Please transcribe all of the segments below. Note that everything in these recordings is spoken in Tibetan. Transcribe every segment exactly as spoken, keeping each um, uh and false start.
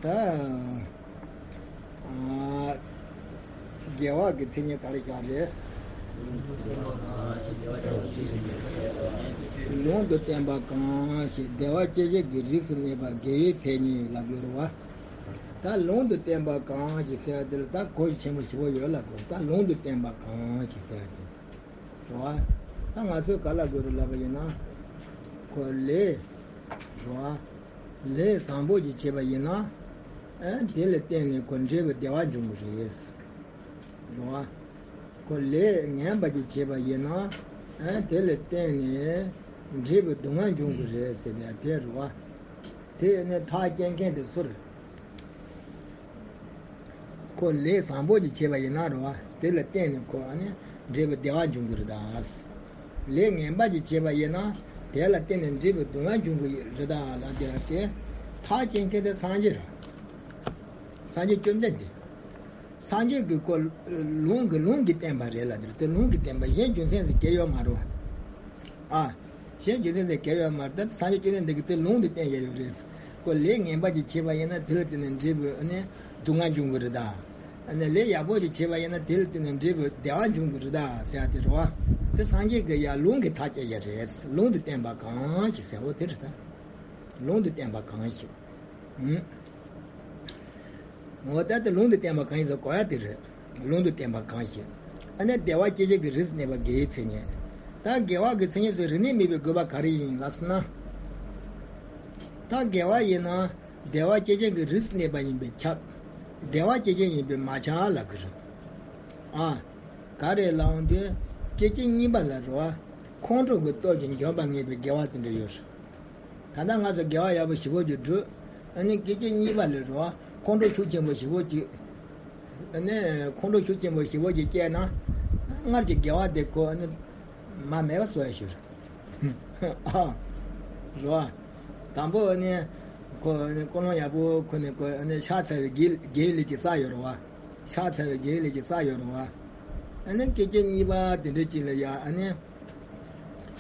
ད། ཨ། དགེ་བ་གི་མཚན་ཉིད་ག་རེ་བཞག་རེད། ལུང་དུ་བསྟན་པ་གང་ཞིག་བདེ་བ་སྐྱེད་བྱེད་ཀྱི་རིགས་སུ་གནས་པ་དགེ་བའི་མཚན་ཉིད་ལབ་ཡོད་རེད་བ། ད་ལུང་དུ་བསྟན་པ་གང་ཞིག་ཟེར་བ་དེ་ལ་ད་གོ་རྒྱུ་ཆེན་པོ་ཞེ་པོ་ཡོད་ལབ་དགོས། ད་ལུང་དུ་བསྟན་པ་གང་ཞིག་ཟེར་བ་དེ། རེད་བ། ད་ང་ཚོས་ག་ལབ་དགོས་རེད་ལབ་པ་ཡིན་ན། ཁོ་ལས། རེད་བ། ལས་བཟང་པོ་ཞིག་བྱས་པ་ཡིན་ན། ཨ། དེ་ལ་བརྟེན་ནས་ཁོ་འབྲས་བུ་བདེ་བ་འབྱུང་གི་རེད། རེད་བ། ཁོ་ལས་ངན་པ་ཞིག་བྱས་པ་ཡིན་ན། ཨ། དེ་ལ་བརྟེན་ནས་འབྲས་བུ་སྡུག་བསྔལ་འབྱུང་གི་རེད་ཟེར་ནས་དེ་རེད་བ། དེ་ནི་ཐག་བཅད་མཁན་དེ་སུ་རེད། ཁོ་ལས་བཟང་པོ་ཞིག་བྱས་པ་ཡིན་ན་རེད་བ། དེ་ལ་བརྟེན་ནས་ཁོ་ཨ་ནི་འབྲས་བུ་བདེ་བ་འབྱུང་གི་རེད་ད། ལས་ངན་པ་ཞིག་བྱས་པ་ཡིན་ན་དེ་ལ་བརྟེན་ནས་འབྲས་བུ་སྡུག་བསྔལ་འབྱུང་གི་རེད་ད་ལབ་དེ་ལ་དེ། ཐག་བཅད་མཁན་དེ་སངས་རྒྱས་རེད། སངས་རྒྱས་བཅོམ་ལྡན་འདས། སངས་རྒྱས་ཀྱིས་ཁོ་ལུང་གི་ལུང་གིས་བསྟན་པ་རེད་ལབ་དེ་རེད། དེ་ལུང་གིས་བསྟན་པ་གཞན་རྒྱུ་མཚན་ཟེར་གྱི་ཡོད་མ་རེད་བ། ཨ། གཞན་རྒྱུ་མཚན་ཟེར་གྱི་ཡོད་མ་རེད། ད་སངས་རྒྱས་བཅོམ་ལྡན་འདས་ཀྱིས་དེ་ལུང་དུ་བསྟན་ཡོད་ཡོད་རེད། ཁོ་ལས་ངན་པ་ཞིག་བྱས་པ་ཡིན་ན་དེ་ལ་བརྟེན་ནས་འབྲས་བུ་ནི་སྡུག་བསྔལ་འབྱུང་གི་རེད་ད། ཨ་ནི་ལས་ཡག་པོ་ཞིག་བྱས་པ་ཡིན་ན་དེ་ལ་བརྟེན་ནས་འབྲས་བུ་བདེ་བ་འབྱུང་གི་རེད་ད་ཟེར་ཡ་དེ་རེད་བ། དེ་སངས་རྒྱས་ཀྱིས་ཡ་ལུང་གིས་ཐག་བཅད་ཡ་རེད། ལུང་དུ་བསྟན་པ་གང་ཞིག་ཟེར་བ་དེ་རེད་ད། ལུང་དུ་བསྟན་པ་གང་ཞིག་ཨུམ། འོ་ད་དེ་ལུང་དུ་བསྟན་པ་གང་ཡིན་ཟེར་གོ་ཡ་དེ་རེད། ལུང་དུ་བསྟན་པ་གང་ཞིག་ཨ་ནི་བདེ་བ་སྐྱེད་བྱེད་ཀྱི་རིགས་སུ་གནས་པ་དགེ་བའི་མཚན་ཉིད། ད་དགེ་བ་གི་མཚན་ཉིད་སུ་རིགས་ནས་དམིགས་པའི་དགོས་པ་ག་རེ་ཡིན་ལབ་སོང་ན། ད་དགེ་བ་ཡིན་ན་བདེ་བ་སྐྱེད་བྱེད་ཀྱི་རིགས་སུ་གནས་པ་ཡིན་པས་ཁྱབ། བདེ་བ་སྐྱེད་བྱེད་ཡིན་པས་མ་ཁྱབ་ལབ་ཀྱི་རེད། ཨ། ག་རེ་ལབ་འོང་དུས། སྐད་ཅིག་གཉིས་པ་ལ་རེད་བ། ཁོང་ཁྲོ་གི་སྟོབས་ཀྱིས་འཇོམས་པར་ངེས་པའི་དགེ་བ་དེ་འདྲ་ཡོད་རེད། ད་ལྟ་ང་ཚོ་དགེ་བ་ཡག་པོ་ཞེ་པོ་ཅིག་བསྒྲུབས། ཨ་ནི་སྐད་ཅིག་གཉིས་པ་ལ་རེད་བ། ཁོང་ཁྲོ་ཤུགས་ཆེན་པོ་ཞེ་པོ་ཅིག་ཨ་ནི་ཁོང་ཁྲོ་ཤུགས་ཆེན་པོ་ཞེ་པོ་ཅིག་སྐྱེས་ན། སྔར་གྱི་དགེ་བ་དེ་ཁོ་ཨ་ནི་མར་མེད་པ་བཟོ་ཡ་ཞིག་རེད། ཨ། རེད་བ། དང་པོ་ཨ་ནི་ཁོ་ཨ་ནི་ཀུན་སློང་ཡག་པོ་ཁོ་ནི་ཁོ་ཨ་ནི་ཕྱག་འཚལ་བའི་དགེ་དགེ་བའི་ལས་ཀྱི་ས་ཡོད་རེད་བ། ཕྱག་འཚལ་བའི་དགེ་བའི་ལས་ཀྱི་ས་ཡོད་རེད་བ། ཨ་ནི་སྐད་ཅིག་གཉིས་པ་དེ་འདྲ་ཅིག་ལ་ཡ་ཨ་ནི།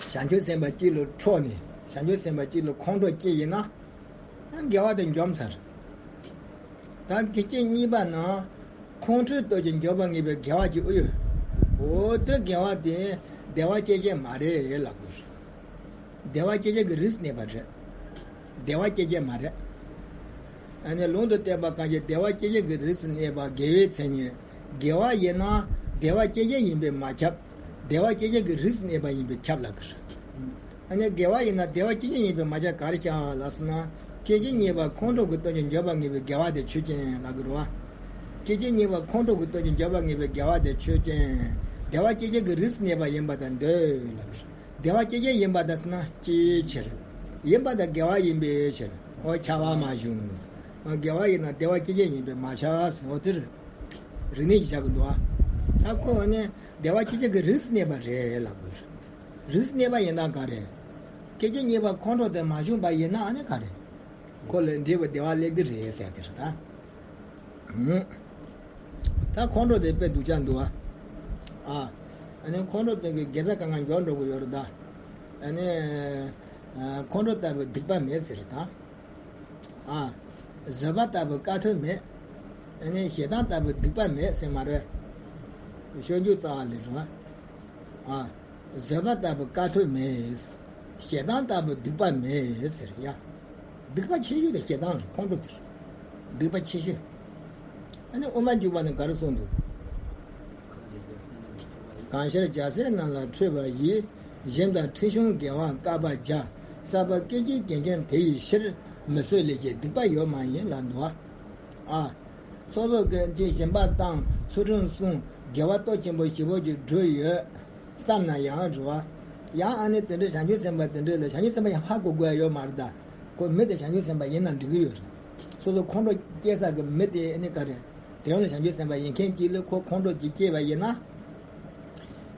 བྱང་ཆུབ་སེམས་དཔའ་གཅིག་ལ་འཕྲོག་ནས་བྱང་ཆུབ་སེམས་དཔའ་གཅིག་ལ་ཁོང་ཁྲོ་སྐྱེས་ཡིན་ན། དགེ་བ་དེ་འཇོམས་ཚར། ད་སྐད་ཅིག་གཉིས་པ་ན། ཁོང་ཁྲོའི་སྟོབས་ཀྱིས་འཇོམས་པར་ངེས་པའི་དགེ་བ་ཅིག་ཨེ་ཡོད། འོ་དེ་དགེ་བ་དེ་བདེ་བ་སྐྱེད་བྱེད་མ་རེད་ལབ་དགོས། བདེ་བ་སྐྱེད་བྱེད་ཀྱི་རིགས་སུ་གནས་པ་རེད། བདེ་བ་སྐྱེད་བྱེད་མ་རེད། ཨ་ནི་ལུང་དུ་བསྟན་པ་གང་ཞིག་བདེ་བ་སྐྱེད་བྱེད་ཀྱི་རིགས་སུ་གནས་པ་དགེ་བའི་མཚན་ཉིད། དགེ་བ་ཡིན་ན་བདེ་བ་སྐྱེད་བྱེད་ཡིན་པས་མ་ཁྱབ། བདེ་བ་སྐྱེད་བྱེད་ཀྱི་རིགས་སུ་གནས་པ་ཡིན་པས་ཁྱབ་ལབ་ཀྱི་རེད། ཨ་ནི་དགེ་བ་ཡིན་ན་བདེ་བ་སྐྱེད་བྱེད་ཡིན་པས་མ་ཁྱབ་ག་རེ་བྱ་ལབ་སོང་ན། སྐད་ཅིག་གཉིས་པ་ཁོང་ཁྲོ་གི་སྟོབས་ཀྱིས་འཇོམས་པར་ངེས་པའི་དགེ་བ་དེ་ཆོས་ཅན་ལབ་ཀྱི་རེད་བ། སྐད་ཅིག་གཉིས་པ་ཁོང་ཁྲོ་གི་སྟོབས་ཀྱིས་འཇོམས་པར་ངེས་པའི་དགེ་བ་དེ་ཆོས་ཅན། བདེ་བ་སྐྱེད་བྱེད་ཀྱི་རིགས་སུ་གནས་པ་ཡིན་པར་ཐལ་འདོད་ལབ་ཀྱི་རེད། བདེ་བ་སྐྱེད་བྱེད་ཡིན་པར་ཐལ་ཟེར་ན་ཅིའི་ཕྱིར། ཡིན་པར་ཐལ་དགེ་བ་ཡིན་པའི་ཕྱིར། འོ་ཁྱབ་པ་མ་བྱུང་། དགེ་བ་ཡིན་ན་བདེ་བ་སྐྱེད་བྱེད་ཡིན་པས་མ་ཁྱབ་ཟེར། འོ་དེ་རེད། རིགས་གནས་ཀྱིས་བཞག་གི་འདུག་ཨ། ད་ཁོ་ནི་བདེ་བ་སྐྱེད་བྱེད་ཀྱི་རིགས་སུ་གནས་པ་རེད་ལབ་དགོས་རེད། རིགས་སུ་གནས་པ་ཡིན་ན་ག་རེ། སྐད་ཅིག་གཉིས་པ་ཁོང་ཁྲོ་དེ་མ་བྱུང་བ་ཡིན་ན་ཨ་ནི་ག་རེ། ཁོ་ལ་འབྲས་བུ་བདེ་བ་སླེབས་ཀྱི་རེད་ཟེར་དེ་རེད་ད། ད་ཁོང་ཁྲོ་དེ་དཔེ་སྡུག་ཅག་འདུག་ཨ། ཨ་ནི་ཁོང་ཁྲོ་དེ་གི་དགེ་རྩ་གང་ག་འགྱུར་འགྲོ་གི་ཡོད་རེད་ད། ཨ་ནི། ཁོང་ཁྲོ་ལྟ་བུའི་སྡིག་པ་མེད་ཟེར་ད། ཨ། བཟོད་པ་ལྟ་བུའི་དཀའ་ཐུབ་མེད། ཨ་ནི་ཞེ་སྡང་ལྟ་བུའི་སྡིག་པ་མེད་ཟེར་མ་རེད། ཞོར་འཇུག་རྩ་བ་ལས་རུང་། ཨ། བཟོད་པ་ལྟ་བུའི་དཀའ་ཐུབ་མེད། ཞེ་སྡང་ལྟ་བུའི་སྡིག་པ་མེད་ཟེར་ཡ། སྡིག་པ་ཆེ་ཤོས་དེ་ཞེ་སྡང་རེད། ཁོང་ཁྲོ་དེ་རེད། སྡིག་པ་ཆེ་ཤོས། ཨ་ནི་དབུ་མ་འཇུག་པ་ནི་ག་རེ་གསུངས་འདུག་གང་ཕྱིར་རྒྱལ་སྲས་རྣམས་ལ་ཁྲོས་པ་ཡི། གཞན་དང་འཁྲིལ་ཞུགས་དགེ་བ་བསྐལ་པ་བརྒྱ། བསགས་པ་སྐད་ཅིག་གྱེན་ཁྱོན་དེ་ཡི་ཕྱིར། མི་བཟོད་ལས་སྐྱེས་སྡིག་པ་ཡོད་མ་ཡིན་ལབ་འདུག་ཨ། སོ་སོ་གི་དེ་སྦྱིན་པ་བཏང་ཚུལ་ཁྲིམས་བསྲུང་དགེ་བ་སྟོབས་ཆེན་པོ་ཞེ་པོ་ཅིག་བསྒྲུབས་ཡོད་བསམ་ན་ཡང་རེད་བ། ཡང་ཨ་ནི་དེ་འདྲའི་བྱང་ཆུབ་སེམས་དཔའ་དེ་འདྲ་ལ་བྱང་ཆུབ་སེམས་དཔའ་ཡང་ཧ་གོ་དགོས་ཡ་ཡོད་མ་རེད་ད། ཁོ་མི་དེ་བྱང་ཆུབ་སེམས་དཔའ་ཡིན་ན་འགྲིག་གི་ཡོད་རེད། སོ་སོ་ཁོང་ཁྲོ་སྐྱེ་ས་གི་མི་དེ་ཨ་ནི་ག་རེ། དེ་ཡང་ལ་བྱང་ཆུབ་སེམས་དཔའ་ཡིན་མཁན་གཅིག་ལ་ཁོ་ཁོང་ཁྲོ་གཅིག་སྐྱེས་པ་ཡིན་ན།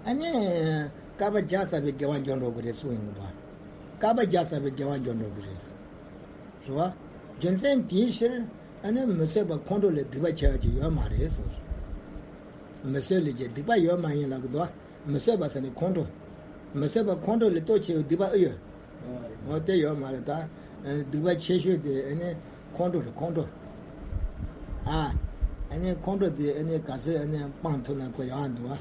ཨ་ནི། བསྐལ་པ་བརྒྱ་བསགས་པའི་དགེ་བ་འགྱོ་འགྲོ་གི་རེད་གསུངས་ཡོང་གི་འདུག་བསྐལ་པ་བརྒྱ་བསགས་པའི་དགེ་བ་འགྱོ་འགྲོ་གི་རེད། རེད་བ། རྒྱུ་མཚན་དེའི་ཕྱིར་ཨ་ནི་མི་བཟོད་པ་ཁོང་ཁྲོ་ལས་སྡིག་པ་ཆེ་བ་ཅིག་ཡོད་མ་རེད་གསུངས། མི་བཟོད་ལས་ཀྱི་སྡིག་པ་ཡོད་མ་ཡིན་ལབ་གི་འདུག་བ། མི་བཟོད་པ་ཟེར་ནས་ཁོང་ཁྲོ། མི་བཟོད་པ་ཁོང་ཁྲོ་ལས་སྟོབས་ཆེ་བའི་སྡིག་པ་ཨེ་ཡོད། འོ་དེ་ཡོད་མ་རེད་ད། སྡིག་པ་ཆེ་ཤོས་དེ་ཨ་ནི་ཁོང་ཁྲོ་རེད་ཁོང་ཁྲོ། ཨ། ཨ་ནི་ཁོང་ཁྲོ་དེ་ཨ་ནི་ག་ཚོད་ཨ་ནི་སྤང་ཐུབ་ན་ཁོ་ཡག་འདུག་ཨ།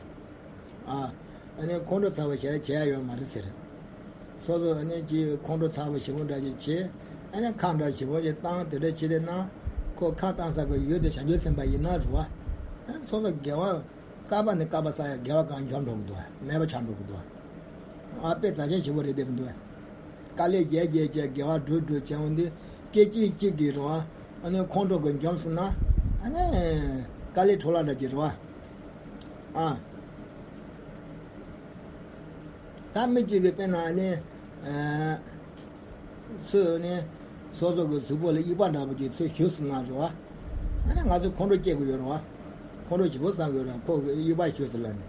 ཨ། ཨ་ནི་ཁོང་ཁྲོ་ཚ་བ་ཞེ་དྲག་བྱེད་ཡ་ཡོད་མ་རེད་ཟེར། སོ་སོ་ཨ་ནི་ཅིག་ཁོང་ཁྲོ་ཚ་བ་ཞེ་པོ་འདྲ་ཅིག་བྱེད། ཨ་ནི་ཁ་འདྲ་ཞེ་པོ་ཅིག་བཏང་དེ་འདྲ་བྱེད་དེ་ན། ཁོ་ཁ་བཏང་ས་གི་ཡུལ་དེ་བྱང་ཆུབ་སེམས་དཔའ་ཡིན་ན་རེད་བ། ཨ་ནི་སོ་སོ་དགེ་བ། བསྐལ་པ་ནས་བསྐལ་པ་བསགས་ཡ་དགེ་བ་གང་འཇོམས་འགྲོ་གི་འདུག་མེད་པ་ཆགས་འགྲོ་གི་འདུག་ཨ་དཔེ་རྩ་ཆེན་ཞེ་པོ་རེད་བསྡད་མི་འདུག་དཀའ་ལས་རྒྱག་རྒྱག་རྒྱག་དགེ་བ་སྒྲུབ་སྒྲུབ་བྱས་འོང་དུས་སྐད་ཅིག་གཅིག་གིས་རེད་བ། ཨ་ནི་ཁོང་ཁྲོ་གི་འཇོམས་སོང་ན། ཨ་ནི་དཀའ་ལས་འཕྲོ་བརླག་འདྲ་ཅིག་རེད་བ། ཨ། ད་མི་གཅིག་གིས་དཔེར་ན་ཨ་ནི། ཨ། ཚུར་ནི་སོ་སོ་གི་གཟུགས་པོ་ལ་དབྱུག་པ་འདྲ་པོ་ཅིག་ཚུར་གཞུས་སོང་ན་རེད་བ། ཨ་ནི་ང་ཚོ་ཁོང་ཁྲོ་སྐྱེ་གི་ཡོད་རེད་བ། ཁོང་ཁྲོ་ཞེ་པོ་ཟ་གི་ཡོད་རེད་བ། ཁོ་གི་དབྱུག་པ་གཞུས་སོང་ལབ་ནས།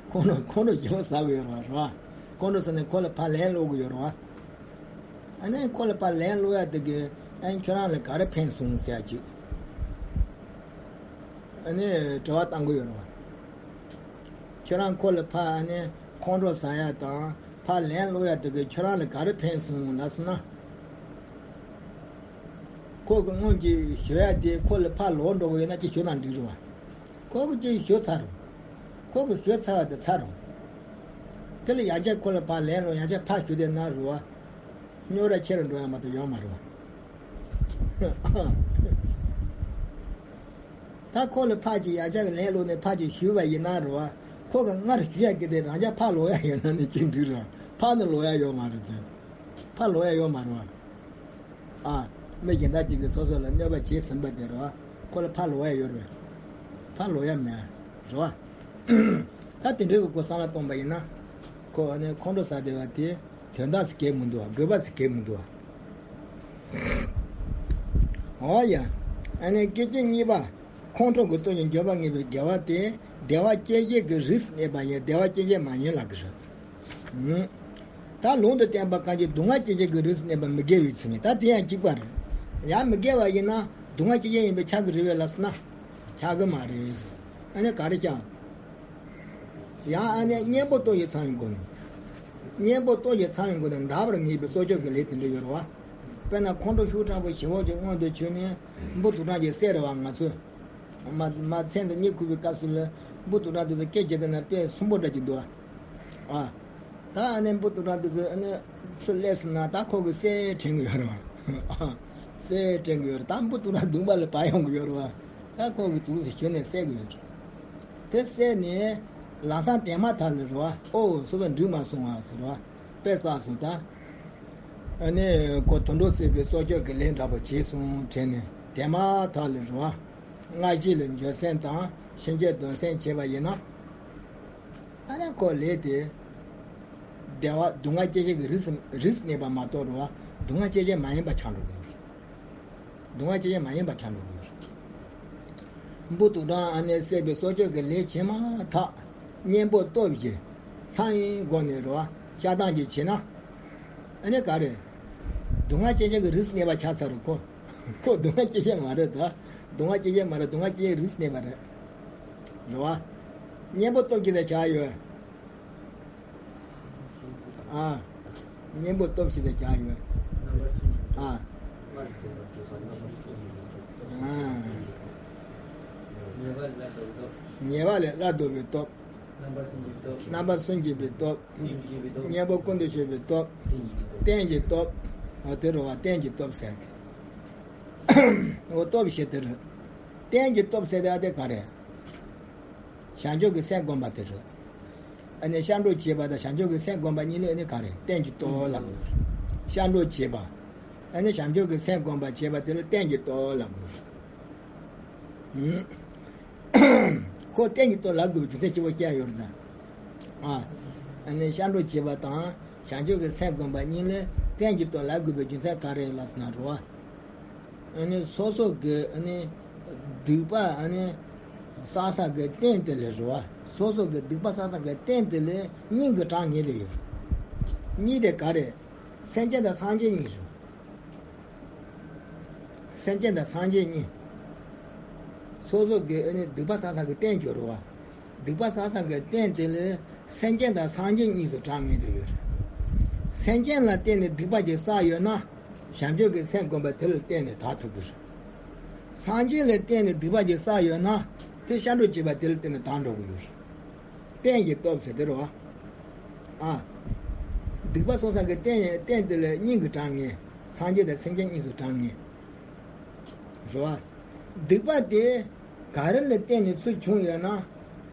ཁོང་ཁྲོ་ཁོང་ཁྲོ་ཞེ་པོ་ཟ་གི་ཡོད་རེད་བ། རེད་བ། ཁོང་ཁྲོ་ཟ་ནས་ཁོ་ལ་ཕར་ལན་སློག་གི་ཡོད་རེད་བ། ཨ་ནི་ཁོ་ལ་ཕར་ལན་སློག་ཡ་དེ་གི་ཨ་ནི་ཁྱོད་རང་ལ་ག་རེ་ཕན་སོང་ཟེར་ཡ་ཅིག་ཨ་ནི་དྲི་བ་བཏང་གི་ཡོད་རེད་བ། ཁྱོད་རང་ཁོ་ལ་ཕར་ཨ་ནི་ཁོང་ཁྲོ་ཟ་ཡ་དང་ཕར་ལན་སློག་ཡ་དེ་གི་ཁྱོད་རང་ལ་ག་རེ་ཕན་སོང་ལབ་སོང་ན། ཁོ་གི་སྔོན་གྱི་ཞུ་ཡ་དེ་ཁོ་ལ་ཕར་ལོག་འགྲོ་གི་ཡོད་ན་ཅིག་ཞུ་ན་འགྲིག་རེད་བ། ཁོ་གི་ཅིག་ཞུ་ཚར་རེད། ཁོ་གི་ཞུ་ཚར་བ་དེ་ཚར་རེད། དེ་ལ་ཡང་བསྐྱར་ཁོ་ལ་ཕར་ལན་སློག་ཡང་བསྐྱར་ཕར་ཞུ་བསྡད་ན་རེད་བ། རྙོག་དྲ་ཆེ་རུ་འགྲོ་ཡ་མ་གཏོགས་ཡོད་མ་རེད་བ། ད་ཁོ་ལ་ཕར་གྱི་ཡར་ཆག་གི་ལན་སློག་ནས་ཕར་གྱི་ཞུས་པ་ཡིན་ན་རེད་བ། ཁོ་གི་སྔར་ཞུ་ཡ་གི་དེ་རང་ཅག་ཕར་ལོག་ཡ་ཡོད་ན་ནི་ཅི་འགྲིག་རེད། ཕར་ནི་ལོག་ཡ་ཡོད་མ་རེད་དེ། ཕར་ལོག་ཡ་ཡོད་མ་རེད་བ། ཨ། མི་གཞན་དག་ཅིག་གིས་སོ་སོ་ལ་གནོད་པ་བྱས་ཟིན་པ་དེ་རེད་བ། ཁོ་ལ་ཕར་ལོག་ཡ་ཡོད་རེད། ཕར་ལོག་ཡ་མེད། རེད་བ། ད་དེ་འདྲའི་གི་གོ་བསམ་བློ་གཏོང་པ་ཡིན་ན། ཁོ་ཨ་ནི་ཁོང་ཁྲོ་ཟ་བསྡད་པ་དེ། དོན་དག་ཟེར་གྱི་མི་འདུག་བ། དགོས་པ་ཟེར་གྱི་མི་འདུག་བ། འོ་ཡ། ཨ་ནི་སྐད་ཅིག་གཉིས་པ། ཁོང་ཁྲོ་གི་སྟོབས་ཀྱིས་འཇོམས་པར་ངེས་པའི་དགེ་བ་དེ། བདེ་བ་སྐྱེད་བྱེད་ཀྱི་རིགས་སུ་གནས་པ་ཡིན། བདེ་བ་སྐྱེད་བྱེད་མ་ཡིན་ལབ་ཀྱི་རེད། ད་ལུང་དུ་བསྟན་པ་གང་ཞིག་སྡུག་བསྔལ་སྐྱེད་བྱེད་ཀྱི་རིགས་སུ་གནས་པ་མི་དགེ་བའི་མཚན་ཉིད། ད་དེ་ཡང་གཅིག་པ་རེད། ཡང་མི་དགེ་བ་ཡིན་ན་སྡུག་བསྔལ་སྐྱེད་བྱེད་ཡིན་པས་ཁྱབ་ཀྱི་རེད་པས་ལབ་ཟེར་ན། ཁྱབ་ཀྱི་མ་རེད། ཨ་ནི་ག་རེ་ཁྱབ། ཡང་ཨ་ནི་གཉེན་པོ་སྟོབས་ཀྱིས་ཚང་བའི་སྒོ་ནས། གཉེན་པོ་སྟོབས་ཀྱིས་ཚང་བའི་སྒོ་ནས་འདག་པར་ངེས་པའི་སྲོག་གཅོད་ཀྱི་ལས་དེ་འདྲ་ཡོད་རེད་བ། དཔེར་ན་ཁོང་ཁྲོ་ཤུགས་དྲག་པོ་ཞེ་པོ་ཅིག་མངོན་དུ་གྱུར་ནས་འབུ་དུག་སྦྲང་གི་བསད་རེད་བ། ང་ཚོས་མ་མ་མཚན་དུ་གཉིད་ཁུག་པའི་སྐབས་སུ་ལ་འབུ་དུག་སྦྲང་དེ་ཚོ་སྐད་རྒྱག་བསྡད་ན་དཔེ་སུན་པོ་འདྲ་ཅིག་འདུག་ཨ། ཨ། ད་ཨ་ནི་འབུ་དུག་སྦྲང་དེ་ཚོ་ཨ་ནི་ཚུར་སླེབས་སོང་ན་ད་ཁོ་གིས་བསད་དྲན་གྱི་ཡོད་རེད་བ། བསད་དྲན་གྱི་ཡོད་རེད། ད་འབུ་དུག་སྦྲང་དུག་པ་ལ་བབས་ཡོང་གི་ཡོད་རེད་བ། ད་ཁོ་གིས་དུག་ཟེར་ཞུ་ནས་བསད་དགོས་ཡོད་རེད། དེ་བསད་ནས་ལམ་སང་དེ་མ་ཐག་ལ་རེད་བ། ཨོ་སོ་སོ་འགྲིག་མ་སོང་བ་ཟེར་བ། དཔེ་བསགས་སོང་ད། ཨ་ནི་ཁོ་དུད་འགྲོ་བསད་པའི་སྲོག་གཅོད་ཀྱི་ལས་འདྲ་པོ་བྱས་སོང་དྲན་ནས་དེ་མ་ཐག་ལ་རེད་བ། སྔ་ཕྱི་ལ་འགྱོད་སེམས་དང་ཕྱིན་ཆད་གདོན་སེམས་བྱས་པ་ཡིན་ན། ཨ་ནི་ཁོ་ལས་དེ། བདེ་བ་སྡུག་བསྔལ་སྐྱེད་བྱེད་ཀྱི་རིགས་སུ་རིགས་སུ་གནས་པ་མ་གཏོགས་རེད་བ། སྡུག་བསྔལ་སྐྱེད་བྱེད་མ་ཡིན་པ་ཆགས་འགྲོ་གི་ཡོད་རེད། སྡུག་བསྔལ་སྐྱེད་བྱེད་མ་ཡིན་པ་ཆགས་འགྲོ་གི་ཡོད་རེད། འབུ་དུག་སྦྲང་ཨ་ནི་བསད་པའི་སྲོག་གཅོད་ཀྱི་ལས་བྱས་མ་ཐག་གཉེན་པོ་སྟོབས་ཀྱིས་ཚང་བའི་སྒོ་ནས་རེད་བ། བཤགས་སྟངས་ཀྱིས་བྱས་ན། ཨ་ནི་ག་རེ། སྡུག་བསྔལ་སྐྱེད་བྱེད་ཀྱི་རིགས་སུ་གནས་པ་ཆགས་ཚར་རེད་ཁོ། ཁོ་སྡུག་བསྔལ་སྐྱེད་བྱེད་མ་རེད་ད། སྡུག་བསྔལ་སྐྱེད་བྱེད་མ་རེད། སྡུག་བསྔལ་སྐྱེད་བྱེད་རིགས་སུ་གནས་པ་རེད། རེད་བ། གཉེན་པོ་སྟོབས་ཀྱིས་དེ་བཞག་ཡོད། ཨ། གཉེན་པོ་སྟོབས་ཀྱིས་དེ་བཞག་ཡོད། ཨ། ཨ། ཉེས་པ་ལས་སླར་ལྡོག་པའི་སྟོབས། རྣམ་པར་སུན་འབྱིན་པའི་སྟོབས། གཉེན་པོ་ཀུན་ཏུ་སྤྱོད་པའི་སྟོབས། རྟེན་གྱི་སྟོབས། འོ་དེ་རེད་བ། རྟེན་གྱི་སྟོབས་ཟེར་ཏེ། འོ་སྟོབས་བཞི་དེ་རེད། རྟེན་གྱི་སྟོབས་ཟེར་ཏེ་ཨ་དེ་ག་རེད། བྱང་ཆུབ་ཀྱི་སེམས་བསྒོམ་པ་དེ་རེད། ཨ་ནི་སྐྱབས་འགྲོ་བྱེད་པ་དང་བྱང་ཆུབ་ཀྱི་སེམས་བསྒོམ་པ་གཉིས་ལས་ཨ་ནི་ག་རེ་རྟེན་གྱི་སྟོབས་ལབ་དགོས་རེད། སྐྱབས་འགྲོ་བྱེད་པ། ཨ་ནི་བྱང་ཆུབ་ཀྱི་སེམས་བསྒོམ་པ་བྱེད་པ་དེ་ལ་རྟེན་གྱི་སྟོབས་ལབ་དགོས་རེད། ཁོ་རྟེན་གྱི་སྟོབས་ལབ་དགོས་པའི་རྒྱུ་མཚན་གཅིག་པོ་བཤད་ཡོད་རེད་ད། ཨ། ཨ་ནི་སྐྱབས་འགྲོ་བྱེད་པ་དང་བྱང་ཆུབ་ཀྱི་སེམས་བསྒོམ་པ་གཉིས་ལས་རྟེན་གྱི་སྟོབས་ལབ་དགོས་པའི་རྒྱུ་མཚན་ག་རེ་ལབ་ཟེར་ན་རེད་བ། ཨ་ནི་སོ་སོ་གི་ཨ་ནི་སྡིག་པ་ཨ་ནི་བསགས་ས་གི་རྟེན་དེ་ལས་རེད་བ། སོ་སོ་གི་སྡིག་པ་བསགས་ས་གི་རྟེན་དེ་ལས་སྙིང་གི་གྲངས་ངེས་དེ་ཡོད། གཉིས་དེ་ག་རེ། སེམས་ཅན་དང་སངས་རྒྱས་གཉིས་རེད། སེམས་ཅན་དང་སངས་རྒྱས་གཉིས། སོ་སོ་གི་ཨ་ནི་སྡིག་པ་བསགས་ས་གི་རྟེན་གྱི་རེད་བ། སྡིག་པ་བསགས་ས་གི་རྟེན་དེ་ལས་སེམས་ཅན་དང་སངས་རྒྱས་གཉིས་སུ་གྲངས་ངེས་དེ་ཡོད་རེད། སེམས་ཅན་ལ་བརྟེན་ནས་སྡིག་པ་ཅིག་བསགས་ཡོད་ན། བྱང་ཆུབ་ཀྱི་སེམས་བསྒོམ་པ་དེ་ལ་བརྟེན་ནས་དག་ཐུབ་ཀྱི་རེད། སངས་རྒྱས་ལ་བརྟེན་ནས་སྡིག་པ་ཅིག་བསགས་ཡོད་ན། དེ་ཤར་འགྲོ་བྱེད་པ་དེ་ལ་བརྟེན་ནས་དག་འགྲོ་གི་ཡོད་རེད། རྟེན་གྱི་སྟོབས་ཟེར་དེ་རེད་བ། ཨ། སྡིག་པ་སོང་ཙང་གི་རྟེན་རྟེན་དེ་ལ་སྙིང་གི་གྲངས་ངེས། སངས་རྒྱས་དང་སེམས་ཅན་གཉིས་སུ་གྲངས་ངེས། རེད་བ། སྡིག་པ་དེ་ག་རེ་ལ་བརྟེན་ནས་ཚུར་བྱུང་ཡོད་ན།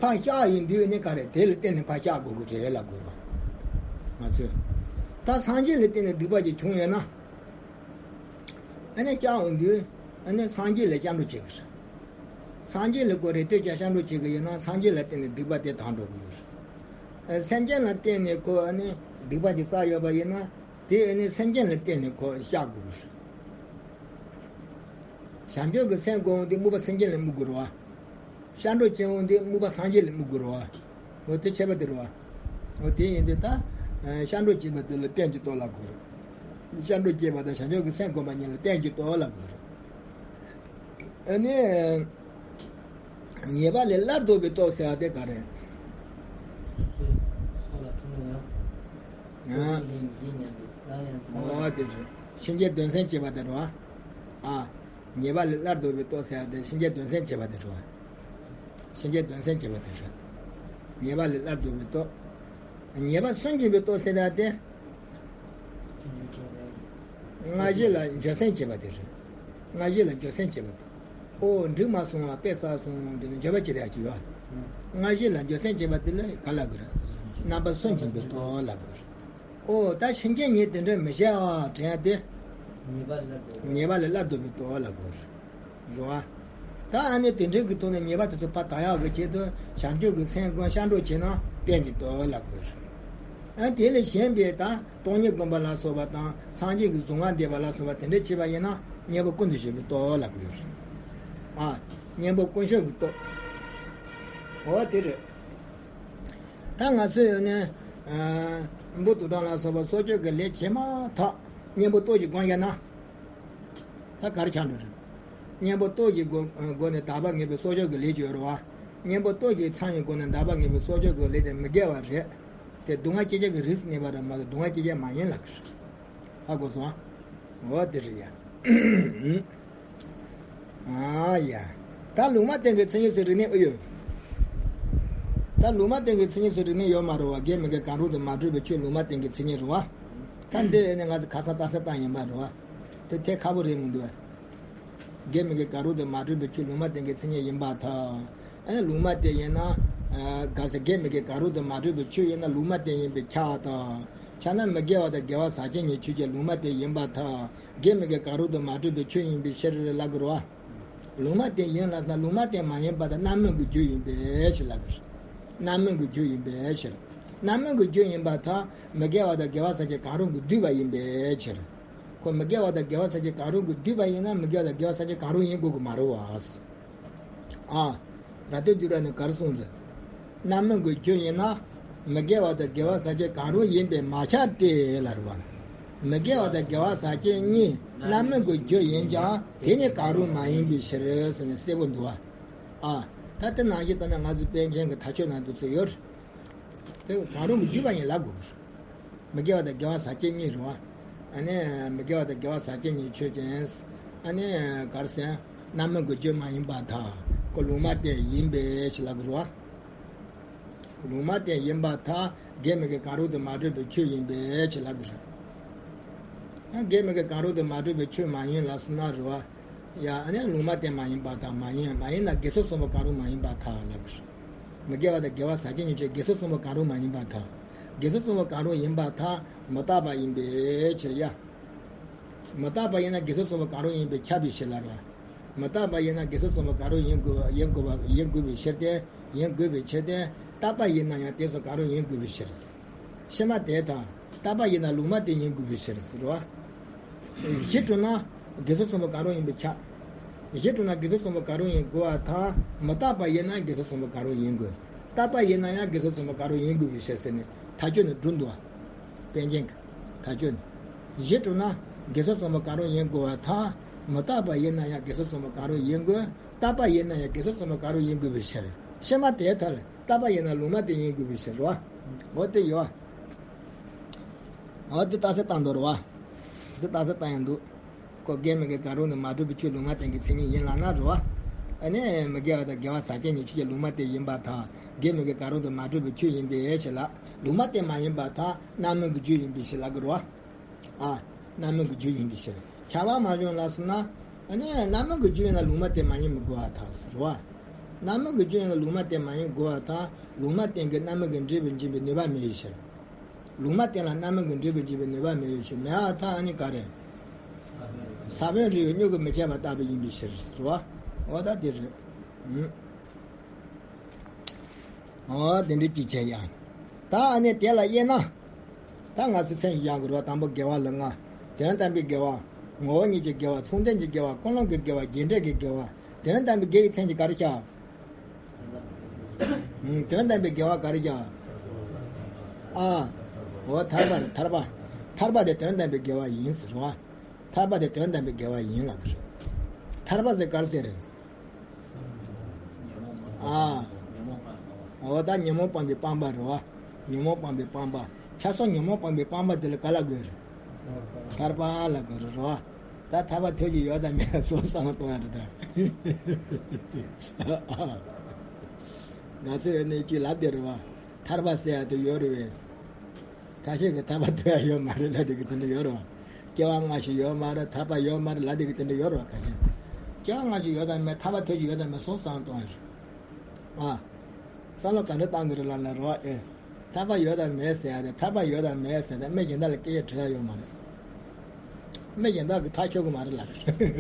ཕར་བཤགས་ཡོང་དུས་ནི་ག་རེ་དེ་ལ་བརྟེན་ནས་ཕར་བཤགས་དགོས་ཀྱི་རེད་ལབ་དགོས་རེད་བ། ང་ཚོས། ད་སངས་རྒྱས་ལ་བརྟེན་ནས་སྡིག་པ་ཅིག་བྱུང་ཡོད་ན། ཨ་ནི་བཤགས་ཡོང་དུས། ཨ་ནི་སངས་རྒྱས་ལ་ཤར་འགྲོ་བྱེད་ཀྱི་རེད། སངས་རྒྱས་ལ་ཁོ་རེ་ལྟོས་ཀྱང་ཤར་འགྲོ་བྱེད་ཀྱི་ཡོད་ན། སངས་རྒྱས་ལ་བརྟེན་ནས་སྡིག་པ་དེ་དག་འགྲོ་གི་ཡོད་རེད། ཨ། སེམས་ཅན་ལ་བརྟེན་ནས་ཁོ་ཨ་ནི་སྡིག་པ་ཅིག་བསགས་ཡོད་པ་ཡིན་ན། དེ་ཨ་ནི་སེམས་ཅན་ལ་བརྟེན་ནས་ཁོ་བཤགས་དགོས་ཀྱི་རེད། བྱང་ཆུབ་ཀྱི་སེམས་བསྒོམ་འོང་དུས་དམིགས་པ་སེམས་ཅན་ལ་དམིགས་དགོས་རེད་བ། ཤར་འགྲོ་བྱེད་འོང་དུས་དམིགས་པ་སངས་རྒྱས་ལ་དམིགས་དགོས་རེད་བ། འོ་དེ་ཁྱད་པར་དེ་རེད་བ། འོ་དེ་ཡིན་དུས་ད། ཨ། ཤར་འགྲོ་བྱེད་པ་དེ་ལ་རྟེན་གྱི་སྟོབས་ལབ་དགོས་རེད། ཤར་འགྲོ་བྱེད་པ་དང་བྱང་ཆུབ་ཀྱི་སེམས་བསྒོམ་པ་གཉིས་ལ་རྟེན་གྱི་སྟོབས་ལབ་དགོས་རེད། ཨ་ནི། ཉེས་པ་ལས་སླར་ལྡོག་པའི་སྟོབས་ཟེར་བ་དེ་ག་རེད། ཨ། འོ་དེ་རེད། གཤིན་རྗེའི་གདོན་སེམས་བྱེད་པ་དེ་རེད་བ། ཨ། ཉེས་པ་ལས་སླར་ལྡོག་པའི་སྟོབས་ཟེར་བ་དེ་གཤིན་རྗེའི་གདོན་སེམས་བྱེད་པ་དེ་རེད་བ། གཤིན་རྗེའི་གདོན་སེམས་བྱེད་པ་དེ་རེད། ཉེས་པ་ལས་སླར་ལྡོག་པའི་སྟོབས། ཉེས་པ་སུན་འབྱིན་པའི་སྟོབས་ཟེར་བ་དེ། སྔ་ཕྱི་ལ་འགྱོད་སེམས་བྱེད་པ་དེ་རེད། སྔ་ཕྱི་ལ་འགྱོད་སེམས་བྱེད་པ་དེ། ཨོ། འགྲིག་མ་སོང་བ། དཔེ་བསགས་སོང་། འདི་ནི་འགྱོད་པ་བྱེད་ཡག་ཅིག་ཡོད། སྔ་ཕྱི་ལ་འགྱོད་སེམས་བྱེད་པ་དེ་ལ་ག་ལབ་དགོས་རེད། རྣམ་པ་སུན་འབྱིན་པའི་སྟོབས་ལབ་དགོས་རེད། ཨོ། ད་གཤིན་རྗེ་ངས་དེ་འདྲ་མི་བྱེད་ཨ་དྲན་ཡག་དེ། ཉེས་པ་ལས་སླར་ལྡོག་པའི་སྟོབས་ལབ་དགོས་རེད། རེད་བ། ད་ཨ་ནི་དེ་འདྲའི་གི་ཐོག་ནས་ཉེས་པ་དེ་ཚོ་ཕར་དག་ཡག་གི་ཆེད་དུ་བྱང་ཆུབ་ཀྱི་སེམས་བསྒོམ་ཤར་འགྲོ་བྱེད་ན་རྟེན་གྱི་སྟོབས་ལབ་དགོས་རེད། ཨ། དེ་ལས་གཞན་པའི་ད་སྟོང་ཉིད་བསྒོམ་པ་ལ་སོགས་པ་དང་། སངས་རྒྱས་ཀྱི་གཟུངས་སྔགས་བཟླས་པ་ལ་སོགས་པ་དེ་འདྲ་བྱེད་པ་ཡིན་ན་གཉེན་པོ་ཀུན་ཏུ་བཞད་པའི་སྟོབས་ལབ་དགོས་རེད། ཨ། གཉེན་པོ་ཀུན་བཞད་ཀྱི་སྟོབས། འོ་དེ་རེད། ད་ང་ཚོས་ཡོད་ནས། ཨ། འབུ་དུག་སྦྲང་ལ་སོགས་པ་སྲོག་གཅོད་ཀྱི་ལས་བྱེད་མ་ཐག་གཉེན་པོ་སྟོབས་ཀྱིས་བསྒོམས་ཡོད་ན། ད་ག་རེ་ཆགས་འགྲོ་རེད། གཉེན་པོ་སྟོབས་ཀྱི་སྒོ་སྒོ་ནས་དག་པ་ངེས་པའི་སྲོག་གཅོད་ཀྱི་ལས་ཀྱི་ཡོད་རེད་བ། གཉེན་པོ་སྟོབས་ཀྱི་ཚང་བའི་སྒོ་ནས་དག་པ་ངེས་པའི་སྲོག་གཅོད་ཀྱི་ལས་དེ་མི་དགེ་བ་རེད། དེ་སྡུག་བསྔལ་སྐྱེ་བྱེད་ཀྱི་རིགས་གནས་པ་རེད་མ་གཏོགས་སྡུག་བསྔལ་སྐྱེ་བྱེད་མ་ཡིན་ལབ་ཀྱི་རེད། ཧ་གོ་སོང་ཨ། འོ་དེ་རེད་ཡ། ཨ་ཡ། ད་ལུང་མ་བསྟན་གྱི་མཚན་ཉིད་སུ་རིག་ནས་ཨེ་ཡོད། ད་ལུང་མ་བསྟན་གྱི་མཚན་ཉིད་སུ་རིག་ནས་ཡོད་མ་རེད་བ། དགེ་མི་དགེ་གང་རུང་དུ་མ་གྲུབ་པའི་ཆོས་ལུང་མ་བསྟན་གྱི་མཚན་ཉིད་རེད་བ། ད་འདི་ནི་ང་ཚོ་ཁ་སང་ལྟ་ས་བཏང་ཡིན་པ་རེད་བ། དེ་ཐད་ཁག་པོ་རེད་མི་འདུག་བ། དགེ་མི་དགེ་གང་རུང་དུ་མ་གྲུབ་པའི་ཆོས་ལུང་མ་བསྟན་གྱི་མཚན་ཉིད་ཡིན་པར་ཐལ། ཨ་ནི་ལུང་མ་བསྟན་ཡིན་ན། ཨ། གལ་སྲིད་དགེ་མི་དགེ་གང་རུང་དུ་མ་གྲུབ་པའི་ཆོས་ཡིན་ན་ལུང་མ་བསྟན་ཡིན་པས་ཁྱབ་པར་ཐལ། ཁྱབ་ན་མི་དགེ་བ་དང་དགེ་བ་ཟག་བཅས་གཉིས་ཆོས་ཅན། ལུང་མ་བསྟན་ཡིན་པར་ཐལ། དགེ་མི་དགེ་གང་རུང་དུ་མ་གྲུབ་པའི་ཆོས་ཡིན་པའི་ཕྱིར་ལབ་དགོས་རེད་བ། ལུང་མ་བསྟན་ཡིན་ལབ་ན་ལུང་མ་བསྟན་མ་ཡིན་པ་དང་རྣམ་སྨིན་གྱི་རྒྱུ་ཡིན་པའི་ཕྱིར་ལབ་དགོས་རེད། རྣམ་སྨིན་གྱི་རྒྱུ་ཡིན་པའི་ཕྱིར། རྣམ་སྨིན་གྱི་རྒྱུ་ཡིན་པར་ཐལ། མི་དགེ་བ་དང་དགེ་བ་ཟག་བཅས་གང་རུང་གིས་བསྡུས་པ་ཡིན་པའི་ཕྱིར། ཁོ་མི་དགེ་བ་དང་དགེ་བ་ཟག་བཅས་གང་རུང་གིས་བསྡུས་པ་ཡིན་ན་མི་དགེ་བ་དང་དགེ་བ་ཟག་བཅས་གང་རུང་ཡིན་དགོས་ཀྱི་མ་རེད་བ། ཨ། ར་སྟོད་འཇུག་སྒྲ་ནས་ག་རེ་གསུངས་རེད། རྣམ་སྨིན་གྱི་རྒྱུ་ཡིན་ན། མི་དགེ་བ་དང་དགེ་བ་ཟག་བཅས་གང་རུང་ཡིན་པས་མ་ཁྱབ་སྟེ་ལབ་རེད་བ། མི་དགེ་བ་དང་དགེ་བ་ཟག་བཅས་གཉིས་རྣམ་སྨིན་གྱི་རྒྱུ་ཡིན་ཀྱང་དེ་གཉིས་གང་རུང་མ་ཡིན་པའི་ཕྱིར་ཟེར་ནས་གསལ་པོ་འདུག་བ། ཨ། ད་དེ་ནང་བཞིན་ལྟར་ན་ང་ཚོ་པཎ་ཆེན་གྱི་མཐའ་དཔྱོད་ནང་དུ་ཚུད་ཡོད་རེད། དེ་གང་རུང་གིས་བསྡུས་པ་ཡིན་ལབ་དགོས། མི་དགེ་བ་དང་དགེ་བ་ཟག་བཅས་གཉིས་རེད་བ། ཨ་ནི་མི་དགེ་བ་དང་དགེ་བ་ཟག་བཅས་གཉིས་ཆོས་ཅན། ཨ་ནི་ག་རེ་ཟེར། རྣམ་སྨིན་གྱི་རྒྱུ་མ་ཡིན་པར་ཐལ། ཁོ་ལུང་མ་བསྟན་ཡིན་པའི་ཕྱིར་ལབ་དགོས་རེད་བ། ལུང་མ་བསྟན་ཡིན་པར་ཐལ། དགེ་མི་དགེ་གང་རུང་དུ་མ་གྲུབ་པའི་ཆོས་ཡིན་པའི་ཕྱིར་ལབ་དགོས་རེད། ཨ། དགེ་མི་དགེ་གང་རུང་དུ་མ་གྲུབ་པའི་ཆོས་མ་ཡིན་ལབ་སོང་ན་རེད་བ། ཡ། ཨ་ནི་ལུང་མ་བསྟན་མ་ཡིན་པར་ཐལ། མ་ཡིན། མ་ཡིན་ན་དགེ་སོགས་གསུམ་པོ་གང་རུང་མ་ཡིན་པར་ཐལ་ལབ་དགོས་རེད། མི་དགེ་བ་དང་དགེ་བ་ཟག་བཅས་གཉིས་ཆོས་དགེ་སོགས་གསུམ་པོ་གང་རུང་མ་ཡིན་པར་ཐལ། དགེ་སོགས་གསུམ་པོ་གང་རུང་ཡིན་པར་ཐལ། མི་རྟག་པ་ཡིན་པའི་ཕྱིར་ཡ། མི་རྟག་པ་ཡིན་ན་དགེ་སོགས་གསུམ་པོ་གང་རུང་ཡིན་པས་ཁྱབ་པའི་ཕྱིར་ལབ་རེད་བ། མི་རྟག་པ་ཡིན་ན་དགེ་སོགས་གསུམ་པོ་གང་རུང་ཡིན་དགོས། ཡིན་དགོས་པ། ཡིན་དགོས་པའི་ཕྱིར་ཏེ། ཡིན་དགོས་པའི་ཕྱིར་ཏེ། རྟག་པ་ཡིན་ན་ཡང་དེ་སོགས་གང་རུང་ཡིན་དགོས་པའི་ཕྱིར། ཕྱི་མ་དེ་དང་རྟག་པ་ཡིན་ན་ལུང་མ་བསྟན་ཡིན་དགོས་པའི་ཕྱིར་ཟེར་བ། གཞི་གྲུབ་ན་དགེ་སོགས་གསུམ་པོ་གང་རུང་ཡིན་པས་ཁྱབ། གཞི་གྲུབ་ན་དགེ་སོགས་གསུམ་པོ་གང་རུང་ཡིན་དགོས་པར་ཐལ། མི་རྟག་པ་ཡིན་ན་དགེ་སོགས་གསུམ་པོ་གང་རུང་ཡིན་དགོས། རྟག་པ་ཡིན་ན་ཡང་དགེ་སོགས་གསུམ་པོ་གང་རུང་ཡིན་དགོས་པའི་ཕྱིར་ཟེར་ནས་མཐའ་དཔྱོད་ནས་སྒྲུབ་འདུག་བ། པཎ་ཆེན་གྱི་མཐའ་དཔྱོད་ནས། གཞི་གྲུབ་ན་དགེ་སོགས་གསུམ་པོ་གང་རུང་ཡིན་དགོས་པར་ཐལ། མི་རྟག་པ་ཡིན་ན་ཡང་དགེ་སོགས་གསུམ་པོ་གང་རུང་ཡིན་དགོས། རྟག་པ་ཡིན་ན་ཡང་དགེ་སོགས་གསུམ་པོ་གང་རུང་ཡིན་དགོས་པའི་ཕྱིར། ཕྱི་མ་དེ་ལྟར་རྟག་པ་ཡིན་ན་ལུང་མ་བསྟན་ཡིན་དགོས་པའི་ཕྱིར་རོ། འོ་དེ་ཡོད། འོ་དེ་རྟགས་གསལ་བཏང་འདུག་རོ། དེ་རྟགས་གསལ་བཏང་ཡང་འདུག་ཁོ་དགེ་མི་དགེ་གང་རུང་དུ་མ་གྲུབ་པའི་ཆོས་ལུང་མ་བསྟན་གྱི་མཚན་ཉིད་ཡིན་ལབ་ན་རེད་བ། ཨ་ནི་མི་དགེ་བ་དང་དགེ་བ་ཟག་བཅས་གཉིས་ཆོས་ཀྱི་ལུང་མ་བསྟན་ཡིན་པར་ཐལ། དགེ་མི་དགེ་གང་རུང་དུ་མ་གྲུབ་པའི་ཆོས་ཡིན་པའི་ཕྱིར་ལ། ལུང་མ་བསྟན་མ་ཡིན་པར་ཐལ། རྣམ་སྨིན་གྱི་རྒྱུ་ཡིན་པའི་ཕྱིར་ལབ་དགོས་རེད་བ། ཨ། རྣམ་སྨིན་གྱི་རྒྱུ་ཡིན་པའི་ཕྱིར། ཁྱབ་པ་མ་བྱུང་ལབ་སོང་ན། ཨ་ནི་རྣམ་སྨིན་གྱི་རྒྱུ་ཡིན་ན་ལུང་མ་བསྟན་མ་ཡིན་མི་དགོས་པར་ཐལ་ཟེར་བ། རྣམ་སྨིན་གྱི་རྒྱུ་ཡིན་ན་ལུང་མ་བསྟན་མ་ཡིན་དགོས་པར་ཐལ། ལུང་མ་བསྟན་གྱི་རྣམ་སྨིན་གྱི་འབྲས་བུ་འབྱིན་པའི་ནུས་པ་མེད་པའི་ཕྱིར། ལུང་མ་བསྟན་ལ་རྣམ་སྨིན་གྱི་འབྲས་བུ་འབྱིན་པའི་ནུས་པ་མེད་པའི་ཕྱིར། མེད་པར་ཐལ། ཨ་ནི་ག་རེ། ས་བོན་རིལ་བས་མྱུ་གུ་མི་འཆད་པ་ལྟ་བུ་ཡིན་པའི་ཕྱིར་ཟེར་བ། འོ་ད་དེ་རེད། ཨུམ། འོ་དེ་འདྲ་ཅིག་བྱས་ཡ། ད་ཨ་ནི་དེ་ལ་དབྱེ་ན། ད་ང་ཚོས་མཚན་ཞིག་བཞག་དགོས་རེད་བ། དང་པོ་དགེ་བ་ལ་ལྔ། དོན་དམ་པའི་དགེ་བ། ངོ་བོ་ཉིད་ཀྱི་དགེ་བ། མཚུངས་ལྡན་གྱི་དགེ་བ། ཀུན་སློང་གི་དགེ་བ། རྗེས་འབྲས་ཀྱི་དགེ་བ། དོན་དམ་པའི་དགེ་ཡི་མཚན་གྱིས་ག་རེ་བྱ། ཨུམ། དོན་དམ་པའི་དགེ་བ་ག་རེ་བྱ། ཨ། འོ་ཐར་པ་རེད། ཐར་པ། ཐར་པ་དེ་དོན་དམ་པའི་དགེ་བ་ཡིན་ཟེར་བ། ཐར་པ་དེ་དོན་དམ་པའི་དགེ་བ་ཡིན་ལབ་པ་རེད། ཐར་པ་ཟེར་ག་རེ་ཟེར་རེད། ཨ། འོ་ད་ཉོན་མོངས་སྤངས་པའི་སྤངས་པ་རེད་བ། ཉོན་མོངས་སྤངས་པའི་སྤངས་པ། ཆགས་སོགས་ཉོན་མོངས་སྤངས་པའི་སྤངས་པ་དེ་ལ་ག་ལབ་དགོས་རེད། ཐར་པ་ལབ་དགོས་རེད་བ། ད་ཐར་པ་ཐོབ་ཀྱི་ཡོད་དམ་མེད་སོགས་བསམ་བློ་གཏོང་ཡ་རེད་ད། ང་ཚོས་ནི་ཅིག་ལབ་བསྡད་རེད་བ། ཐར་པ་ཟེར་ཡ་དེ་ཡོད་རེད་བས། ཁ་ཤས་ཀྱིས་ཐར་པ་ཐོབ་ཡ་ཡོད་མ་རེད་ལབ་བསྡད་ཀྱི་དེ་འདྲ་ཡོད་རེད་བ། སྐྱེ་བ་སྔ་ཕྱི་ཡོད་མ་རེད། ཐར་པ་ཡོད་མ་རེད་ལབ་བསྡད་ཀྱི་དེ་འདྲ་ཡོད་རེད་བ། ཁ་ཤས། སྐྱེ་བ་སྔ་ཕྱི་ཡོད་དམ་མེད། ཐར་པ་ཐོབ་ཀྱི་ཡོད་དམ་མེད་སོགས་བསམ་བློ་གཏོང་ཡ་རེད། ཨ། བསམ་བློ་ག་འདྲ་བཏང་གི་རེད་ལབ་ན་རེད་བ། ཨེ། ཐར་པ་ཡོད་དམ་མེད་ཟེར་ཡ་དེ། ཐར་པ་ཡོད་དམ་མེད་ཟེར་ཏེ་མི་གཞན་དག་ལ་སྐད་ཆ་དྲི་ཡ་ཡོད་མ་རེད། མི་གཞན་དག་གིས་ཐག་ཆོད་གི་མ་རེད་ལབ།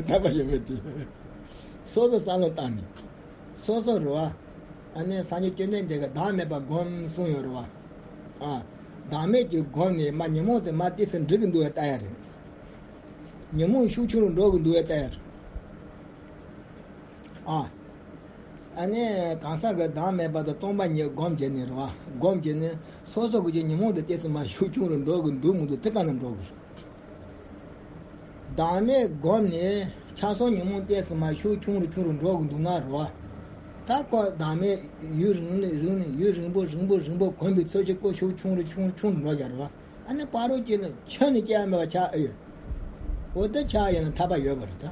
ཐར་པ་ཡོད་མེད་དེ། སོ་སོ་བསམ་བློ་བཏང་ནས། སོ་སོ་རེད་བ། ཨ་ནི་སངས་རྒྱས་བཅོམ་ལྡན་འདས་ཀྱིས་བདག་མེད་པ་སྒོམ་གསུངས་ཡོད་རེད་བ། ཨ། བདག་མེད་ཀྱི་སྒོམ་ནས་མ་ཉོན་མོངས་དེ་མར་ཏོག་ཙམ་འགྲིབ་གི་འདུག་པ་ལྟ་ཡ་རེད། ཉོན་མོངས་ཤུགས་ཆུང་རུ་འགྲོ་གི་འདུག་པ་ལྟ་ཡ་རེད། ཨ། ཨ་ནི་གང་ཟག་གིས་བདག་མེད་པ་དང་སྟོང་པ་ཉིད་སྒོམ་བྱས་ནས་རེད་བ། སྒོམ་བྱས་ནས་སོ་སོ་གི་ཉོན་མོངས་དེ་ཏོག་ཙམ་མར་ཤུགས་ཆུང་རུ་འགྲོ་གི་འདུག་མི་འདུག་དེ་ག་ནས་འགྲོ་གི་རེད། བདག་མེད་སྒོམ་ནས་ཆགས་སོགས་ཉོན་མོངས་ཏོག་ཙམ་མར་ཤུགས་ཆུང་རུ་ཆུང་རུ་འགྲོ་གི་འདུག་ན་རེད་བ། ད་ཁོ་བདག་མེད་ཡུན་རིང་ནས་རིང་ནས་ཡུན་རིང་པོ་རིང་པོ་རིང་པོ་གོམས་པའི་ཚོད་ཀྱིས་ཁོ་ཤུགས་ཆུང་རུ་ཆུང་རུ་ཆུང་རུ་འགྲོ་བཞག་རེད་བ། ཨ་ནི་བར་དུ་ཅིག་ལ་ཁྱོན་ནས་སྐྱེ་ཡ་མེད་པ་ཆགས་ཨེ་ཡོད། འོ་དེ་ཆགས་ཡོད་ན་ཐར་པ་ཡོད་པ་རེད་ད།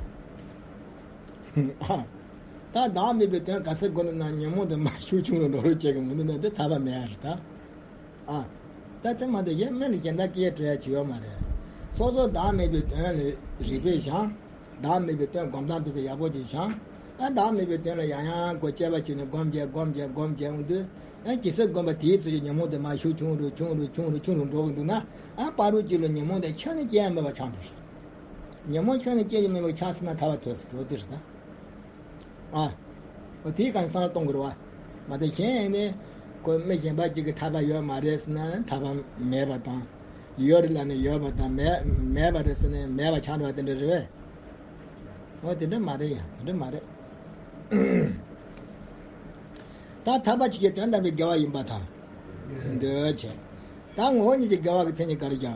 ཨ། ད་བདག་མེད་པའི་དོན་ག་ཚོད་གོ་ན་ན་ཉོན་མོངས་དེ་མར་ཤུགས་ཆུང་རུ་འགྲོ་རོགས་བྱེད་གི་མི་འདུག་ན་དེ་ཐར་པ་མེད་ཡ་རེད་ད། ཨ། ད་དེ་མ་གཏོགས་གཞན་མི་ལ་གཞན་དག་སྐད་འཕྲོད་ཡ་ཅིག་ཡོད་མ་རེད། སོ་སོ་བདག་མེད་པའི་དོན་ལ་རིག་པས་སྦྱང་། བདག་མེད་པའི་དོན་སྒོམ་སྟངས་དེ་ཚོ་ཡག་པོ་ཅིག་སྦྱང་། ཨ། བདག་མེད་པའི་དོན་ལ་ཡང་ཡང་ཁོ་དཔྱད་པ་བྱས་ནས་སྒོམ་བྱས་སྒོམ་བྱས་སྒོམ་བྱས་འོང་དུས། ཨ། ཇི་སྲིད་སྒོམ་པ་དེའི་ཚོད་ཀྱིས་ཉོན་མོངས་དེ་མར་ཤུགས་ཆུང་རུ་ཆུང་རུ་ཆུང་རུ་ཆུང་རུ་འགྲོ་གི་འདུག་ན། ཨ། བར་དུ་ཅིག་ལ་ཉོན་མོངས་དེ་ཁྱོན་ནས་སྐྱེ་ཡ་མེད་པ་ཆགས་འགྲོ། ཉོན་མོངས་ཁྱོན་ནས་སྐྱེ་ཡ་མེད་པ་ཆགས་སོང་ན་ཐར་པ་ཐོབ་ཟེར་དེ་རེད་ད། ཨ། འོ་དེའི་སྒང་བསམ་བློ་གཏོང་དགོས་རེད་བ། མ་གཏོགས་གཞན་ནི། ཁོ་མི་གཞན་པ་གཅིག་གིས་ཐར་པ་ཡོད་མ་རེད་ཟེར་ན་ཐར་པ་མེད་པ་དང་། ཡོད་རེད་ལབ་ནས་ཡོད་པ་དང་མེད་མེད་པ་རེད་ཟེར་ནས་མེད་པ་ཆགས་འགྲོ་བ་དེ་འདྲ་རེད་བས། འོ་དེ་འདྲ་མ་རེད་ཡ། དེ་འདྲ་མ་རེད། ད་ཐར་པ་ཆོས་ཀྱི་དོན་དམ་པའི་དགེ་བ་ཡིན་པར་ཐལ། འདོད་བྱེད། ད་ངོ་བོ་ཉིད་ཀྱི་དགེ་བ་གི་མཚན་ཉིད་ག་རེ་བྱ།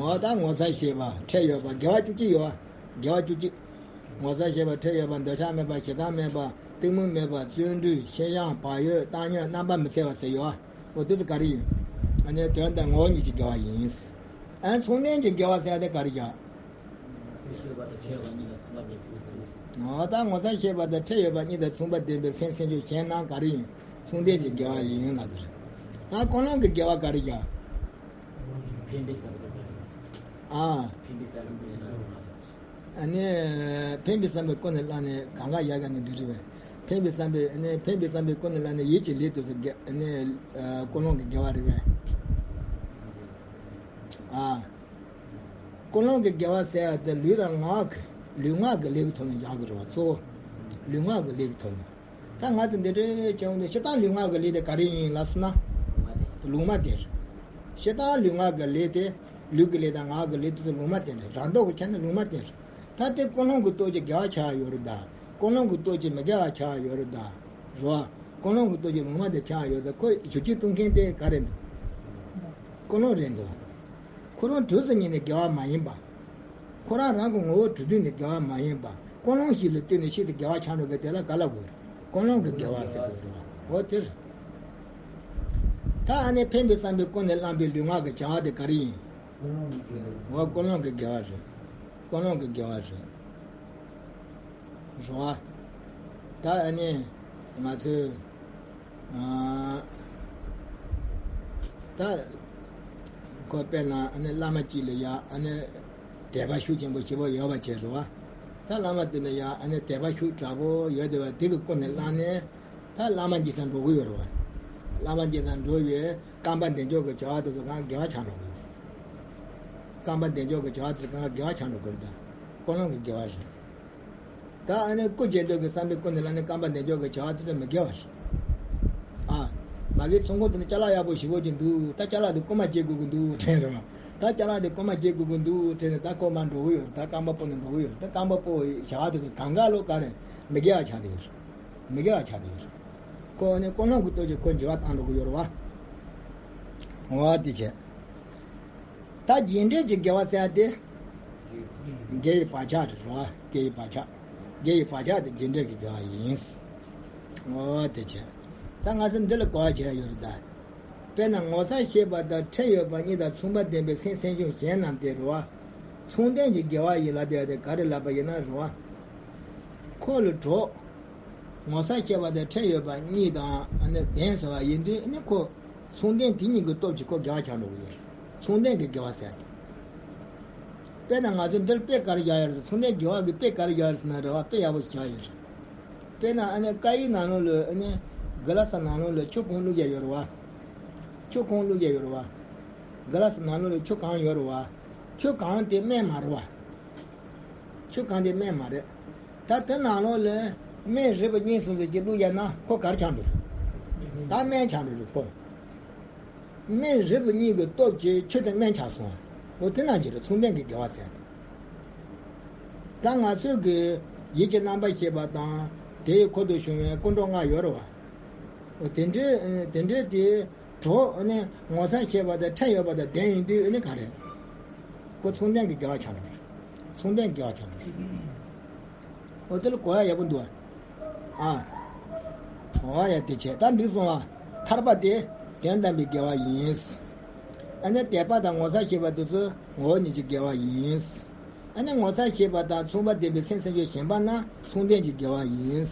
འོ་ད་ངོ་ཚ་ཤེས་པ་ཁྲེལ་ཡོད་པ་དགེ་བ་བཅུ་གཅིག་ཡོད་པ། དགེ་བ་བཅུ་གཅིག་ངོ་ཚ་ཤེས་པ་ཁྲེལ་ཡོད་པ། འདོད་ཆགས་མེད་པ། ཞེ་སྡང་མེད་པ། གཏི་མུག་མེད་པ། བརྩོན་འགྲུས། ཤེས་བྱ། བག་ཡོད། བཏང་སྙོམས། རྣམ་པར་མི་འཚེ་བ་ཟེར་ཡོད་པ། འོ་དེ་ཚོ་ག་རེ་ཡིན། ཨ་ནི་དོན་དམ་ངོ་བོ་ཉིད་ཀྱི་དགེ་བ་ཡིན། ཨ། མཚུངས་ལྡན་གྱི་དགེ་བ་ཟེར་ཡ་དེ་ག་རེ་བྱ། འོ་ད་ངོ་ཚ་ཤེས་པ་དང་ཁྲེལ་ཡོད་པ་གཉིས་དང་མཚུངས་པ་ལྡན་པའི་སེམས་སེམས་བྱུང་གཞན་རྣམས་ག་རེ་ཡིན། མཚུངས་ལྡན་གྱི་དགེ་བ་ཡིན་ལབ་ཀྱི་རེད། ད་ཀུན་སློང་གི་དགེ་བ་ག་རེ་བྱ། ཨ། ཨ་ནི་ཕན་པའི་བསམ་པས་ཀུན་ནས་བསླངས་ནས་གང་ག་ཡ་ག་ནས་འདི་རེད་པས། ཕན་པའི་བསམ་པས་ཨ་ནི་ཕན་པའི་བསམ་པས་ཀུན་ནས་བསླངས་ནས་ཡིད་ཀྱི་ལས་དེ་ཚོ་དགེ་ཨ་ནི་ཀུན་སློང་གི་དགེ་བ་རེད་པས། ཨ། ཀུན་སློང་གི་དགེ་བ་ཟེར་ཡ་དེ་ལུས་དང་ངག་གི་ལུས་ངག་གི་ལས་ཀྱི་ཐོག་ནས་བཞག་དགོས་རེད་བ། གཙོ་བོ་ལུས་ངག་གི་ལས་ཀྱི་ཐོག་ནས། ད་ང་ཚོ་འདི་འདྲའི་བྱུང་སྟེ་སྤྱིར་བཏང་ལུས་ངག་གི་ལས་དེ་ག་རེ་ཡིན་ལབ་སོང་ན། ལུང་མ་དེ་རེད། སྤྱིར་བཏང་ལུས་ངག་གི་ལས་དེ་ལུས་ཀྱི་ལས་དང་ངག་གི་ལས་དེ་ཚོ་ལུང་མ་དེ་རེད། རང་ལྡོག་གི་ཁྱད་ནི་ལུང་མ་དེ་རེད། ད་དེ་ཀུན་སློང་གི་སྟོབས་ཀྱིས་དགེ་བ་ཆགས་ཡོད་རེད་ད། ཀུན་སློང་གི་སྟོབས་ཀྱིས་མི་དགེ་བ་ཆགས་ཡོད་རེད་ད། རེད་བ། ཀུན་སློང་གི་སྟོབས་ཀྱིས་ལུང་མ་དེ་ཆགས་ཡོད་ད། ཁོ་བྱུས་བཅུ་གཏོང་མཁན་དེ་ག་རེད་འདུག་ཀུན་སློང་རེད་འདུག་ཁོ་རང་གྲུབ་ཟིན་ཉིད་ནས་དགེ་བ་མ་ཡིན་པ། ཁོ་རང་རང་གི་ངོ་བོ་གྲུབ་དུས་ནས་དགེ་བ་མ་ཡིན་པ། ཀུན་སློང་ཞིག་ལ་ལྟོས་ནས་ཕྱིས་སུ་དགེ་བ་ཆགས་འགྲོ་མཁན་དེ་ལ་ག་ལབ་དགོས། ཀུན་སློང་གི་དགེ་བ་ཟེར་དགོས་རེད་བ། འོ་དེ་རེད། ད་ཨ་ནི་ཕན་པའི་བསམ་པས་ཀུན་ནས་བསླངས་པའི་ལུས་ངག་གི་བྱ་བ་དེ་ག་རེ་ཡིན། འོ་ཀུན་སློང་གི་དགེ་བ་རེད། ཀུན་སློང་གི་དགེ་བ་རེད། རེད་བ། ད་ཨ་ནི་ང་ཚོས་ཨ་ད་ཁོ་དཔེར་ན་ཨ་ནི་བླ་མ་གཅིག་ལ་ཡ་ཨ་ནི་དད་པ་ཤུགས་ཆེན་པོ་ཞེ་པོ་ཡོད་པ་བྱས་རེད་བ། ད་བླ་མ་དེ་ལ་ཡ་ཨ་ནི་དད་པ་ཤུགས་དྲག་པོ་ཡོད་བསྡད་པ་དེ་གི་ཀུན་ནས་བསླངས་ནས། ད་བླ་མ་མཇལ་ས་འགྲོ་གི་ཡོད་རེད་བ། བླ་མ་མཇལ་ས་འགྲོ་བའི་རྐང་པ་འདེགས་འཇོག་གི་བྱ་བ་དེ་ཚོ་གང་དགེ་བ་ཆགས་འགྲོ་གི་ཡོད། རྐང་པ་འདེགས་འཇོག་གི་བྱ་བ་དེ་ཚོ་གང་དགེ་བ་ཆགས་འགྲོ་གི་རེད། ད་ཀུན་སློང་གི་དགེ་བ་རེད། ད་ཨ་ནི་སྐུ་མཇལ་འདོད་ཀྱི་བསམ་པའི་ཀུན་ནས་བསླངས་ནས་རྐང་པ་འདེགས་འཇོག་གི་བྱ་བ་དེ་ཚོ་མི་དགེ་བ་རེད། ཨ། མ་གི་ཚོང་ཁང་དེ་ནི་ཅ་ལག་ཡག་པོ་ཞེ་པོ་ཅིག་འདུག་ད་ཅ་ལག་དེ་རྐུ་མ་བྱེད་དགོས་ཀྱི་འདུག་དྲན་རེད་བ། ད་ཅ་ལག་དེ་རྐུ་མ་བྱེད་དགོས་ཀྱི་འདུག་དྲན་ནས་ད་ཁོ་མར་འགྲོ་གི་ཡོད་རེད། ད་རྐང་པ་སྤོ་ནས་འགྲོ་གི་ཡོད་རེད། ད་རྐང་པ་སྤོ་བའི་བྱ་བ་དེ་ཚོ་གང་ག་ལོ་ག་རེ་མི་དགེ་བ་ཆགས་བསྡད་ཡོད་རེད། མི་དགེ་བ་ཆགས་བསྡད་ཡོད་རེད། ཁོ་ནི་ཀུན་སློང་གི་སྟོབས་ཀྱིས་ཁོ་འགྱུར་བ་བཏང་འགྲོ་གི་ཡོད་རེད་བ། འོ་དེ་བྱས། ད་རྗེས་འབྲས་ཀྱི་དགེ་བ་ཟེར་ཡ་དེ། དགེ་བའི་བག་ཆགས་རེད་བ། དགེ་བའི་བག་ཆགས། དགེ་བའི་བག་ཆགས་དེ་རྗེས་འབྲས་ཀྱི་དགེ་བ་ཡིན། འོ་དེ་བྱས། ད་ང་ཚོ་འདི་ལ་གོ་བ་བྱས་ཡོད་རེད་ད། དཔེར་ན་ངོ་ཚ་ཤེས་པ་དང་ཁྲེལ་ཡོད་པ་གཉིས་དང་མཚུངས་པ་ལྡན་པའི་སེམས་སེམས་བྱུང་གཞན་རྣམས་དེ་རེད་བ། མཚུངས་ལྡན་གྱི་དགེ་བ་ཡིན་ལབ་བསྡད་ཡ་དེ་ག་རེ་ལབ་པ་ཡིན་ན་རེད་བ། ཁོ་ལ་གྲོགས། ངོ་ཚ་ཤེས་པ་དང་ཁྲེལ་ཡོད་པ་གཉིས་དང་ཨ་ནི་ལྡན་ཟེར་བ་ཡིན་དུས་ཨ་ནི་ཁོ། མཚུངས་ལྡན་དེ་གཉིས་ཀྱི་སྟོབས་ཀྱིས་ཁོ་དགེ་བ་ཆགས་འགྲོ་གི་ཡོད་རེད། མཚུངས་ལྡན་གྱི་དགེ་བ་ཟེར་ཏེ། དཔེར་ན་ང་ཚོ་འདིར་དཔེ་ག་རེ་བཞག་ཡོད་རེད་ཟེར། མཚུངས་ལྡན་དགེ་བ་གི་དཔེ་ག་རེ་བཞག་ཡོད་རེད་ཟེར་ན་རེད་བ། དཔེ་ཡག་པོ་ཞིག་བཞག་ཡོད་རེད། དཔེར་ན་ཨ་ནི་ཀ་ཡི་ནང་ལོགས་ལ་ཨ་ནི་ག་ལ་ས་ནང་ལོགས་ལ་ཆུ་གང་བླུགས་ཡ་ཡོད་རེད་བ། ཆུ་གང་བླུགས་ཡ་ཡོད་རེད་བ། ག་ལ་ས་ནང་ལོགས་ལ་ཆུ་གང་ཡོད་རེད་བ། ཆུ་གང་དེ་སྨན་མ་རེད་བ། ཆུ་གང་དེ་སྨན་མ་རེད། ད་དེ་ནང་ལོགས་ལ་སྨན་རིལ་བུ་གཉིས་གསུམ་ཙམ་ཅིག་བླུགས་ཡ་ན་ཁོ་ག་རེ་ཆགས་འགྲོ་རེད། ད་སྨན་ཆགས་འགྲོ་རེད་ཁོ། སྨན་རིལ་བུ་གཉིས་ཀྱི་སྟོབས་ཀྱིས་ཆུ་དེ་སྨན་ཆགས་སོང་བ། འོ་དེ་ནང་བཞིན་རེད། མཚུངས་ལྡན་གྱི་དགེ་བ་ཟེར་ཏེ། ད་ང་ཚོས་ཀྱི་ཡིད་ཀྱི་རྣམ་པར་ཤེས་པ་དང་དེའི་འཁོར་དུ་བྱུང་བའི་ཀུན་འགྲོ་ལྔ་ཡོད་རེད་བ། འོ་དེ་འདྲའི་དེ་འདྲའི་དེ་གྲོགས་ནི་ངོ་ཚ་ཤེས་པ་དང་ཁྲེལ་ཡོད་པ་དང་ལྡན་ཡིན་དུས་ནི་ག་རེ། ཁོ་མཚུངས་ལྡན་གྱི་དགེ་བ་ཆགས་འགྲོ་རེད། མཚུངས་ལྡན་དགེ་བ་ཆགས་འགྲོ་རེད། འོ་དེ་ལ་གོ་ཡ་ཡག་པོ་འདུག་བ། ཨ། འོ་ཡ་དེ་བྱས་ད་འགྲིག་སོང་བ། ཐར་པ་དེ་དོན་དམ་པའི་དགེ་བ་ཡིན། ཨ་ནི་དད་པ་དང་ངོ་ཚ་ཤེས་པ་དེ་ཚོ་ངོ་བོ་ཉིད་ཀྱི་དགེ་བ་ཡིན། ཨ་ནི་ངོ་ཚ་ཤེས་པ་དང་མཚུངས་པ་ལྡན་པའི་སེམས་སེམས་བྱུང་གཞན་པ་རྣམས་མཚུངས་ལྡན་གྱི་དགེ་བ་ཡིན།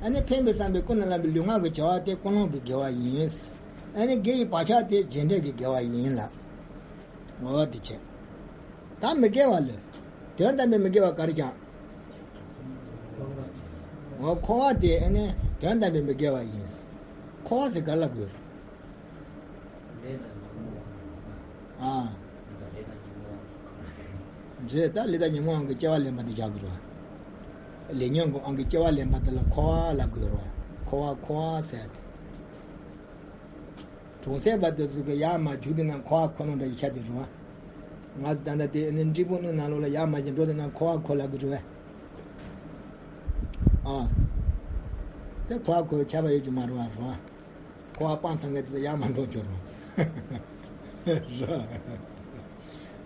ཨ་ནི་ཕན་པའི་བསམ་པས་ཀུན་ནས་བསླངས་པའི་ལུས་ངག་གི་བྱ་བ་དེ་ཀུན་སློང་གི་དགེ་བ་ཡིན། ཨ་ནི་དགེ་ཡི་བག་ཆགས་དེ་རྗེས་འབྲས་ཀྱི་དགེ་བ་ཡིན་ལ། འོ་དེ་བྱས། ད་མི་དགེ་བ་ལ། དོན་དམ་པའི་མི་དགེ་བ་ག་རེ་ཆགས། འོ་འཁོར་བ་དེ་ཨ་ནི་དོན་དམ་པའི་མི་དགེ་བ་ཡིན། འཁོར་བ་ཟེར་ག་ལ་དགོས། ཨ། རེད་ད་ལས་དང་ཉོན་མོངས་དབང་གིས་སྐྱེ་བ་ལེན་པ་དེ་བཞག་དགོས་རེད་བ། ལས་ཉོན་གྱི་དབང་གིས་སྐྱེ་བ་ལེན་པ་དེ་ལ་འཁོར་བ་ལབ་དགོས་རེད་བ། འཁོར་བ་འཁོར་བ་ཟེར་ཏེ། གྲོང་གསེབ་པ་དེ་ཚོ་གི་ཡར་མར་རྒྱུག་དེ་ན་འཁོར་བ་འཁོར་ནོ་འདྲ་ཡི་ཤ་དེ་རུང་བ། ང་ཚོ་ད་ལྟ་དེ་ནི་འབྲས་སྤུངས་གླིང་ནང་ལོགས་ལ་ཡར་མར་ཅིག་འགྲོ་དེ་ན་འཁོར་བ་འཁོར་ལབ་གི་རེད་བས། ཨ། དེ་འཁོར་བ་འཁོར་བའི་ཁྱབ་པ་ཡོད་རྒྱུ་མ་རེད་བ་རུང་བ། འཁོར་བ་སྤངས་ཚར་མཁན་དེ་ཚོ་ཡར་མར་འགྲོ་འགྱུར་རུང་། རེད།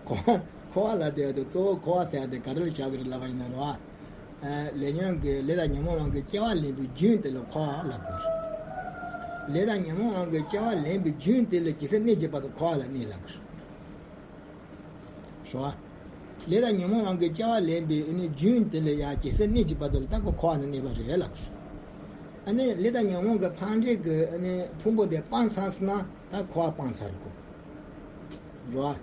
འཁོར་བ་འཁོར་བ་ལབ་དེ་དེ་གཙོ་བོ་འཁོར་བ་ཟེར་ཡ་དེ་ག་རེ་ལ་བཞག་གི་རེད་ལབ་པ་ཡིན་ན་རུང་བ། ལས་ཉོན་གྱི་ལས་དང་ཉོན་མོངས་དབང་གིས་སྐྱེ་བ་ལེན་པའི་རྒྱུན་དེ་ལ་འཁོར་བ་ལབ་དགོས་རེད། ལས་དང་ཉོན་མོངས་དབང་གིས་སྐྱེ་བ་ལེན་པའི་རྒྱུན་དེ་ལ་ཇི་སྲིད་གནས་ཀྱི་བར་དུ་འཁོར་བ་ལ་གནས་ལབ་དགོས་རེད། ཞུ་བ། ལས་དང་ཉོན་མོངས་དབང་གིས་སྐྱེ་བ་ལེན་པའི་ཨ་ནི་རྒྱུན་དེ་ལ་ཡང་ཇི་སྲིད་གནས་ཀྱི་བར་དུ་ལ་ད་ཁོ་འཁོར་བ་ན་གནས་པ་རེད་ལབ་དགོས་རེད། ཨ་ནི་ལས་དང་ཉོན་མོངས་ཀྱི་ཕན་འབྲས་ཀྱི་ཨ་ནི་ཕུང་པོ་དེ་སྤངས་ཚར་སོང་ན་ད་འཁོར་བ་སྤངས་ཚར་དགོས། འགྲོ་བ།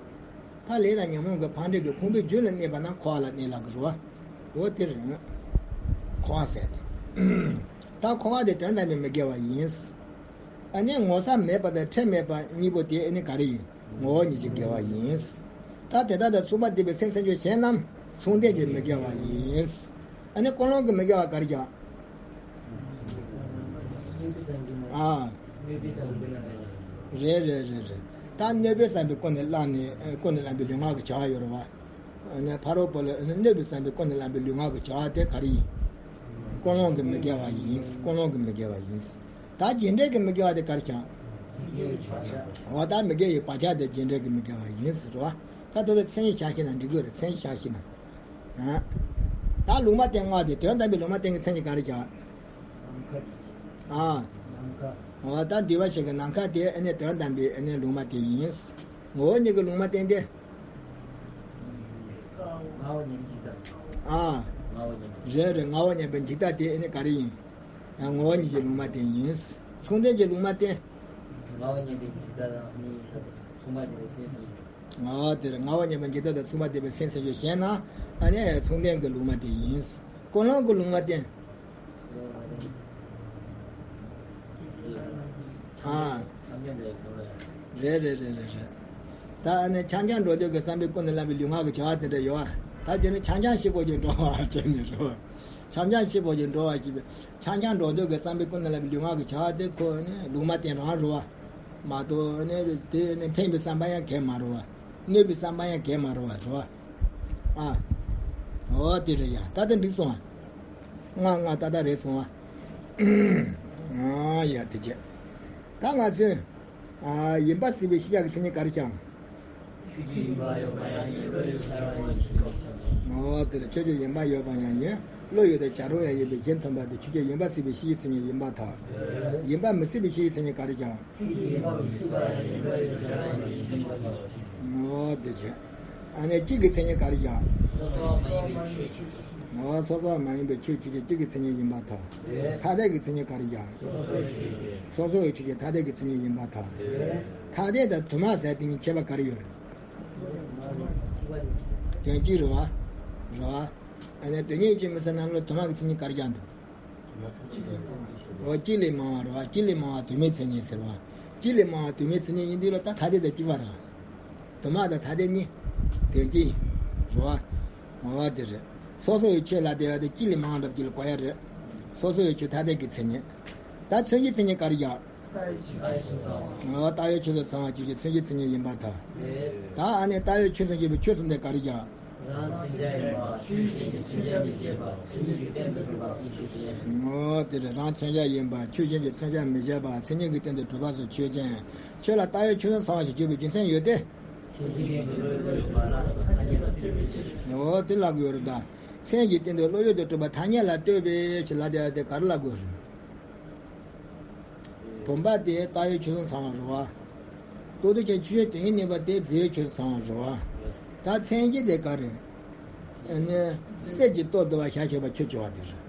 ད་ལས་དང་ཉོན་མོངས་ཀྱི་ཕན་འབྲས་ཀྱི་ཕུང་པོའི་རྒྱུན་ལ་གནས་པ་ན་འཁོར་བ་ལ་གནས་ལབ་དགོས་རེད་བ། འོ་དེ་རེད། འཁོར་བ་ཟེར་ཏེ། ད་འཁོར་བ་དེ་དོན་དམ་པའི་མི་དགེ་བ་ཡིན། ཨ་ནི་ངོ་ཚ་མེད་པ་དང་ཁྲེལ་མེད་པ་གཉིས་པོ་དེ་ཨ་ནི་ག་རེ་ཡིན། ངོ་བོ་ཉིད་ཀྱི་དགེ་བ་ཡིན། ད་དེ་དག་དང་མཚུངས་པ་ལྡན་པའི་སེམས་སེམས་བྱུང་གཞན་རྣམས་མཚུངས་ལྡན་གྱི་མི་དགེ་བ་ཡིན། ཨ་ནི་ཀུན་སློང་གི་མི་དགེ་བ་ག་རེ་ཀྱང་། ཨ། རེད་རེད་རེད་རེད། ད་གནོད་པའི་བསམ་པས་ཀུན་ནས་བསླངས་ནས་ཀུན་ནས་བསླངས་པའི་ལུས་ངག་གི་བྱ་བ་ཡོད་རེད་བ། ཨ་ནི་ཕ་རོལ་པོ་ལ་གནོད་པའི་བསམ་པས་ཀུན་ནས་བསླངས་པའི་ལུས་ངག་གི་བྱ་བ་དེ་ག་རེ་ཡིན། ཀུན་སློང་གི་མི་དགེ་བ་ཡིན། ཀུན་སློང་གི་མི་དགེ་བ་ཡིན། ད་རྗེས་འབྲས་ཀྱི་མི་དགེ་བ་དེ་ག་རེ་ཆགས། འོ་ད་མི་དགེ་བའི་བག་ཆགས་དེ་རྗེས་འབྲས་ཀྱི་མི་དགེ་བ་ཡིན་ཟེར་བ། ད་དེ་ཚོ་མཚན་ཉིད་བཞག་ཤེས་ན་འགྲིག་གི་རེད། མཚན་ཉིད་བཞག་ཤེས་ན། ཨ། ད་ལུང་མ་བསྟན་ལྔ་དེ་དོན་དམ་པའི་ལུང་མ་བསྟན་གྱི་མཚན་ཉིད་ག་རེ་ཆགས། ཨ། འོ་ད་འདུལ་བ་ཞིག་གི་ནམ་མཁའ་དེ་ཨ་ནི་དོན་དམ་པའི་ཨ་ནི་ལུང་མ་དེ་ཡིན། ངོ་བོ་ཉིད་ཀྱི་ལུང་མ་བསྟན་ཏེ། ལྔ་བ་ཉན་པའི་འཇིག་ལྟ། ཨ། ལྔ་བ་ཉན་པའི། རེད་རེད། ལྔ་བ་ཉན་པའི་འཇིག་ལྟ་དེ་ཨ་ནི་ག་རེ་ཡིན། ཡང་ངོ་བོ་ཉིད་ཀྱི་ལུང་མ་བསྟན་ཡིན། མཚུངས་ལྡན་གྱི་ལུང་མ་བསྟན། ལྔ་བ་ཉན་པའི་འཇིག་ལྟ་དང་ནི་མཚུངས་པ་སྟེ་སེམས་སེམས། ཨ་དེར་ལྔ་བ་ཉན་པའི་འཇིག་ལྟ་དང་མཚུངས་པ་སྟེ་སེམས་སེམས་བྱེད་ཞེ་ན། ཨ་ནི་མཚུངས་ལྡན་གྱི་ལུང་མ་བསྟན་ཡིན། ཀུན་སློང་གི་ལུང་མ་བསྟན། ཨ། རེད་རེད་རེད་རེད་རེད། ད་ཨ་ནི་འཁྱམ་འཁྱམ་འགྲོ་འདོད་ཀྱི་བསམ་པས་ཀུན་ནས་བསླངས་པའི་ལུས་ངག་གི་བྱ་བ་དེ་འདྲ་ཡོད་པ། ད་དེ་ནི་འཁྱམ་འཁྱམ་ཤི་བོ་ཀྱི་འགྲོ་བ་བྱས་ནས་རེད་པ། འཁྱམ་འཁྱམ་ཤི་བོ་ཀྱི་འགྲོ་བ་ཞེས་པའི་འཁྱམ་འཁྱམ་འགྲོ་འདོད་ཀྱི་བསམ་པས་ཀུན་ནས་བསླངས་པའི་ལུས་ངག་གི་བྱ་བ་དེ་ཁོ་ནི་ལུང་མ་བསྟན་རང་རེད་པ། མ་གཏོགས་ནི་དེ་ནི་ཕན་པའི་བསམ་པ་ཡང་གང་ཡང་མ་རེད་པ། གནོད་པའི་བསམ་པ་ཡང་གང་ཡང་མ་རེད་པ། རེད་པ། ཨ། འོ་དེ་རེད་ཡ། ད་དེ་འགྲིག་སོང་ཨ། ལྔ་ལྔ་ཏག་ཏག་རེད་སོང་ཨ། ཨ་ཡ་དེ་བྱས། ད་ང་ཚོས། ཨ། ཡིན་པ་སྲིད་པའི་ཤེས་བྱ་གི་མཚན་ཉིད་ག་རེ་བྱ། ཆོས་ཅན་ཡིན་པ་ཡོད་པ་ཡང་ཡིན། བློ་ཡོད་དོ་བྱ་རུང་ཡང་ཡིན་པའི་ཕྱིར། འོ་དེ་ལ་ཆོས་ཅན་ཡིན་པ་ཡོད་པ་ཡང་ཡིན། བློ་ཡོད་དོ་བྱ་རུང་ཡང་ཡིན་པའི་ཕྱིར་མཐུན་པ་དེ་ཆོས་ཅན་ཡིན་པ་སྲིད་པའི་ཤེས་བྱའི་མཚན་ཉིད་ཡིན་པར་ཐལ། ཡིན་པ་མི་སྲིད་པའི་ཤེས་བྱའི་མཚན་ཉིད་ག་རེ་བྱ། ཆོས་ཅན་ཡིན་པ་མི་སྲིད་པ་ཡང་ཡིན། བློ་ཡོད་དོ་བྱ་རུང་ཡང་ཡིན་པའི་ཕྱིར་མཐུན་པ་ཐལ། འོ་དེ་བྱས། ཨ་ནི་གཅིག་གི་མཚན་ཉིད་ག་རེ་བྱ། སོ་སོ་མ་ཡིན་པའི་ཆོས་ཆོས་ཅན། འོ་སོ་སོ་མ་ཡིན་པའི་ཆོས་ཆོས་ཅན་གཅིག་གི་མཚན་ཉིད་ཡིན་པར་ཐལ། ཐ་དད་ཀྱི་མཚན་ཉིད་ག་རེ་བྱ། སོ་སོའི་ཆོས་ཅན། སོ་སོའི་ཆོས་ཅན་ཐ་དད་ཀྱི་མཚན་ཉིད་ཡིན་པར་ཐལ། ཐ་དད་དང་དུ་མ་ཟེར་དེ་གཉིས་ཁྱད་པར་ག་རེ་ཡོད་རེད། དོན་གཅིག་རེད་པ། རེད་པ། ཨ་ནི་དོན་གཉིས་ཀྱི་མི་ཟེར་ན་ལོ་དུ་མ་གི་མཚན་ཉིད་ག་རེ་བྱ་འདུག་འོ་གཅིག་ལས་མང་བ་རེད་པ། གཅིག་ལས་མང་བ་དུ་མའི་མཚན་ཉིད་ཟེར་བ། གཅིག་ལས་མང་བ་དུ་མའི་མཚན་ཉིད་ཡིན་དུས་ལ་ད་ཐ་དད་དང་གཅིག་པ་རེད་པ། དུ་མ་དང་ཐ་དད་གཉིས་དོན་གཅིག་ཡིན། རེད་པ། འོ་དེ་རེད། སོ་སོ་ཡི་ཆོས་ལ་དེ་བ་དེ་གཅིག་ལས་མང་བ་འདྲ་པོ་ཅིག་ལ་གོ་ཡ་རེད། སོ་སོ་ཡི་ཆོས་ཐ་དད་ཀྱི་མཚན་ཉིད། ད་མཚན་གཞིའི་མཚན་ཉིད་ག་རེ་བྱ། འོ་རྟགས་ཡོད་ཆོས་སུ་ཚང་བ་ཆོས་ཅན་མཚན་གཞིའི་མཚན་ཉིད་ཡིན་པར་ཐལ། ད་ཨ་ནི་རྟགས་ཡོད་ཆོས་སུ་འབྱེད་པའི་ཆོས་གསུམ་དེ་ག་རེ་བྱ། རང་མཚན་གཞག་ཡིན་པ་ཆོས་ཅན་གྱི་མཚོན་བྱ་མི་བྱེད་པ་མཚན་ཉིད་ཀྱི་སྟེང་དུ་གྲུབ་པ་སོགས་ཆོས་ཅན། འོ་དེ་རེད། རང་མཚན་གཞག་ཡིན་པ་ཆོས་ཅན་གྱི་མཚོན་བྱ་མི་བྱེད་པ་མཚན་ཉིད་ཀྱི་སྟེང་དུ་གྲུབ་པ་སོགས་ཆོས་ཅན། ཆོས་ལ་རྟགས་ཡོད་ཆོས་སུ་ཚང་བ་ཞིག་བརྗོད་པའི་རྒྱུ་མཚན་ཡོད་དེ། མཚན་གཞིའི་སྟེང་དུ་བློ་ཡོད་དོ་ཅོག་པ་ལ་ཐ་སྙད་ལ་ལྟོས་པའི་ཕྱིར། འོ་དེ་ལབ་དགོས་རེད་ད། མཚན་གཞིའི་སྟེང་དུ་བློ་ཡོད་དོ་ཅོག་པ་ཐ་སྙད་ལ་ལྟོས་པའི་ཕྱིར་ལབ་དེ་ག་རེ་ལབ་དགོས་རེད། བུམ་པ་དེ་རྟགས་ཡོད་ཆོས་སུ་ཚང་བ་རེད་པ། རྟོག་ལྡན་ཅན་ཆོས་ཅན་དོན་ཡོད་གནས་པ་དེ་རྫས་ཡོད་ཆོས་སུ་ཚང་བ་རེད་པ། ད་མཚན་གཞི་དེ་ག་རེ། ཨ་ནི་གསེར་གྱིས་གཏོར་བསྡད་པ་ཞལ་ཕྱེ་བ་ཁྱོད་སྐྱོ་བ་དེ་རེད།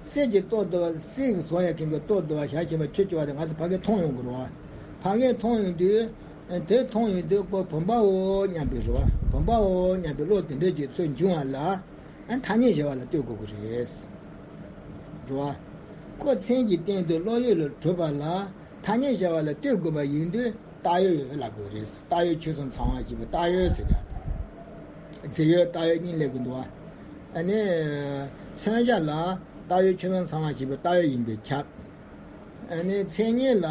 གསེར་གྱིས་གཏོར་བསྡད་པ་གསེར་གྱིས་བཟོ་ཡ་མཁན་གྱིས་གཏོར་བསྡད་པ་ཞལ་ཕྱེ་བ་ཁྱོད་སྐྱོ་བ་དེ་ང་ཚོ་ཕ་གིར་མཐོང་ཡོང་གི་རེད་པ། ཕ་གིར་མཐོང་ཡོང་དུས། དེ་མཐོང་ཡོང་དུས་ཁོ་བུམ་པའོ་སྙམ་པའི་རེད་པ། བུམ་པའོ་སྙམ་པའི་བློ་དེ་འདྲ་ཅིག་ཚོར་འབྱུང་བ་ལ། ཨ་ཐ་སྙད་གཞལ་བ་ལ་ལྟོས་དགོས་ཀྱི་རེད། རེད་པ། ཁོ་མཚན་གྱི་སྟེང་དུ་བློ་ཡོད་ལ་གྲུབ་པ་ལ་ཐ་སྙད་གཞལ་བ་ལ་ལྟོས་དགོས་པ་ཡིན་དུས་རྟགས་ཡོད་ལབ་དགོས་རེད། རྟགས་ཡོད་ཆོས་སུ་ཚང་བ་ཞེས་པའི་རྟགས་ཡོད་ཟེར་ཡ། རྫས་ཡོད་རྟགས་ཡོད་གཉིས་སླེབས་ཀྱི་འདུག་པ། ཨ་ནི། མཚོན་བྱ་ལ་རྟགས་ཡོད་ཆོས་སུ་ཚང་བ་ཞེས་པའི་རྟགས་ཡོད་ཡིན་པས་ཁྱབ། ཨ་ནི་མཚན་ཉིད་ལ་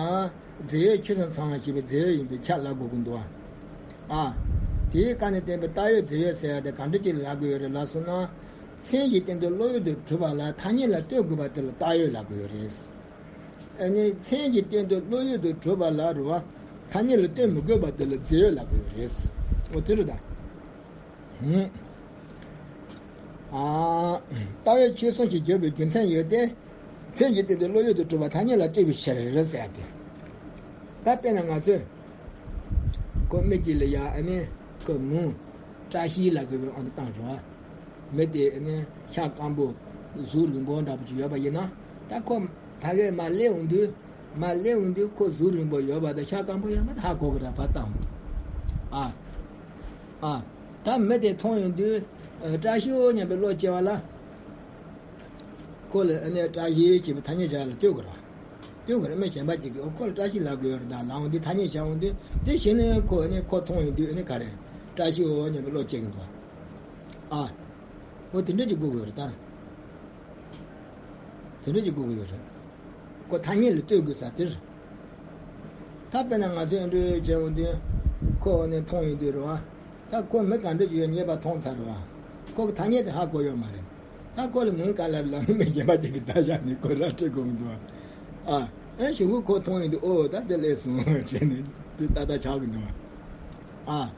རྫས་ཡོད་ཆོས་སུ་ཚང་བ་ཞེས་པའི་རྫས་ཡོད་ཡིན་པས་ཁྱབ་ལབ་དགོས་ཀྱི་འདུག་པ། ཨ། དེའི་སྐབས་ནས་བསྟན་པའི་རྟགས་ཡོད་རྫས་ཡོད་ཟེར་ཡ་དེ་ག་འདྲ་ཅིག་ལབ་དགོས་ཡོད་རེད་ལབ་སོང་ན། མཚན་གྱི་སྟེང་དུ་བློ་ཡོད་དོ་གྲུབ་པ་ལ་ཐ་སྙད་ལ་ལྟོས་དགོས་པ་དེ་ལ་རྟགས་ཡོད་ལབ་དགོས་ཡོད་རེད། ཨ་ནི་མཚན་གྱི་སྟེང་དུ་བློ་ཡོད་དོ་གྲུབ་པ་ལ་རེད་པ། ཐ་སྙད་ལ་ལྟོས་མི་དགོས་པ་དེ་ལ་རྫས་ཡོད་ལབ་དགོས་ཡོད་རེད། འོ་དེ་རེད་ད། ཧུམ། ཨ། རྟགས་ཡོད་ཆོས་གསུམ་ཞེས་བརྗོད་པའི་རྒྱུ་མཚན་ཡོད་དེ། མཚན་གྱི་སྟེང་དུ་བློ་ཡོད་དོ་གྲུབ་པ་ཐ་སྙད་ལ་ལྟོས་པའི་ཕྱིར་ཟེར་ཏེ། ད་དཔེར་ན་ང་ཚོས། ཁོ་མི་གཅིག་ལ་ཡ་ཨ་ནི་ཁོ་མིང་བཀྲ་ཤིས་ལབ་དགོས་པའི་དབང་དུ་བཏང་བྱུང་བ། མི་དེ་ཨ་ནི་ཤ་སྐམ་པོ་གཟུགས་རིང་པོ་འདྲ་པོ་ཅིག་ཡོད་པ་ཡིན་ན། ད་ཁོ་ཕ་གིར་མར་སླེབས་འོང་དུས། མར་སླེབས་འོང་དུས་ཁོ་གཟུགས་རིང་པོ་ཡོད་པ་དང་ཤ་སྐམ་པོ་ཡོད་པ་དེ་ཧ་གོ་གི་རེད་པ། ད་འོང་དུས། ཨ། ཨ། ད་མི་དེ་མཐོང་ཡོང་དུས། ཨ། བཀྲ་ཤིས་སྙམ་པའི་བློ་སྐྱེ་བ་ལ། ཁོ་ལ་ཨ་ནི་བཀྲ་ཤིས་ཞེས་པའི་ཐ་སྙད་བཞག་ལ་ལྟོས་དགོས་རེད་པ། ལྟོས་དགོས་རེད། མི་གཞན་པ་ཅིག་གིས་ཨོ་ཁོ་ལ་བཀྲ་ཤིས་ལབ་དགོས་ཡོད་རེད་ད་ལབ་འོང་དུས་ཐ་སྙད་བཞག་འོང་དུས། དེ་བཞིན་ནི་ཁོ་ཨ་ནི་ཁོ་མཐོང་ཡོང་དུས་ཨ་ནི་ག་རེ། བཀྲ་ཤིས་སྙམ་པའི་བློ་སྐྱེ་གི་འདུག་པ། ཨ། ཨོ་དེ་འདྲ་ཅིག་དགོས་དགོས་རེད་ད། དེ་འདྲ་ཅིག་དགོས་ཀྱི་ཡོད་རེད། ཁོ་ཐ་སྙད་ལ་ལྟོས་དགོས་ས་དེ་རེད། ད་དཔེར་ན་ང་ཚོས་ཨ་འདྲ་བྱས་འོང་དུས། ཁོ་ནི་མཐོང་ཡོང་དུས་རེད་པ། ད་ཁོ་མི་ག་འདྲ་ཅིག་ཡོད་ངེས་པ་མཐོང་ཚར་རེད་པ། ཁོ་གི་ཐ་སྙད་དེ་ཧ་གོ་ཡོད་མ་རེད། ད་ཁོ་ལ་མིང་ག་ལབ་ལབ་ན་མི་གཞན་པ་ཅིག་གིས་བརྡ་བཞག་ནས་ཁོ་ར་འཁྲིད་དགོས་ཀྱི་འདུག་པ། ཨ། ཨེ་གཞུག་གུ་ཁོ་མཐོང་ཡོང་དུས་ཨོ་ད་དེ་སླེབས་སོང་བྱས་ནས་དེ་ཏག་ཏག་ཆགས་ཀྱི་འདུག་པ། ཨ།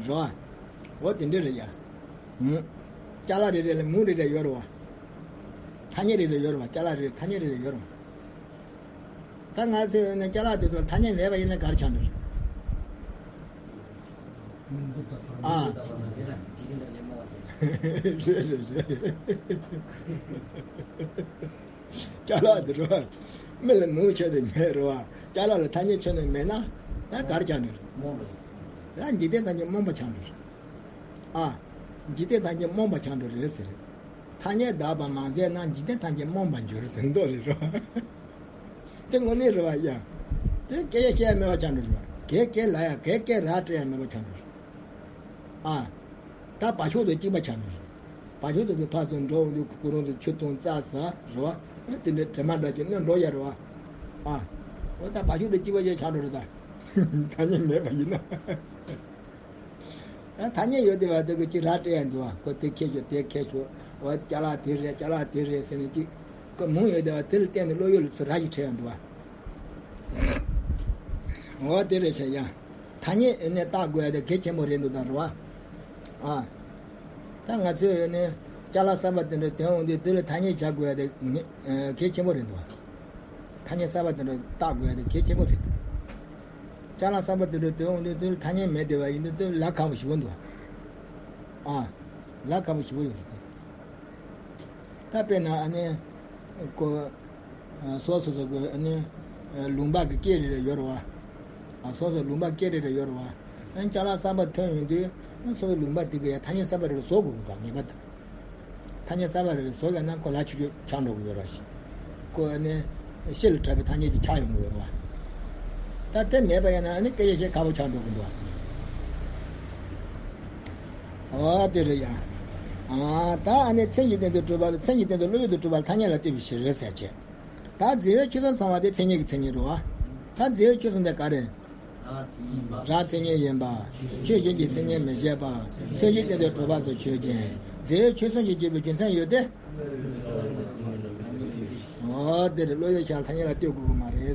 རེད་པ། འོ་དེ་འདྲ་རེད་ཡ། ཧུམ། ཅ་ལག་རེ་རེ་ལ་མིང་རེ་རེ་ཡོད་རེད་པ། ཐ་སྙད་རེ་རེ་ཡོད་རེད་པ། ཅ་ལག་རེ་རེ་ཐ་སྙད་རེ་རེ་ཡོད་རེད་པ། ད་ང་ཚོས་ནི་ཅ་ལག་དེ་ཚོར་ཐ་སྙད་མེད་པ་ཡིན་ན་ག་རེ་ཆགས་འགྲོ་རེད། ཨ། རེད་རེད་རེད། ཅ་ལག་དེ་རེད་བ། མི་ལ་མིའུ་ཆོས་དེ་མེད་རེད་བ། ཅ་ལག་ལ་ཐ་སྙད་ཆོས་དེ་མེད་ན་ད་གར་ཆགས་འགྲོ་རེད། ད་འཇིག་རྟེན་ཐམས་ཅད་རྨོངས་པ་ཆགས་འགྲོ་རེད། ཨ། འཇིག་རྟེན་ཐམས་ཅད་རྨོངས་པ་ཆགས་འགྲོ་རེད་ཟེར། ཐ་སྙད་དག་པ་མ་མཛད་ན་འཇིག་རྟེན་ཐམས་ཅད་རྨོངས་པར་འགྱུར་ཟེར་མདོ་རེད་རོ། དེ་དངོས་གནས་རེད་བ་ཡ། དེ་སྐད་ཆ་བཤད་ཡ་མེད་པ་ཆགས་འགྲོ་རེད་བ། གས་སྐད་ལབ་ཡ་གས་སྐད་ར་སྤྲད་ཡ་མེད་པ་ཆགས་འགྲོ་རེད། ཨ། ད་བ་ཕྱུགས་དང་གཅིག་པ་ཆགས་འགྲོ་རེད། བ་ཕྱུགས་དེ་ཚོ་ཕར་ཚུར་འགྲོ་འོང་དུས་ཁོ་རང་ཚོ་ཆུ་འཐུང་རྩྭ་ཟ་རེད་བ། དེ་འདྲའི་དྲི་མ་འདྲ་ཅིག་གནོད་འགྲོ་ཡ་རེད་བ། ཨ། འོ་ད་བ་ཕྱུགས་དང་གཅིག་པ་ཞིག་ཆགས་འགྲོ་རེད་ད། ཐ་སྙད་མེད་པ་ཡིན་ན། ཨ། ཐ་སྙད་ཡོད་དེ་བ་དེ་གི་ཅི་ར་སྤྲད་ཡ་འདུག་བ། ཁོ་དེ་ཁྱེར་ཤོག་དེ་ཁྱེར་ཤོག་འོ་ཅ་ལག་དེ་རེད་ཅ་ལག་དེ་རེད་ཟེར་ནས་ཅི། ཁོ་མུ་ཡོད་དེ་བ་དེ་ལ་བརྟེན་ནས་བློ་ཡུལ་ལ་ཚུར་ར་ཞིག་ཁྲིད་ཡ་འདུག་བ། འོ་དེ་རེད་བྱས་ཡ། ཐ་སྙད་ཨེ་ནས་བཏགས་དགོས་ཡ་དེ་གལ་ཆེན་པོ་རེད་འདུག་ད་རེད་བ། ཨ། ད་ང་ཚོས་ཨེ་ནས་ཅ་ལག་གསར་པ་དེ་འདྲ་དོན་འོང་དུས་དེ་ལ་ཐ་སྙད་བྱ་དགོས་ཡ་དེ་ངེས་ཨ་གལ་ཆེན་པོ་རེད་འདུག་བ། ཐ་སྙད་གསར་པ་དེ་འདྲ་བཏགས་དགོས་ཡ་དེ་གལ་ཆེན་པོ་རེད། ཅ་ལག་གསར་པ་དེ་འདྲ་དོན་འོང་དུས་དེ་ལ་ཐ་སྙད་མེད་བསྡད་པ་ཡིན་དུས་དེ་ལ་ཁག་པོ་ཞེ་པོ་འདུག་ཨ། ལ་ཁག་པོ་ཞེ་པོ་ཡོད་རེད་དེ། ད་དཔེར་ན་ཨ་ནི། ཀོ། ཨ། སོ་སོ་སོ་གི་ཨ་ནི། ཨ། ལུང་པ་གི་སྐད་རེ་རེ་ཡོད་རེད་བ། ཨ། སོ་སོ་ལུང་པ་སྐད་རེ་རེ་ཡོད་རེད་བ། ཨ་ནི་ཅ་ལག་གསར་པ་ཐོན་ཡོང་དུས་ཨ་ནི་སོ་སོ་ལུང་པ་དེ་གི་ཡང་ཐ་སྙད་གསར་པ་རེ་རེ་བཟོ་དགོས་ཀྱི་འདུག་ངེས་པར་དུ། ཐ་སྙད་གསར་པ་རེ་རེ་བཟོ་ཡ་ན་ཁོ་ལ་ཆུ་ཆུ་ཆགས་འགྲོ་གི་ཡོད་རེད་བ། ཁོ་ཨ་ནི་ཤེལ་ལ་བྲབས་པའི་ཐ་སྙད་ཅིག་ཆགས་ཡོང་གི་ཡོད་རེད་བ། ད་དེ་མེད་པ་ཡིན་ན་ཨ་ནི་སྐད་ཆ་བཤད་ཁག་པོ་ཆགས་འགྲོ་གི་འདུག་བ། ཨོ་དེ་རེད་ཡ། ཨ། ད་ཨ་ནི་མཚན་གྱི་སྟེང་དུ་གྲུབ་པ་ལ་མཚན་གྱི་སྟེང་དུ་བློ་ཡུལ་དུ་གྲུབ་པ་ལ་ཐ་སྙད་ལ་ལྟོས་པའི་ཕྱིར་རེད་ཟེར་བྱས། ད་རྫས་ཡོད་ཆོས་གསུམ་ཚང་བ་དེ་མཚན་ཉིད་ཀྱི་མཚན་ཉིད་རེད་བ། ད་རྫས་ཡོད་ཆོས་གསུམ་དེ་ག་རེ། རང་མཚན་ཉིད་ཡིན་པ། ཆོས་ཅན་གྱི་མཚན་ཉིད་མི་བྱེད་པ། མཚན་གྱི་སྟེང་དུ་གྲུབ་པ་སོགས་ཆོས་ཅན། རྫས་ཡོད་ཆོས་གསུམ་གྱི་བརྗོད་པའི་རྒྱུ་མཚན་ཡོད་དེ། འོ་དེ་རེད། བློ་ཡུལ་ཆ་ལ་ཐ་སྙད་ལ་ལྟོས་དགོས་ཀྱི་མ་རེད།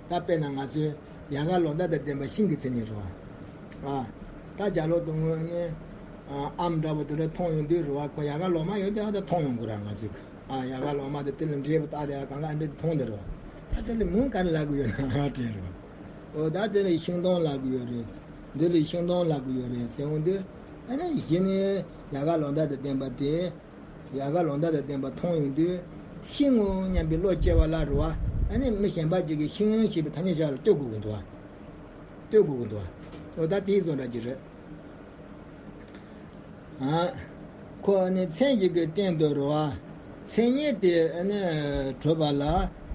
ད་དཔེར་ན་ང་ཚོའི་ཡལ་ག་ལོ་འདབ་དང་ལྡན་པ་ཤིང་གི་མཚན་ཉིད་རེད་བ། ཨ། ད་རྒྱ་ལོ་དང་ངོས་ནི། ཨ། ཨམ་འདྲ་པོ་དེ་འདྲ་མཐོང་ཡོང་དུས་རེད་བ། ཁོ་ཡལ་ག་ལོ་མ་ཡོད་དུས་ཨ་ད་མཐོང་ཡོང་གི་རེད་ང་ཚོས། ཨ། ཡལ་ག་ལོ་མ་དེ་དེ་ལ་འབྲས་བུ་བཏགས་དེ་ཨ་གང་ག་ཨ་འདྲ་མཐོང་དེ་རེད་བ། ད་དེ་ལ་མིང་ག་རེ་ལབ་གི་ཡོད་ན་ཨ་དྲན་རེད་བ། འོ་ད་དེ་ལ་ཤིང་སྡོང་ལབ་གི་ཡོད་རེད། འདི་ལ་ཤིང་སྡོང་ལབ་གི་ཡོད་རེད་ཟེར་འོང་དུས། ཨ་ནི་གཞི་ནས་ཡལ་ག་ལོ་འདབ་དང་ལྡན་པ་དེ། ཡལ་ག་ལོ་འདབ་དང་ལྡན་པ་མཐོང་ཡོང་དུས། ཤིང་ངོ་སྙམ་པའི་བློ་སྐྱེ་བ་ལ་རེད་བ། ཨ་ནི་མི་གཞན་པ་ཅིག་གིས་ཤིང་ཞེས་པའི་ཐ་སྙད་བྱ་བ་ལ་ལྟོས་དགོས་ཀྱི་འདུག་བ། ལྟོས་དགོས་ཀྱི་འདུག་བ། འོ་ད་དེའི་བཟོ་འདྲ་ཅིག་རེད། ཨ། ཁོ་ནི་མཚན་གཞི་གི་སྟེང་དུ་རེད་བ། མཚན་ཉིད་དེ་ཨ་ནི་གྲུབ་པ་ལ་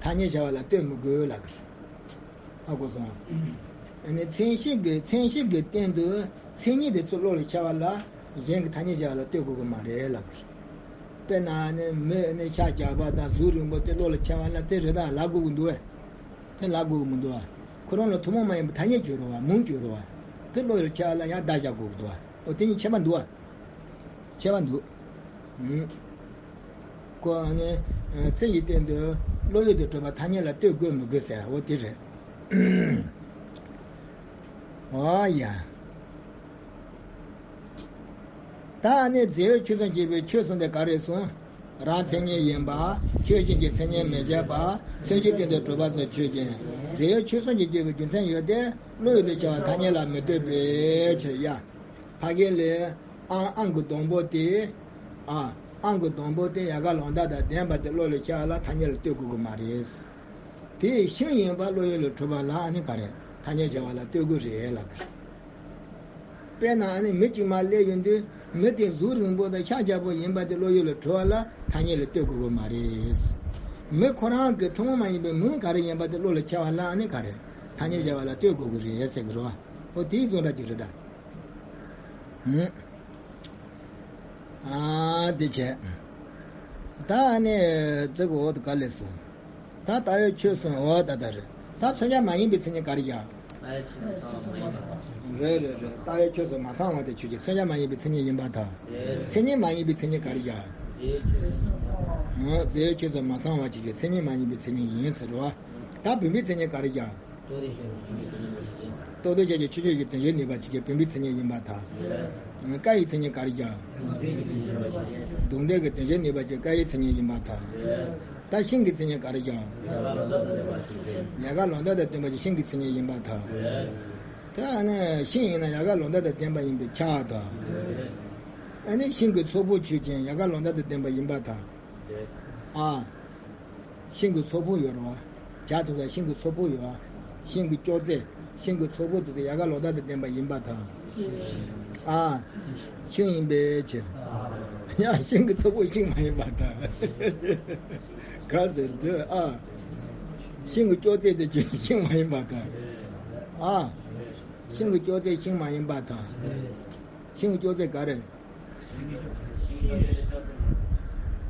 ཐ་སྙད་བྱ་བ་ལ་ལྟོས་མི་དགོས་ལབ་ཀྱི་རེད། ཧ་གོ་སོང་ང་། ཨ་ནི་མཚན་གཞི་གི་མཚན་གཞི་གི་སྟེང་དུ་མཚན་ཉིད་དེ་ཚུར་བློ་ལ་འཆར་བ་ལ་གཞན་གྱི་ཐ་སྙད་བྱ་བ་ལ་ལྟོས་དགོས་ཀྱི་མ་རེད་ལབ་ཀྱི་རེད། དཔེར་ན་ནི་མི་ནི་ཤ་རྒྱགས་པ་དང་གཟུགས་རིང་པོ་དེ་བློ་ལ་འཆར་བ་ལ་དེ་རེད་ད་ལབ་དགོས་ཀྱི་འདུག་བས། དེ་ལབ་དགོས་ཀྱི་མི་འདུག་བ། ཁོ་རང་ལ་ཐུན་མོང་མ་ཡིན་པའི་ཐ་སྙད་གྱུར་རོ་བ་མིང་གྱུར་རོ་བ། དེ་བློ་ལ་འཆར་བ་ལ་ཡང་བརྡ་བཞག་དགོས་ཀྱི་འདུག་བ། འོ་དེ་གཉིས་ཁྱད་པར་འདུག་བ། ཁྱད་པར་འདུག་ཨུམ། ཁོ་ནི་མཚན་གྱི་སྟེང་དུ་བློ་ཡུལ་དུ་གྲུབ་པ་ཐ་སྙད་ལ་ལྟོས་དགོས་མི་དགོས་ཟེར་འོ་དེ་རེད། འོ་ཡ། ད་ནི་རྫས་ཡོད་ཆོས་གསུམ་གྱི་བའི་ཆོས་གསུམ་དེ་ག་རེ་གསུངས། རང་མཚན་ཉིད་ཡིན་པ། ཆོས་ཅན་གྱི་མཚན་ཉིད་མི་བྱེད་པ། མཚན་གྱི་སྟེང་དུ་གྲུབ་པ་སོགས་ཆོས་ཅན། རྫས་ཡོད་ཆོས་གསུམ་གྱི་བརྗོད་པའི་རྒྱུ་མཚན་ཡོད་དེ། བློ་ཡུལ་དུ་འཆར་བ་ཐ་སྙད་ལ་མི་ལྟོས་པའི་ཕྱིར་ཡ། ཕ་གི་ལས། ཨང་ཨང་གི་སྡོང་པོ་དེ། ཨ། ཨང་གི་སྡོང་པོ་དེ་ཡལ་ག་ལོ་འདབ་དང་ལྡན་པ་དེ་བློ་ལ་འཆར་བ་ལ་ཐ་སྙད་ལ་ལྟོས་དགོས་ཀྱི་མ་རེད། དེ་ཤིང་ཡིན་པ་བློ་ཡུལ་ལ་གྲུབ་པ་ལ་ཨ་ནི་ག་རེ་ཐ་སྙད་བྱ་བ་ལ་ལྟོས་དགོས་རེད་ལབ་ཀྱི་རེད། དཔེར་ན་ཨ་ནི་མི་གཅིག་མར་སླེབས་ཡོང་དུས་མི་དེ་གཟུགས་རིང་པོ་དང་ཤ་རྒྱགས་པོ་ཡིན་པ་དེ་བློ་ཡུལ་ལ་གྲུབ་པ་ལ་ཐ་སྙད་ལ་ལྟོས་དགོས་ཀྱི་མ་རེད། མི་ཁོ་རང་གི་ཐུན་མོང་མ་ཡིན་པའི་མིང་ག་རེ་ཡིན་པ་དེ་བློ་ལ་འཆར་བ་ལ་ཨ་ནི་ག་རེ་ཐ་སྙད་བྱ་བ་ལ་ལྟོས་དགོས་ཀྱི་རེད་ཟེར་གྱི་རེད་བ། འོ་དེའི་བཟོ་འདྲ་ཅིག་རེད་ད། ཨ་དེ་བྱས། ད་ཨ་ནི་ཙི་གུ་འོ་དེ་ག་ལས་སོང་། ད་ལྟ་བའི་ཆོས་སོང་འོ་ད་ད་རེད། ད་མཚོན་བྱ་མ་ཡིན་པའི་མཚན་ཉིད་ག་རེ་བཞག་རེད་རེད་རེད། ལྟ་བའི་ཆོས་སུ་མ་ཚང་བ་དེ་ཆོས་ཅན། མཚོན་བྱ་མ་ཡིན་པའི་མཚན་ཉིད་ཡིན་པར་ཐལ། མཚན་ཉིད་མ་ཡིན་པའི་མཚན་ཉིད་ག་རེ་བཞག་རྫས་ཡོད་ཆོས་སུ་མ་ཚང་བ་ཆོས་ཅན། མཚན་ཉིད་མ་ཡིན་པའི་མཚན་ཉིད་ཡིན་ཟེར་རོ། ད་བུམ་པའི་མཚན་ཉིད་ག་རེ་བཞག་རྟོག་ལྡན་ཆོས་ཅན། ཆོས་ཅན་གྱི་དོན་བྱེད་ནུས་པ་ཅིག་གིས་བུམ་པའི་མཚན་ཉིད་ཡིན་པར་ཐལ། ཀ་ཡི་མཚན་ཉིད་ག་རེ་བཞག་རྡུལ་བརྟེན་གྱི་དོན་བྱེད་ནུས་པ་ཅིག་ཀ་ཡི་མཚན་ཉིད་ཡིན་པར་ཐལ། ད་ཤིང་གི་མཚན་ཉིད་ག་རེ་བཞག་ཡལ་ག་ལོ་འདབ་དང་ལྡན་པ་ཅིག་ཤིང་གི་མཚན་ཉིད་ཡིན་པར་ཐལ། ད་ཨ་ནི་ཤིང་ཡིན་ན་ཡལ་ག་ལོ་འདབ་དང་ལྡན་པ་ཡིན་པས་ཁྱབ་པ་དང་། ཨ་ནི་ཤིང་གི་ཚོགས་ཕུད་ཆོས་ཅན་ཡལ་ག་ལོ་འདབ་དང་ལྡན་པ་ཡིན་པར་ཐལ། ཨ། ཤིང་གི་ཚོགས་ཕུད་ཡོད་རེད་བ། བྱ་དུ་ས་ཤིང་གི་ཚོགས་ཕུད་ཡོད་བ། ཤིང་གི་ཅོག་ཙེ། ཤིང་གི་ཚོགས་ཕུད་དུ་ས་ཡལ་ག་ལོ་འདབ་དང་ལྡན་པ་ཡིན་པར་ཐལ། ཨ། ཤིང་ཡིན་པའི་ཕྱིར། ཡང་ཤིང་གི་ཚོགས་ཕུད་ཤིང་མ་ཡིན་པར་ཐལ། ག་ཟེར་དུས་ཨ། ཤིང་གི་ཅོག་ཙེ་དེ་ཀྱང་ཤིང་མ་ཡིན་པར་ཐལ། ཨ། ཤིང་གི་ཅོག་ཙེ་ཤིང་མ་ཡིན་པར་ཐལ། ཤིང་གི་ཅོག་ཙེ་ག་རེ།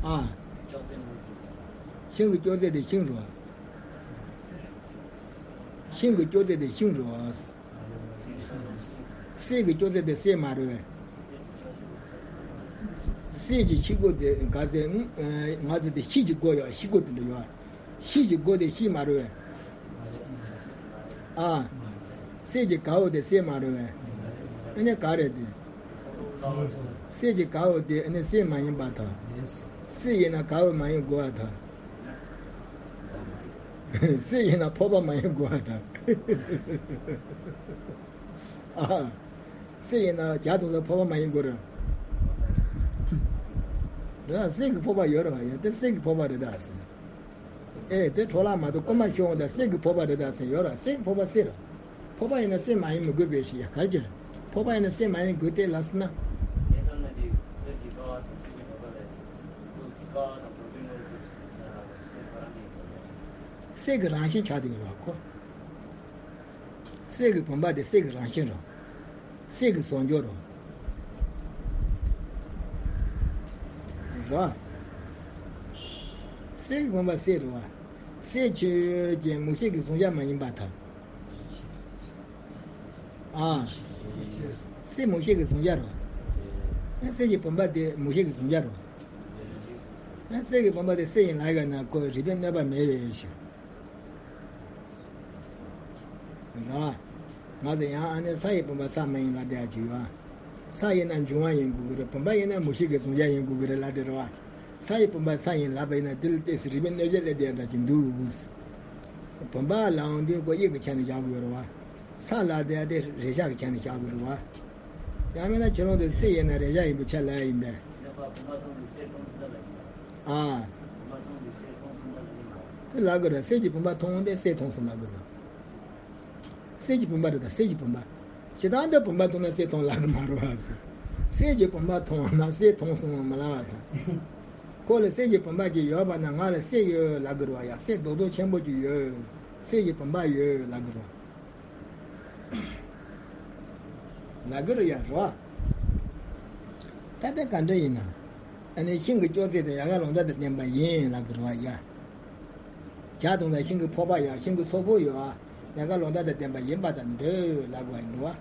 ཨ། ཤིང་གི་ཅོག་ཙེ་དེ་ཤིང་རེད་བ། ཤིང་གི་ཅོག་ཙེ་དེ་ཤིང་རེད་བ། གསེར་གྱི་ཅོག་ཙེ་དེ་གསེར་མ་རེད་བས། གསེར་གྱི་ཤིང་སྒོ་དེ་ག་ཟེར། ང་ཚོ་དེ་ཤིང་གི་སྒོ་ཡོད། ཤིང་སྒོ་དེ་འདྲ་ཡོད། ཤིང་གི་སྒོ་དེ་ཤིང་མ་རེད་བས། ཨ། གསེར་གྱི་གའུ་དེ་གསེར་མ་རེད་བས། ཨ་ནི་ག་རེད་དེ། གསེར་གྱི་གའུ་དེ་ཨ་ནི་གསེར་མ་ཡིན་པར་ཐལ། གསེར་ཡིན་ན་གའུ་མ་ཡིན་དགོས་པར་ཐལ། གསེར་ཡིན་ན་ཕོར་པ་མ་ཡིན་དགོས་པར་ཐལ། ཨ། གསེར་ཡིན་ན་ཇ་འཐུང་ས་ཕོར་པ་མ་ཡིན་དགོས་རེད། རེད། གསེར་གྱི་ཕོར་པ་ཡོད་རེད་བ། ཡ་དེ་གསེར་གྱི་ཕོར་པ་རེད་ད་ཟེར། ཨེ་དེ་འཕྲོ་བརླག་མ་གཏོགས་རྐུན་མ་ཤོང་དང་གསེར་གྱི་ཕོར་པ་རེད་ད་ཟེར་ཡོད་རེད། གསེར་གྱི་ཕོར་པ་གསེར་རེད། ཕོར་པ་ཡིན་ན་གསེར་མ་ཡིན་མི་དགོས་པའི་ཕྱིར། ཡ་ག་རེ་བྱེད། ཕོར་པ་ཡིན་ན་གསེར་མ་ཡིན་དགོས་ཏེ་ལབ་ཟེར་ན། གསེར་གྱི་རང་བཞིན་ཆགས་བསྡད་ཡོད་རེད་ཁོ། གསེར་གྱི་བུམ་པ་དེ་གསེར་གྱི་རང་བཞིན་རེད། གསེར་གྱི་བཟོ་བཅོས་རེད། རེད། གསེར་གྱི་བུམ་པ་གསེར་རེད་བ། གསེར་ཆོས་ཅན་མུ་ཤེལ་གྱི་གཟུང་བྱ་མ་ཡིན་པར་ཐལ། ཨ། གསེར་མུ་ཤེལ་གྱི་གཟུང་བྱ་རེད་བ། གསེར་གྱི་བུམ་པ་དེ་མུ་ཤེལ་གྱི་གཟུང་བྱ་རེད་བ། གསེར་གྱི་བུམ་པ་དེ་གསེར་ཡིན་ལབ་ཡོད་ན་ཁོ་རིགས་པས་གནོད་པ་མེད་པའི་ཕྱིར། རེད། ང་ཚོ་ཡང་ཨ་ནི་ས་ཡི་བུམ་པ་ས་མ་ཡིན་ལབ་བསྡད་ཡ་ཅིག་ཡོད་ཨ། ས་ཡིན་ན་འབྱུང་བ་ཡིན་དགོས་ཀྱི་རེད། བུམ་པ་ཡིན་ན་མུ་ཤེལ་གྱི་གཟུང་བྱ་ཡིན་དགོས་ཀྱི་རེད་ལབ་བསྡད་རེད་བ། ས་ཡི་བུམ་པ་ས་ཡིན་ལབ་པ་ཡིན་ན་དེ་ལ་ཏོག་ཙམ་རིགས་པས་གནོད་བྱེད་སླེབས་བསྡད་ཡ་འདྲ་ཅིག་འདུག། བུམ་པ་ལབ་ཡོང་དུས་ཁོ་དབྱིབས་ཀྱི་ཆ་ནས་བཞག་དགོས་ཡོད་རེད་བ། ས་ལབ་བསྡད་ཡ་དེ་རེག་བྱ་གི་ཆ་ནས་བཞག་དགོས་རེད་བ། ཡང་མིན་ན་ཁྱོད་རང་དེ་གསེར་ཡིན་ན་རེག་བྱ་ཡིན་པའི་ཆ་ལབ་ཡ་ཡིན་པས། ཨ། དེ་ལབ་དགོས་རེད། གསེར་གྱི་བུམ་པ་མཐོང་དེ་གསེར་མཐོང་སོང་ལབ་དགོས་རེད། གསེར་གྱི་བུམ་པ་རེད་ད། གསེར་གྱི་བུམ་པ། ཇི་ལྟར་འདི་བུམ་པ་མཐོང་ན་གསེར་མཐོང་ལབ་གི་མ་རེད་བ་ཟེར། གསེར་གྱི་བུམ་པ་མཐོང་ན་གསེར་མཐོང་སོང་མ་ལབ་བ་དང་། ཁོ་ལ་གསེར་གྱི་བུམ་པ་ཅིག་ཡོད་པ་ན་ང་ལ་གསེར་ཡོད་ལབ་དགོས་རེད་བ། ཡ་གསེར་རྡོག་རྡོག་ཆེན་པོ་ཅིག་ཡོད། གསེར་གྱི་བུམ་པ་ཡོད་ལབ་དགོས་རེད་བ། ལབ་དགོས་རེད་ཡ་རེད་བ། ད་ལྟ་ག་འདྲ་ཡིན་ན། ཨ་ནི་ཤིང་གི་ཅོག་ཙེ་དེ་ཡལ་ག་ལོ་འདབ་དང་ལྡན་པ་ཡིན་ལབ་དགོས་རེད་བ་ཡ། ཇ་འཐུང་ས་ཤིང་གི་ཕོར་པ་ཡོད། ཤིང་གི་ཚོགས་ཕུད་ཡོད། ཡལ་ག་ལོ་འདབ་དང་ལྡན་པ་ཡིན་པར་ཐལ་འདོད་ལབ་དགོས་ཡིན་འགྲོ་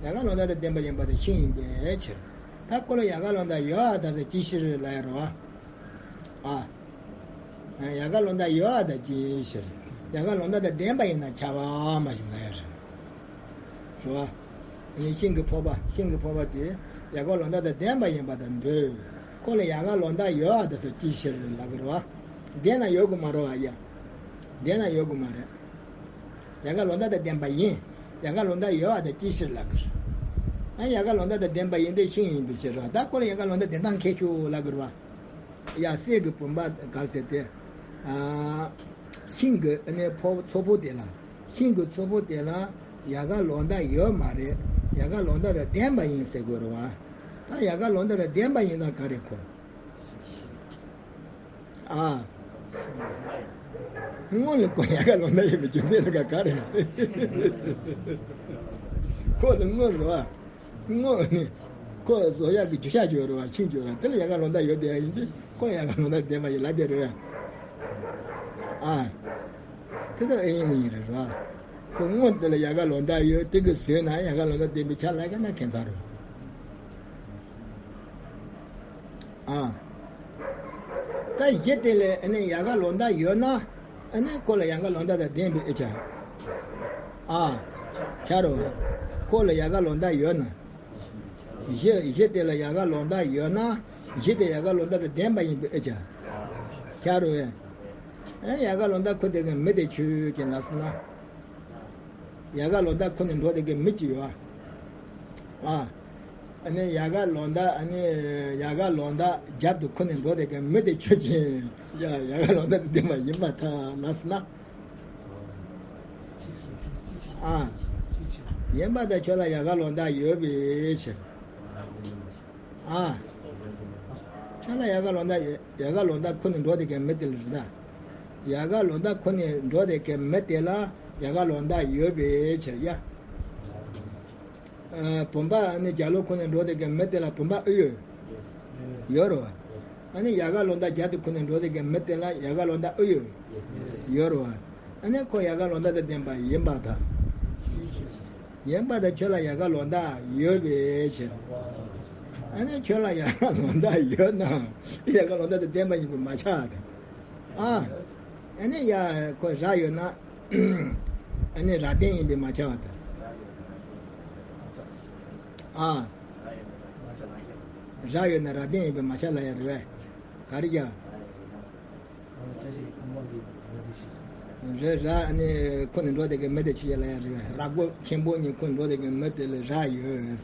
བ། ཡལ་ག་ལོ་འདབ་དང་ལྡན་པ་ཡིན་པར་ཐལ་ཤིང་ཡིན་པའི་ཕྱིར། ད་ཁོ་ལ་ཡལ་ག་ལོ་འདབ་ཡོད་ད་ཟེར་ཅི་ཕྱིར་ལབ་ཡ་རེད་བ། ཨ། ཡལ་ག་ལོ་འདབ་ཡོད་ད་ཅི་ཕྱིར། ཡལ་ག་ལོ་འདབ་དང་ལྡན་པ་ཡིན་ན་ཁྱབ་པ་མ་བྱུང་ལབ་ཡ་རེད། རེད་བ། ཤིང་གི་ཕོར་པ། ཤིང་གི་ཕོར་པ་དེ་ཡལ་ག་ལོ་འདབ་དང་ལྡན་པ་ཡིན་པར་ཐལ་འདོད། ཁོ་ལ་ཡལ་ག་ལོ་འདབ་ཡོད་ད་ཟེར་ཅི་ཕྱིར་ལབ་དགོས་རེད་བ། ལྡན་ན་ཡོད་དགོས་མ་རེད་བ་ཡ། ལྡན་ན་ཡོད་དགོས་མ་རེད། ཡལ་ག་ལོ་འདབ་དང་ལྡན་པ་ཡིན། ཡལ་ག་ལོ་འདབ་ཡོད་པར་ཐལ་ཅི་ཕྱིར་ལབ་དགོས། ཨ་ཡལ་ག་ལོ་འདབ་དང་ལྡན་པ་ཡིན་དེ་ཤིང་ཡིན་པའི་ཕྱིར་རོ། ད་ཁོ་ལ་ཡལ་ག་ལོ་འདབ་ལྡན་སྟངས་མཁས་ཤོས་ལབ་དགོས་རེད་བ། ཡ་གསེར་གྱི་བུམ་པ་ག་ཟེར་ཏེ། ཨ། ཤིང་གི་ཨ་ནི་ཕོ་ཚོགས་ཕུད་དེ་ལ། ཤིང་གི་ཚོགས་ཕུད་དེ་ལ་ཡལ་ག་ལོ་འདབ་ཡོད་མ་རེད། ཡལ་ག་ལོ་འདབ་དང་ལྡན་པ་ཡིན་ཟེར་དགོས་རེད་བ། ད་ཡལ་ག་ལོ་འདབ་དང་ལྡན་པ་ཡིན་ན་ག་རེ་གོ། ཨ། སྔོན་ལ་ཁོ་ཡལ་ག་ལོ་འདབ་ཡིན་པའི་རྒྱུ་མཚན་ལ་ག་ག་རེ། ཁོ་ལ་སྔོན་རེད་བ། སྔོན་ནི། ཁོ་བཟོ་ཡག་གི་རྒྱུ་ཆ་ཅིག་ཡོད་རེད་བ། ཤིང་ཅིག་ཡོད་རེད། དེ་ལ་ཡལ་ག་ལོ་འདབ་ཡོད་བསྡད་ཡ་ཡིན་དུས་ཁོ་ཡལ་ག་ལོ་འདབ་ལྡན་པ་ཡིན་ལབ་བསྡད་རེད་བ། ཨ། དེ་ལྟར་ཨེ་ཡིན་མི་ཡིན་རེད་བ། ཁོ་སྔོན་དེ་ལ་ཡལ་ག་ལོ་འདབ་ཡོད། དེ་གི་ཟོས་ན་ཡལ་ག་ལོ་འདབ་ལྡན་པའི་ཆ་ལབ་ཀ་ན་ཁྱད་མཚར་རེད། ཨ། ད་གཞི་དེ་ལ་ཨ་ནི་ཡལ་ག་ལོ་འདབ་ཡོད་ན། ཨ་ནི་ཁོ་ལ་ཡལ་ག་ལོ་འདབ་དང་ལྡན་པའི་ཨེ་ཆ། ཨ། ཆ་རོ། ཁོ་ལ་ཡལ་ག་ལོ་འདབ་ཡོད་ན། གཞི་གཞི་དེ་ལ་ཡལ་ག་ལོ་འདབ་ཡོད་ན། གཞི་དེ་ཡལ་ག་ལོ་འདབ་དང་ལྡན་པ་ཡིན་པའི་ཨེ་ཆ། ཆ་རོ། ཨེ་ཡལ་ག་ལོ་འདབ་ཁོ་དེ་གི་མི་དེ་ཆོས་ཅན་ལ་སོང་ན། ཡལ་ག་ལོ་འདབ་ཁུར་ནས་འགྲོ་བསྡད་མཁན་མི་གཅིག་ཡོད་ཨ། ཨ་ནི་ཡལ་ག་ལོ་འདབ་ཨ་ནི་ཡལ་ག་ལོ་འདབ་རྒྱབ་ཏུ་ཁུར་ནས་འགྲོ་བསྡད་མཁན་མི་དེ་ཁྱོད་ཀྱིས་ཡ་ཡལ་ག་ལོ་འདབ་དེ་ལྡན་པ་ཡིན་པར་ཐལ་ལབ་སོང་ན། ཨ། ཡིན་པར་ཐལ། ཁྱོད་ལ་ཡལ་ག་ལོ་འདབ་ཡོད་པའི་ཕྱིར། ཨ། ཁྱོད་ལ་ཡལ་ག་ལོ་འདབ་ཡོད། ཡལ་ག་ལོ་འདབ་ཁུར་ནས་འགྲོ་བསྡད་མཁན་མི་དེ་ལ་རེད་ད། ཡལ་ག་ལོ་འདབ་ཁུར་ནས་འགྲོ་བསྡད་མཁན་མི་དེ་ལ་ཡལ་ག་ལོ་འདབ་ཡོད་པའི་ཕྱིར་ཡ། ཨ། བུམ་པ་ཨ་ནི་རྒྱ་ལོ་ཁུར་ནས་འགྲོ་བསྡད་མཁན་མི་དེ་ལ་བུམ་པ་ཨེ་ཡོད། ཡོད་རེད་བ། ཨ་ནི་ཡལ་ག་ལོ་འདབ་རྒྱབ་ཏུ་ཁུར་ནས་འགྲོ་བསྡད་མཁན་མི་དེ་ལ་ཡལ་ག་ལོ་འདབ་ཨེ་ཡོད། ཡོད་རེད་བ། ཨ་ནི་ཁོ་ཡལ་ག་ལོ་འདབ་དང་ལྡན་པ་ཡིན་པར་ཐལ། ཡིན་པར་ཐལ། ཁྱོད་ལ་ཡལ་ག་ལོ་འདབ་ཡོད་པའི་ཕྱིར། ཨ་ནི་ཁྱོད་ལ་ཡལ་ག་ལོ་འདབ་ཡོད་ན་ཡལ་ག་ལོ་འདབ་དང་ལྡན་པ་ཡིན་པས་མ་ཁྱབ་པར་ཐལ། ཨ། ཨ་ནི་ཡ་ཁོ་རྭ་ཡོད་ན། ཨ་ནི་རྭ་ལྡན་ཡིན་པས་མ་ཁྱབ་པར་ཐལ། ཨ། རྭ་ཡོད་ན་རྭ་ལྡན་ཡིན་པས་མ་ཁྱབ་ལབ་ཡ་རེད་པས། ག་རེ་ཡ། རེད། རྭ་ཨ་ནི་ཁུར་ནས་འགྲོ་བསྡད་མཁན་མི་དེ་ཁྱོད་ཀྱིས་ལབ་ཡ་རེད་པས། རྭ་རྒོད་ཆེན་པོ་གཉིས་ཁུར་ནས་འགྲོ་བསྡད་མཁན་མི་དེ་ལ་རྭ་ཡོད།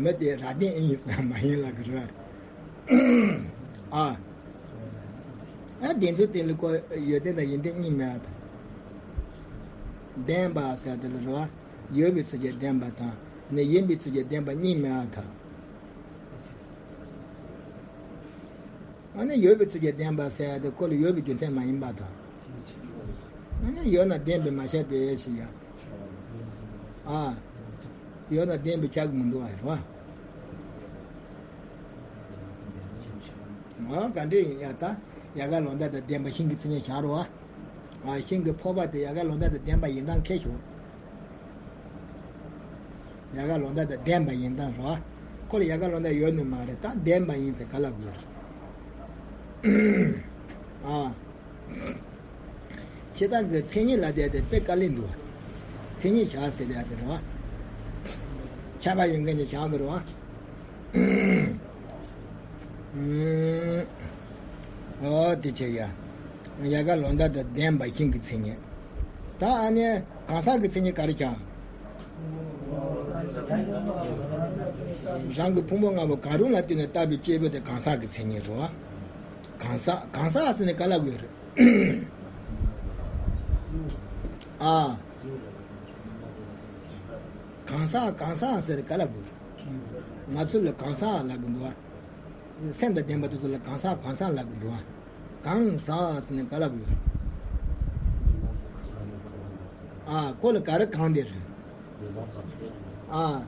མི་དེ་རྭ་ལྡན་ཡིན་ཟེར་མ་ཡིན་ལབ་གི་རེད་པས། ཨ། ཨ། དེ་ཚོ་དེ་ལ་ཁོ་ཡོད་ལྡན་དང་ཡིན་ལྡན་གཉིས་མེད་པར་ཐལ། ལྡན་པ་ཟེར་དེ་ལ་རེད་པ། ཡོད་པའི་ཚུལ་གྱིས་ལྡན་པ་དང་ནི་ཡིན་པའི་ཚུལ་གྱིས་ལྡན་པ་གཉིས་མེད་པར་ཐལ། ཨ་ནི་ཡོད་པའི་ཚུལ་གྱིས་ལྡན་པ་ཟེར་ཡ་དེ་ཁོ་ལ་ཡོད་པའི་རྒྱུ་མཚན་མ་ཡིན་པར་ཐལ། ཨ་ནི་ཡོད་ན་ལྡན་པས་མ་ཁྱབ་པའི་ཕྱིར་ཡ། ཨ། ཡོད་ན་ལྡན་པས་ཁྱབ་ཀྱི་མི་འདུག་པ་རེད་པ། འོ་ག་འདྲ་ཡིན་ཡ། ད་ཡལ་ག་ལོ་འདབ་དང་ལྡན་པ་ཤིང་གི་མཚན་ཉིད་བཞག་རོགས་ཨ། ཤིང་གི་ཕོར་པ་དེ་ཡལ་ག་ལོ་འདབ་དང་ལྡན་པ་ཡིན་སྟངས་ཁྱེར་ཤོག། ཡལ་ག་ལོ་འདབ་དང་ལྡན་པ་ཡིན་སྟངས་རོ། ཁོ་ལ་ཡལ་ག་ལོ་འདབ་ཡོད་ནི་མ་རེད། ད་ལྡན་པ་ཡིན་ཟེར་ག་ལབ་དགོས་རེད། ཨ། ཕྱི་དང་གི་མཚན་ཉིད་ལབ་བསྡད་དེ་དཔེ་དཀའ་ལས་འདུག་པ། མཚན་ཉིད་བཞག་ཟེར་བསྡད་དེ་རོ། ཁྱབ་པ་ཡོད་མཁན་ནི་བཞག་དགོས་རོ། ཨོ་དེ་བྱས་ཡ། ཡལ་ག་ལོ་འདབ་དང་ལྡན་པ་ཤིང་གི་མཚན་ཉིད། ད་ཨ་ནི་གང་ཟག་གི་མཚན་ཉིད་ག་རེ་བྱ། རང་གི་ཕུང་པོ་ལྔ་པོ་གང་རུང་ལ་བརྟེན་ནས་བཏགས་པའི་སྐྱེས་བུ་དེ་གང་ཟག་གི་མཚན་ཉིད་རོ། གང་ཟག་གང་ཟག་ཟེར་ནས་ག་ལབ་དགོས་རེད། ཨ། གང་ཟག་གང་ཟག་ཟེར་ག་ལབ་དགོས། ང་ཚོ་ལ་གང་ཟག་ལབ་གི་འདུག་པ། སེམས་དང་ལྡན་པ་དེ་ཚོ་ལ་གང་ཟག་གང་ཟག་ལབ་གི་འདུག་པ། གང་ཟག་ཟེར་ནས་ག་ལབ་དགོས། ཨ། ཁོ་ལ་ག་རེ་གང་དེ་རེད། ཨ།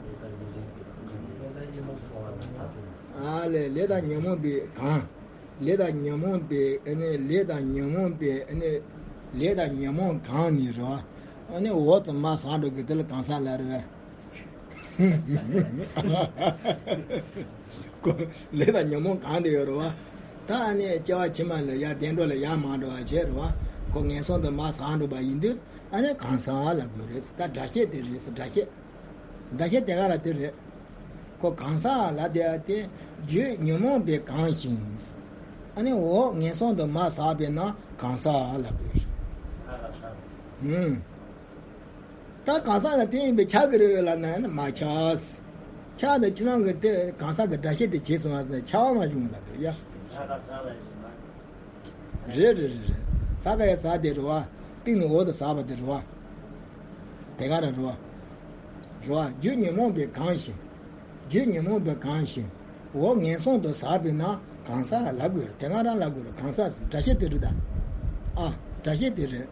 ཨ་ལས། ལས་དང་ཉོན་མོངས་པའི་གང་། ལས་དང་ཉོན་མོངས་པའི་ཨ་ནི་ལས་དང་ཉོན་མོངས་པའི་ཨ་ནི་ལས་དང་ཉོན་མོངས་གང་ནི་རོ། ཨ་ནི་འོག་ཏུ་མར་ཟག་འགྲོ་གི་དེ་ལ་གང་ཟག་ལབ་རེད་པས། ལས་དང་ཉོན་མོངས་གང་དེ་ཡོད་རེད་པ། ད་ཨ་ནི་སྐྱེ་བ་ཕྱི་མ་ལ་ཡར་བདེ་འགྲོ་ལ་ཡར་མར་འགྲོ་བ་བྱས་རེད་པ། ཁོ་ངན་སོང་དུ་མར་ཟག་འགྲོ་བ་ཡིན་དུས་ཨ་ནི་གང་ཟག་ལབ་དགོས་རེད། ད་སྒྲ་བཤད་དེ་རེད། སྒྲ་བཤད། སྒྲ་བཤད་དེ་ག་རང་དེ་རེད། ཁོ་གང་ཟག་ལབ་བསྡད་པ་དེ་རྒྱུ་ཉོན་མོངས་པས་གང་ཞིང་། ཨ་ནི་འོག་ངན་སོང་དུ་མར་ཟག་པས་ན་གང་ཟག་ལབ་དགོས་རེད། ཨུམ། ད་གང་ཟག་ལ་དེ་ཡིན་པས་ཁྱབ་ཀྱི་རེད་ལབ་ན་ནི་མ་ཁྱབ། ཁྱབ་དང་ཁྱོད་རང་གི་དེ་གང་ཟག་གི་སྒྲ་བཤད་དེ་བྱས་སོང་བ་ཟེར་ན་ཁྱབ་པ་མ་བྱུང་ལབ་རེད་ཡ། རེད་རེད་རེད་རེད། ཟག་ག་ཡ་ཟག་དེ་རེད་པ། སྟེང་ནས་འོག་ཏུ་ཟག་པ་དེ་རེད་པ། དེ་ག་རང་རེད་པ། རེད་པ། རྒྱུ་ཉོན་མོངས་པས་གང་ཞིང་། རྒྱུ་ཉོན་མོངས་པས་གང་ཞིང་། འོག་ངན་སོང་དུ་ཟག་པས་ན་གང་ཟག་ལབ་དགོས་རེད། དེ་ག་རང་ལབ་དགོས་རེད། གང་ཟག་ཟེར་སྒྲ་བཤད་དེ་རེད་ད། ཨ། སྒྲ་བཤད་དེ་རེད།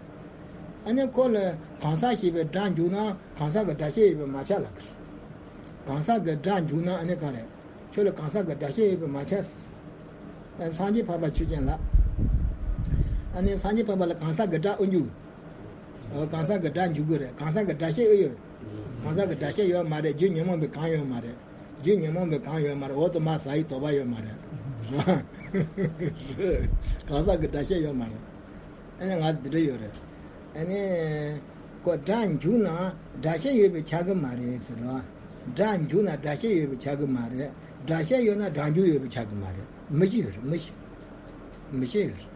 ཨ་ནི་ཁོ་ལ་གང་ཟག་ཞེས་པའི་སྒྲ་འཇུག་ན་གང་ཟག་གི་སྒྲ་བཤད་ཡོད་པས་མ་ཁྱབ་ལབ་དགོས་རེད། གང་ཟག་གི་སྒྲ་འཇུག་ན་ཨ་ནི་ག་རེད། ཁྱོད་ལ་གང་ཟག་གི་སྒྲ་བཤད་ཡོད་པས་མ་ཁྱབ། ཨ། སངས་རྒྱས་འཕགས་པ་ཆོས་ཅན་ལགས། ཨ་ནི་སངས་རྒྱས་འཕགས་པ་ལ་གང་ཟག་གི་སྒྲ་ཨེ་འཇུག། ཨོ། གང་ཟག་གི་སྒྲ་འཇུག་གི་རེད། གང་ཟག་གི་སྒྲ་བཤད་ཨེ་ཡོད། གང་ཟག་གི་སྒྲ་བཤད་ཡོད་མ་རེད། རྒྱུ་ཉོན་མོངས་པའི་གང་ཡོད་མ་རེད། རྒྱུ་ཉོན་མོངས་པའི་གང་ཡོད་མ་རེད། འོག་ཏུ་མར་ཟག་ཡི་དོགས་པ་ཡོད་མ་རེད། རེད། གང་ཟག་གི་སྒྲ་བཤད་ཡོད་མ་རེད། ཨ་ནི་ང་ཚོ་འདི་འདྲ་ཡོད་རེད། ཨ་ནི་ཁོ་སྒྲ་འཇུག་ན་སྒྲ་བཤད་ཡོད་པས་ཁྱབ་གི་མ་རེད་ཟེར་བ། སྒྲ་འཇུག་ན་སྒྲ་བཤད་ཡོད་པས་ཁྱབ་གི་མ་རེད། སྒྲ་བཤད་ཡོད་ན་སྒྲ་འཇུག་ཡོད་པས་ཁྱབ་གི་མ་རེད། མི་བཞི་ཡོད་རེད། མི་བཞི། མི་བཞི་ཡོད་རེད།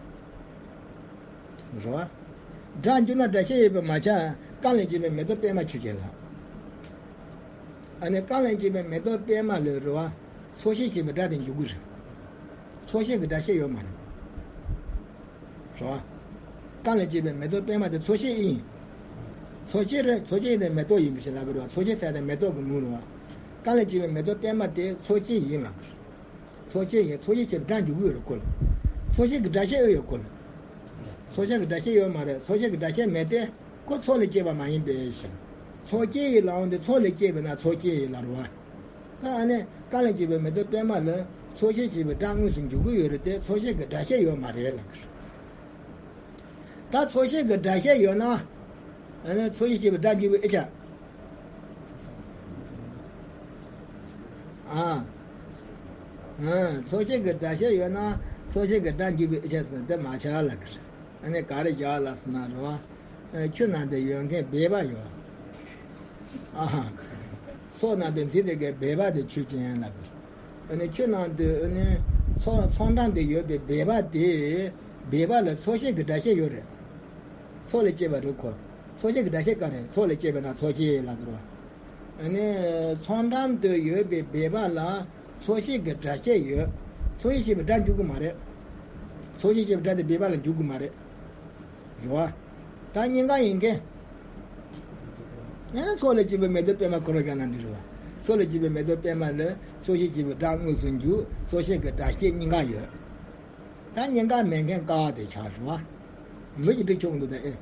རེད་བ། སྒྲ་འཇུག་ན་སྒྲ་བཤད་ཡོད་པས་མ་ཁྱབ། རྐང་ལས་སྐྱེས་པའི་མེ་ཏོག་པད་མ་ཆོས་ཅན་ལ། ཨ་ནི་རྐང་ལས་སྐྱེས་པའི་མེ་ཏོག་པད་མ་ལ་རེད་བ། ཚོགས་ཤེས་ཞེས་པའི་སྒྲ་དེ་འཇུག་གི་རེད། ཚོགས་ཤེས་ཀྱི་སྒྲ་བཤད་ཡོད་མ་རེད། རེད་བ། རྐང་ལས་སྐྱེས་པའི་མེ་ཏོག་པད་མ་དེ་ཚོགས་ཤེས་ཨེ་ཡིན། ཚོགས་ཤེས་རེད། ཚོགས་ཤེས་དེ་མེ་ཏོག་ཡིན་པ་ཞིག་ལབ་ཀྱི་རེད་བ། ཚོགས་ཤེས་ཟེར་དེ་མེ་ཏོག་གི་མིང་རེད་བ། རྐང་ལས་སྐྱེས་པའི་མེ་ཏོག་པད་མ་དེ་ཚོགས་ཤེས་ཡིན་ལབ་ཀྱི་རེད། ཚོགས་ཤེས་ཡིན། ཚོགས་ཤེས་ཞེས་པའི་སྒྲ་འཇུག་གི་ཡོད་རེད་ཁོ་ལ། ཚོགས་ཤེས་ཀྱི་སྒྲ་བཤད་ཨེ་ཡོད་ཁོ་ལ། ཚོགས་ཤེས་ཀྱི་སྒྲ་བཤད་ཡོད་མ་རེད། ཚོགས་ཤེས་ཀྱི་སྒྲ་བཤད་མེད་དེ། ཁོ་ཚོགས་ལས་སྐྱེས་པ་མ་ཡིན་པའི་ཕྱིར། ཚོགས་སྐྱེས་ཡིན་ལབ་འོང་དུས་ཚོགས་ལས་སྐྱེས་པས་ན་ཚོགས་སྐྱེས་ཡིན་ལབ་རེད་བ། ད་ཨ་ནི་རྐང་ལས་སྐྱེས་པའི་མེ་ཏོག་པད་མ་ལ་ཚོགས་ཤེས་ཞེས་པའི་སྒྲ་དངོས་སུ་འཇུག་གི་ཡོད་རེད་དེ། ཚོགས་ཤེས་ཀྱི་སྒྲ་བཤད་ཡོད་མ་རེད་ལབ་ཀྱི་རེད། ད་ཚོགས་ཤེས་ཀྱི་སྒྲ་བཤད་ཡོད་ན། ཨ་ནི་ཚོགས་ཤེས་ཞེས་པའི་སྒྲ་འཇུག་པའི་ཨེ་ཆ། ཨ། ཨ། ཚོགས་ཤེས་ཀྱི་སྒྲ་བཤད་ཡོད་ན་ཚོགས་ཤེས་ཀྱི་སྒྲ་འཇུག་པའི་ཨེ་ཆ་ཟེར་ན་དེ་མ་ཆགས་ལབ་ཀྱི་རེད། ཨ་ནི་ག་རེ་བཞག་ལབ་ཟེར་ན་རེད་བ། ཆུ་ནང་དུ་ཡོད་མཁན་སྦལ་པ་ཡོད། ཨ། མཚོ་ནང་དུ་འཛུལ་བསྡད་མཁན་སྦལ་པ་དེ་ཆོས་ཅན་ལབ་དགོས། ཨ་ནི་ཆུ་ནང་དུ་ཨ་ནི་མཚོ་མཚོ་འགྲམ་དུ་ཡོད་པའི་སྦལ་པ་དེ། སྦལ་པ་ལ་ཚོགས་ཤེས་ཀྱི་སྒྲ་བཤད་ཡོད་རེད། ཚོགས་ལས་སྐྱེས་པ་རེད་ཁོ། ཚོགས་ཤེས་ཀྱི་སྒྲ་བཤད་ག་རེད། ཚོགས་ལས་སྐྱེས་པས་ན་ཚོགས་སྐྱེས་ལབ་དགོས། ཨ་ནི་མཚོ་འགྲམ་དུ་ཡོད་པའི་སྦལ་པ་ལ་ཚོགས་ཤེས་ཀྱི་སྒྲ་བཤད་ཡོད། ཚོགས་ཤེས་ཞེས་པའི་སྒྲ་འཇུག་གི་མ་རེད། ཚོགས་ཤེས་ཞེས་པའི་སྒྲ་དེ་སྦལ་པ་ལ་འཇུག་གི་མ་རེད། རེད་བ། ད་གཉིས་ཀ་ཡིན་མཁན། ཨ་ཚོགས་ལས་སྐྱེས་པའི་མེ་ཏོག་པད་མ་ཁོ་རང་གཞན་ན་འདི་རེད་བ། ཚོགས་ལས་སྐྱེས་པའི་མེ་ཏོག་པད་མ་ལ་ཚོགས་ཤེས་ཞེས་པའི་སྒྲ་དངོས་སུ་འཇུག་ཚོགས་ཤེས་ཀྱི་སྒྲ་བཤད་གཉིས་ཀ་ཡོད། ད་གཉིས་ཀ་མེད་མཁན་ཀ་བ་དེ་ཆགས་རེད་བ། མི་ཞིག་འགྲིག་ཆོག་འདུག་ད་ཨེ།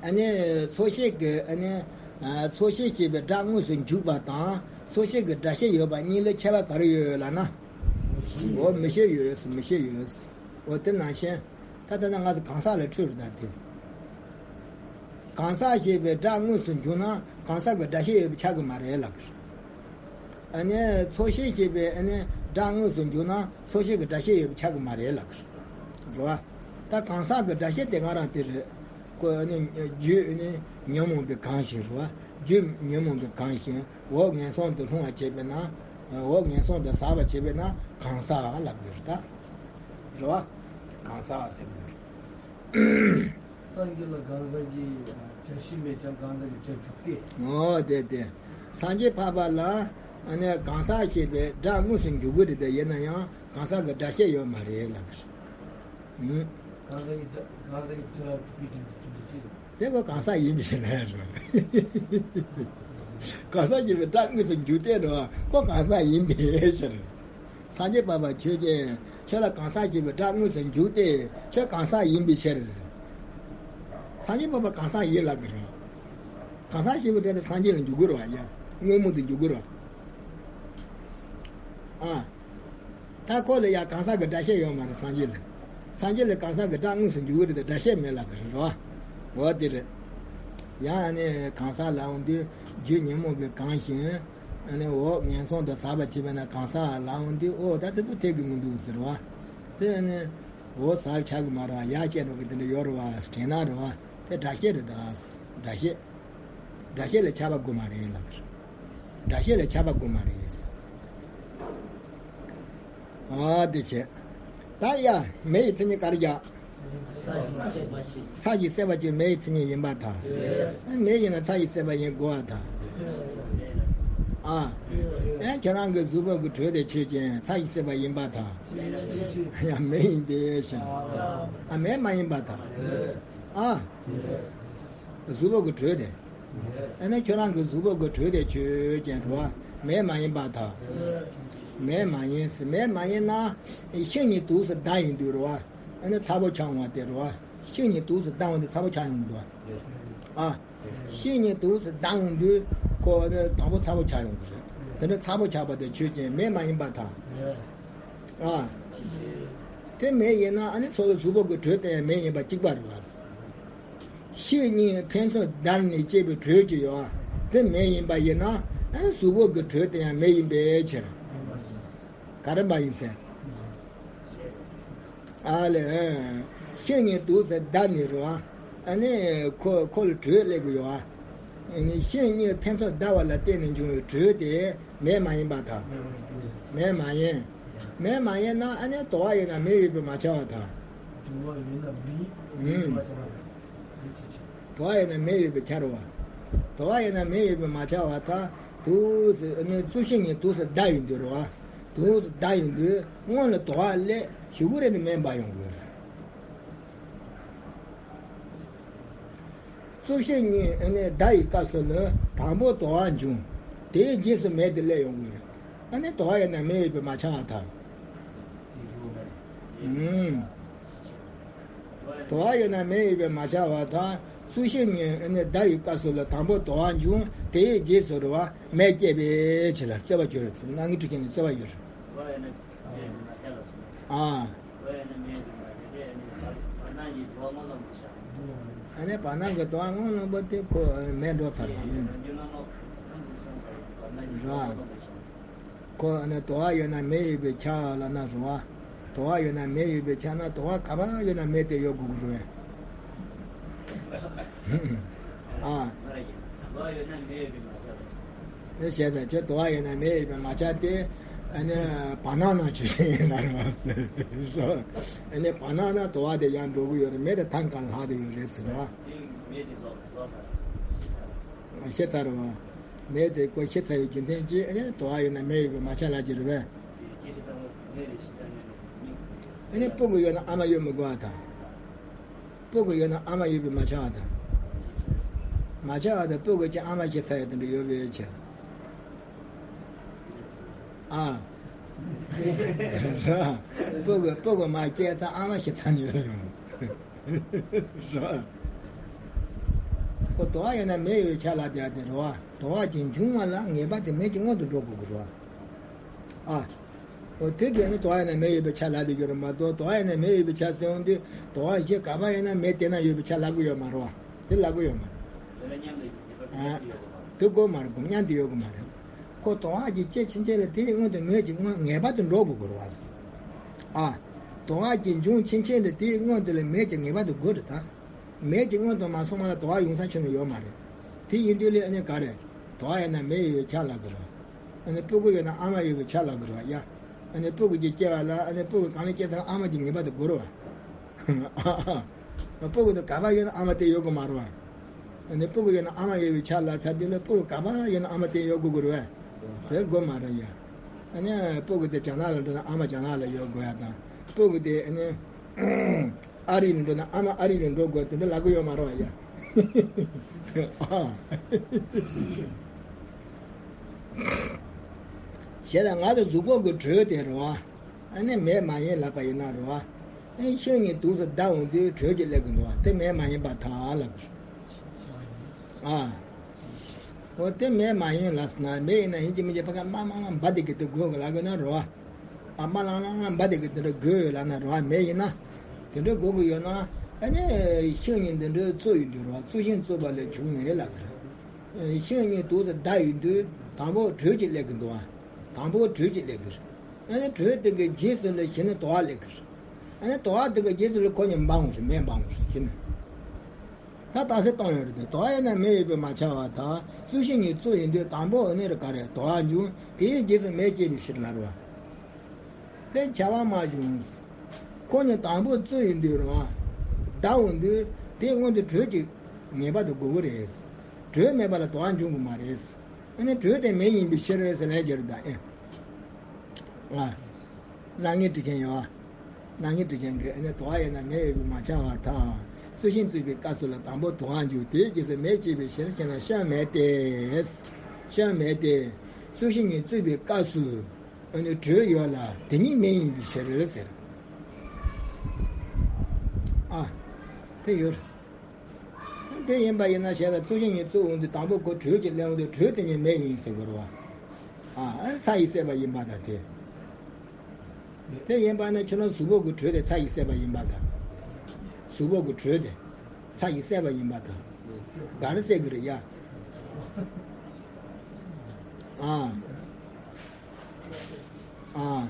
ཨ་ནི་ཚོགས་ཤེས་ཀྱི་ཨ་ནི། ཚོགས་ཤེས་ཞེས་པའི་སྒྲ་དངོས་སུ་འཇུག་པ་དང་ཚོགས་ཤེས་ཀྱི་སྒྲ་བཤད་ཡོད་པ་གཉིས་ལ་ཁྱད་པར་ག་རེ་ཡོད་ལབ་ན། འོ་མི་ཤེས་ཡོད། མི་ཤེས་ཡོད། འོ་དེ་ནང་བཞིན། ད་ལྟ་ན་ང་ཚོ་གང་ཟག་ལ་འཕྲོས་རེད་ད་དེ། གང་ཟག་ཞེས་པའི་སྒྲ་དངོས་སུ་འཇུག་ན་གང་ཟག་གི་སྒྲ་བཤད་ཡོད་པ་ཆགས་ཀྱི་མ་རེད་ལབ་ཀྱི་རེད། ཨ་ནི་ཚོགས་ཤེས་ཞེས་པའི་ཨ་ནི་སྒྲ་དངོས་སུ་འཇུག་ན་ཚོགས་ཤེས་ཀྱི་སྒྲ་བཤད་ཡོད་པ་ཆགས་ཀྱི་མ་རེད་ལབ་ཀྱི་རེད། རེད་བ། ད་གང་ཟག་གི་སྒྲ་བཤད་དེ་ང་རང་དེ་རེད། ཁོ་ཨ་ནི་རྒྱུ་ཨ་ནི་ཉོན་མོངས་པའི་གང་ཞིག་རེད་བ། རྒྱུ་ཉོན་མོངས་པའི་གང་ཞིག་འོག་ངན་སོང་དུ་ལྷུང་བ་བྱས་པས་ན། འོག་ངན་སོང་དུ་ཟག་པ་བྱས་པས་ན་གང་ཟག་ལབ་དགོས་རེད་ད། རེད་བ། གང་ཟག་ཟེར་དགོས་རེད། སངས་རྒྱས་ལ་གང་ཟག་གི་སྒྲ་བཤད་མེད་ཀྱང་གང་ཟག་གི་སྒྲ་འཇུག་སྟེ། འོ་དེ་དེ། སངས་རྒྱས་འཕགས་པ་ལ་ཨ་ནི་གང་ཟག་ཞེས་པའི་སྒྲ་དངོས་སུ་འཇུག་གི་རེད་དེ། ཡིན་ན་ཡང་གང་ཟག་གི་སྒྲ་བཤད་ཡོད་མ་རེད་ལབ་གི་རེད། ཨུམ། གང་ཟག་གི་སྒྲ་གང་ཟག་གི་སྒྲ་འཇུག་པའི་དོན་དུ་འཇུག་པའི་ཕྱིར། དེ་ཁོ་གང་ཟག་ཡིན་པའི་ཕྱིར་ལ་རེད། གང་ཟག་ཞེས་པའི་སྒྲ་དངོས་སུ་འཇུག་སྟེ་རེད་བ། ཁོ་གང་ཟག་ཡིན་པའི་ཕྱིར། སངས་རྒྱས་འཕགས་པ་ཁྱོད་ཀྱིས་ཁྱོད་ལ་གང་ཟག་ཞེས་པའི་སྒྲ་དངོས་སུ་འཇུག་སྟེ་ཁྱོད་གང་ཟག་ཡིན་པའི་ཕྱིར། སངས་རྒྱས་འཕགས་པ་གང་ཟག་ཡིན་ལབ་ཀྱི་རེད། གང་ཟག་ཞེས་པའི་སྒྲ་དེ་སངས་རྒྱས་ལ་འཇུག་དགོས་རེད་བ། ཡ། དངོས་མོ་དུ་འཇུག་དགོས་རེད་བ། ཨ། ད་ཁོ་ལ་ཡ་གང་ཟག་གི་སྒྲ་བཤད་ཡོད་མ་རེད་སངས་རྒྱས་ལ། སངས་རྒྱས་ལ་གང་ཟག་གི་སྒྲ་དངོས་སུ་འཇུག་གི་རེད་དེ་སྒྲ་བཤད་མེད་ལབ་ཀྱི་རེད་བ། འོ་དེ་རེད། ཡང་ཨ་ནི་གང་ཟག་ལབ་འོང་དུས་རྒྱུ་ཉོན་མོངས་པའི་གང་ཞིག་ཨ་ནི་འོག་ངན་སོང་དུ་ཟག་པ་བྱས་པས་ན་གང་ཟག་ལབ་འོང་དུས། ཨོ་ད་དེ་ཚོ་འཐད་ཀྱི་མི་འདུག་ཟེར་བ། དེ་ཨ་ནི་འོག་ཟག་ཆགས་ཀྱི་མ་རེད་བ། ཡར་སྐྱེ་འགྲོ་གི་དེ་འདྲ་ཡོད་རེད་བ། དྲན་ན་རེད་བ། དེ་སྒྲ་བཤད་རེད་ད། སྒྲ་བཤད། སྒྲ་བཤད་ལ་ཁྱབ་པ་དགོས་མ་རེད་ལབ་ཀྱི་རེད། སྒྲ་བཤད་ལ་ཁྱབ་པ་དགོས་མ་རེད། ཨ་དེ་བྱས། ད་ཡ་མེ་ཡི་མཚན་ཉིད་ག་རེ་རྒྱག་ཚ་ཞིང་སྲེག་པ་ཞིག་མེ་ཡི་མཚན་ཉིད་ཡིན་པར་ཐལ། མེ་ཡིན་ན་ཚ་ཞིང་སྲེག་པ་ཡིན་དགོས་པར་ཐལ། ཨ། ཨེ་ཁྱོད་རང་གི་གཟུགས་པོ་གི་དྲོད་དེ་ཆོས་ཅན། ཚ་ཞིང་སྲེག་པ་ཡིན་པར་ཐལ། ཡ་མེ་ཡིན་པའི་ཕྱིར། ཨ་མེ་མ་ཡིན་པར་ཐལ། ཨ། གཟུགས་པོ་གི་དྲོད་དེ། ཨ་ནི་ཁྱོད་རང་གི་གཟུགས་པོ་གི་དྲོད་དེ་ཆོས་ཅན་རེད་བ། མེ་མ་ཡིན་པར་ཐལ། མེ་མ་ཡིན་ཟེར། མེ་མ་ཡིན་ན་ཤིང་གཉིས་འདུག་ཟེར་ལྡང་ཡོང་དུས་རེད་བ། ཨ་ནི་ཚ་པོ་ཆགས་འོང་བ་དེ་རེད་བ། ཤིང་གཉིས་འདུག་ཟེར་ལྡང་འོང་དུས་ཚ་པོ་ཆགས་ཡོང་གི་འདུག་བ། ཨ། ཤིང་གཉིས་འདུག་ཟེར་ལྡང་འོང་དུས་ཁོ་ཨ་ནི་དང་པོ་ཚ་པོ་ཆགས་ཡོང་གི་རེད། དེ་འདྲ་ཚ་པོ་ཆགས་པ་དེ་ཆོས་ཅན། མེ་མ་ཡིན་པར་ཐལ། ཨ། དེ་མེ་ཡིན་ན་ཨ་ནི་སོ་སོ་གཟུགས་པོ་གི་དྲོད་དེ་ཡང་མེ་ཡིན་པ་གཅིག་པ་རེད་བ། ཤིང་གཉིས་ཕན་ཚུན་བརྡར་ནས་སྐྱེས་པའི་དྲོད་ཀྱི་ཡོད། དེ་མེ་ཡིན་པ་ཡིན་ན་ཨ་ནི་གཟུགས་པོ་གི་དྲོད་དེ་ཡང་མེ་ཡིན་པའི་ཕྱིར། ག་རེ་མ་ཡིན་ཟེར། ཨ་ལས། ཤིང་གཉིས་འདུག་ཟེར་བརྡར་ནས་རེད་བ། ཨ་ནི་ཁོ་ཁོ་ལ་དྲོད་སླེབས་ཀྱི་ཡོད། ཨ་ནི་ཤིང་གཉིས་ཕན་ཚུན་བརྡར་བ་ལ་བརྟེན་ནས་འབྱུང་བའི་དྲོད་དེ་མེ་མ་ཡིན་པར་ཐལ། མེ་མ་ཡིན། མེ་མ་ཡིན་ན་ཨ་ནི་དུ་བ་ཡིན་ན་མེ་ཡོད་པས་མ་ཁྱབ་པར་ཐལ། དུ་བ་ཡིན་ན་མེ་ཡིན་པས་མ་ཁྱབ་པར་ཐལ། དོར་བ་ཡོད་ན་མེ་ཡོད་པའི་ཆ་རེད་བ། དོར་བ་ཡོད་ན་མེ་ཡོད་པའི་མ་ཆགས་པར་ཐལ། དུས་སུ་ཨ་ནི་བཅུ་བཞི་ཉིད་དུས་སུ་བདའ་ཡོང་དུས་རེད་བ། དུས་སུ་བདའ་ཡོང་དུས་སྔོན་ལ་དོར་བ་སླེབས་གཞུག་གུ་རེ་ནི་མེ་འབར་ཡོང་དགོས་རེད། བཅུ་བཞི་ཉིད་ཨ་ནི་བདའ་ཡི་སྐབས་སུ་ལ་དང་པོ་དོར་བ་འབྱུང་། དེའི་རྗེས་སུ་མེ་དེ་སླེབས་ཡོང་དགོས་རེད། ཨ་ནི་དོར་བ་ཡོད་ན་མེ་ཡོད་པའི་མ་ཆགས་པར་ཐལ། ཨུམ། དོར་བ་ཡོད་ན་མེ་ཡོད་པའི་མ་ཆགས་པར་ཐལ། བཅུ་བཞི་ཉིད་ཨ་ནི་བདའ་ཡི་སྐབས་སུ་ལ་དང་པོ་དོར་བ་འབྱུང་། དེའི་རྗེས་སུ་རེད་བ་མེ་སྐྱེས་པའི་ཕྱིར་ལ་རྩོད་པ་གྱུར་རེད། སྣང་བརྙན་འཕྲུལ་ཅན་ནི་རྩོད་པ་ཡོད་རེད། ཨ། ཨ་ནི་བར་སྣང་གི་དོར་བ་སྔོན་ལ་པོ་དེ་ཁོ་མེ་འགྲོ་ཚར་བ་ཡིན། རེད་བ། ཁོ་ཨ་ནི་དོར་བ་ཡོད་ན་མེ་ཡོད་པའི་ཆ་ལབ་ན་རེད་བ། དོར་བ་ཡོད་ན་མེ་ཡོད་པའི་ཆ་ན་དོར་བ་ག་པར་ཡོད་ན་མེ་དེ་ཡོད་དགོས་ཀྱི་རེད་བས། ཨ། དོར་བ་ཡོད་ན་མེ་ཡོད་པའི་མ་ཆགས་པ། དེ་བྱས་ཙང་ཁྱོད་དོར་བ་ཡོད་ན་མེ་ཡོད་པའི་མ་ཆགས་ཏེ། ཨ་ནི་བར་སྣང་ནང་ཆོས་ཅན་ཡིན་ན་རེད་བ་ཟེར། ཨ་ནི་བར་སྣང་ན་དོར་བ་དེ་ཡང་འགྲོ་གི་ཡོད་རེད། མེ་དེ་ཐང་གང་ལྷག་དེ་ཡོད་རེད་ཟེར་བ། ཤེས་ཚར་བ། མེ་དེ་ཁོ་ཤེས་ཚར་བའི་རྒྱུ་མཚན་གྱིས་ཨ་ནི་དོར་བ་ཡོད་ན་མེ་ཡོད་པའི་མ་ཆགས་ལབ་ཀྱི་རེད་བས། ཨ་ནི་སྤུ་གུ་ཡོད་ན་ཨ་མ་ཡོད་མི་དགོས་པ་དང་། སྤུ་གུ་ཡོད་ན་ཨ་མ་ཡོད་པའི་མ་ཆགས་པ་དང་། མ་ཆགས་པ་དང་སྤུ་གུ་ཅིག་ཨ་མ་ཤི་ཚར་ཡོད་དེ་འདྲ་ཡོད་པའི་ཕྱིར། ཨ། སྤུ་གུ་སྤུ་གུ་མ་སྐྱེས་ཙང་ཨ་མ་ཤི་ཚར་ནས་ཡོད་རེད། རེད་བ། ཁོ་དོར་བ་ཡོད་ན་མེ་ཡོད་ཆ་ལབ་བསྡད་དེ་རེད་བ། དོར་བ་ཅིག་འབྱུང་བ་ལ་ངེས་པ་དེ་མེད་ཀྱི་སྔོན་དུ་འགྲོ་དགོས་ཀྱི་རེད་བ། ཨ། འོ་དེ་གས་ནི་དོར་བ་ཡོད་ན་མེ་ཡོད་པའི་ཆ་ལབ་བསྡད་ཀྱི་རེད་མ་གཏོགས། དོར་བ་ཡོད་ན་མེ་ཡོད་པའི་ཆ་ཟེར་ཡོང་དུས་དོར་བ་གཞན་ག་པར་ཡོད་ན་མེ་དེ་ན་ཡོད་པའི་ཆ་ལབ་ཀྱི་ཡོད་མ་རེད་བ། དེ་ལབ་ཀྱི་ཡོད་མ་རེད། ཨ། དེ་དགོས་མ་རེད། སྒོམ་ཉམས་དེ་ཡོད་དགོས་མ་རེད། ཁོ་དོར་བ་གྱི་སྐྱེ་ཕྱིན་ཆད་ལ་དེའི་སྔོན་དུ་མེད་ཀྱི་སྔོན་ངེས་པར་དུ་འགྲོ་དགོས་ཀྱི་རེད་བ། ཨ། དོར་བ་གྱི་འབྱུང་ཕྱིན་ཆད་ལ་དེའི་སྔོན་དུ་ལ་མེད་ཀྱི་ངེས་པར་དུ་དགོས་རེད་ད། མེད་ཀྱི་སྔོན་དུ་མ་སོང་བ་ལ་དོར་བ་ཡོང་ས་ཁྱོན་ནས་ཡོད་མ་རེད། དེ་ཡིན་དུས་ལས་ཨ་ནི་ག་རེ། དོར་བ་ཡོད་ན་མེ་ཡོད་ཆ་ལབ་དགོས་རེད། ཨ་ནི་སྤུ་གུ་ཡོད་ན་ཨ་མ་ཡོད་པའི་ཆ་ལབ་དགོས་རེད་བ་ཡ། ཨ་ནི་སྤུ་གུ་གཅིག་སྐྱེ་བ་ལ་ཨ་ནི་སྤུ་གུ་གང་ལ་སྐྱེས་ཚང་ཨ་མ་གྱི་ངེས་པར་དུ་དགོས་རེད་བ། སྤུ་གུ་དེ་ག་པར་ཡོད་ན་ཨ་མ་དེ་ཡོད་དགོས་མ་རེད་བ། ཨ་ནི་སྤུ་གུ་ཡོད་ན་ཨ་མ་ཡོད་པའི་ཆ་ལབ་ཚར་དུས་ལ་སྤུ་གུ་ག་པར་ཡོད་ན་ཨ་མ་དེ་ཡོད་དགོས་ཀྱི་རེད་བས། དེ་དགོས་མ་རེད་ཡ། ཨ་ནི་སྤུ་གུ་དེ་རྒྱ་ནག་ལ་འགྲོ་ན་ཨ་མ་རྒྱ་ནག་ལ་ཡོད་དགོས་ཡ་དང་། སྤུ་གུ་དེ་ཨ་ནི་ཨ་རི་ལ་འགྲོ་ན་ཨ་མ་ཨ་རི་ལ་འགྲོ་དགོས་དེ་འདྲ་ལབ་ཀྱི་ཡོད་མ་རེད་བ་ཡ། ཨ། བྱས་ཙང་ང་ཚོ་གཟུགས་པོ་གི་དྲོད་དེ་རེད་བ། ཨ་ནི་མེ་མ་ཡིན་ལབ་པ་ཡིན་ན་རེད་བ། ཨ་ནི་ཤིང་གཉིས་དུས་སུ་བདའ་འོང་དུས་དྲོད་ཀྱིས་སླེབས་ཀྱི་འདུག་བ། དེ་མེ་མ་ཡིན་པར་ཐལ་ལབ་ཀྱི་རེད། ཨ། འོ་དེ་མེ་མ་ཡིན་ལབ་ཟེར་ན་མེ་ཡིན་ན་ཡིན་གཅིག་མིན་གཅིག་ཕ་ག་མ་མ་མ་འབའ་དེ་གི་དེ་དགོས་གི་ལབ་དགོས་ན་རེད་བ། ཨ་མ་ལང་ལང་ལང་འབའ་དེ་གི་དེ་འདྲ་དགོས་ཡོད་ལབ་ན་རེད་བ། མེ་ཡིན་ན། དེ་འདྲ་དགོས་གི་ཡོད་ན། ཨ་ནི་ཤིང་གཉིས་འདི་འདྲ་བཙུགས་ཡོང་དུས་རེད་བ། བཙུགས་ཤིང་བཙུགས་པ་ལས་བྱུང་མེ་ལབ་ཀྱི་རེད། ཤིང་གཉིས་དུས་སུ་བདའ་ཡོང་དུས་དང་པོ་དྲོད་ཀྱིས་སླེབས་ཀྱི་འདུག་བ། དང་པོ་དྲོད་ཀྱིས་སླེབས་ཀྱི་རེད། ཨ་ནི་དྲོད་དེ་གི་རྗེས་སུ་ལ་གཞི་ནི་དོར་བ་སླེབས་ཀྱི་རེད། ཨ་ནི་དོར་བ་དེ་གི་རྗེས་སུ་ལ་ཁོ་གཉིས་འབར་འོང་ཞིང་མེ་འབར་འོང་ཞིང་གཞི་ནི། ད་རྟགས་གསལ་བཏང་ཡོད་རེད་དེ། དོར་བ་ཡོད་ན་མེ་ཡོད་པའི་མ་ཆགས་པར་ཐལ། བཙུགས་ཤིང་གཉིས་བཙུགས་ཡོང་དུས་དང་པོ་ཨ་ནི་རེད་ག་རེ་དོར་བ་འབྱུང་། དེའི་རྗེས་སུ་མེ་སྐྱེས་པའི་ཕྱིར་ལ་རེད་བ། དེ་ཁྱབ་པ་མ་བྱུང་། ཁོ་གཉིས་དང་པོ་བཙུགས་ཡོང་དུས་རེད་བ། བདའ་འོང་དུས་དེ་སྔོན་དུ་དྲོད་ཀྱིས་ངེས་པར་དུ་དགོས་ཀྱི་རེད། དྲོད་མེད་པ་ལ་དོར་བ་འབྱུང་གི་མ་རེད། ཨ་ནི་དྲོད་དེ་མེ་ཡིན་པའི་ཕྱིར་ཟེར་ལན་རྒྱག་རེད་ད་ཨེ། ཨ། སྣང་བརྙན་འབྲི་མཁན་ཡོད་བ། སྣང་བརྙན་འབྲི་མཁན་གྱིས་ཨ་ནི་དོར་བ་ཡོད་ན་མེ་ཡོད་པའི་མ་ཆགས་པར་ཐལ། བཙུགས་ཤིང་བཙུགས་པའི་སྐབས་སུ་ལ་དང་པོ་དོར་བ་འབྱུང་། དེའི་རྗེས་སུ་མེ་སྐྱེས་པའི་ཕྱིར་ཞེ་ན། སྐྱོན་མེད་དེ། སྐྱོན་མེད་དེ། བཙུགས་ཤིང་གཉིས་བཙུགས་པའི་སྐབས་སུ། ཨ་ནི་དྲོད་ཡོད་ལ་དེ་གཉིས་མེ་ཡིན་པའི་ཕྱིར་ཟེར། ཨ། དེ་ཡོད། དེ་ཡིན་པ་ཡིན་ན་ཞེ་ན། བཙུགས་ཤིང་གཉིས་བཙུགས་འོང་དུས་དང་པོ་ཁོ་དྲོད་ཀྱིས་སླེབས་འོང་དུས་དྲོད་དེ་གཉིས་མེ་ཡིན་ཟེར་དགོས་རེད་བ། ཨ། ཨ་ནི་ཚ་ཡིས་བསྲེགས་པ་ཡིན་པ་དང་དེ། དེ་ཡིན་པ་ན་ཁྱོད་རང་གཟུགས་པོ་གི་དྲོད་དེ་ཚ་ཡིས་བསྲེགས་པ་ཡིན་པ་དང་། གཟུགས་པོ་གི་དྲོད་དེ་ཚ་ཡིས་བསྲེགས་པ་ཡིན་པ་དང་། ག་རེ་བསྲེག་གི་རེད་ཡ། ཨ། ཨ།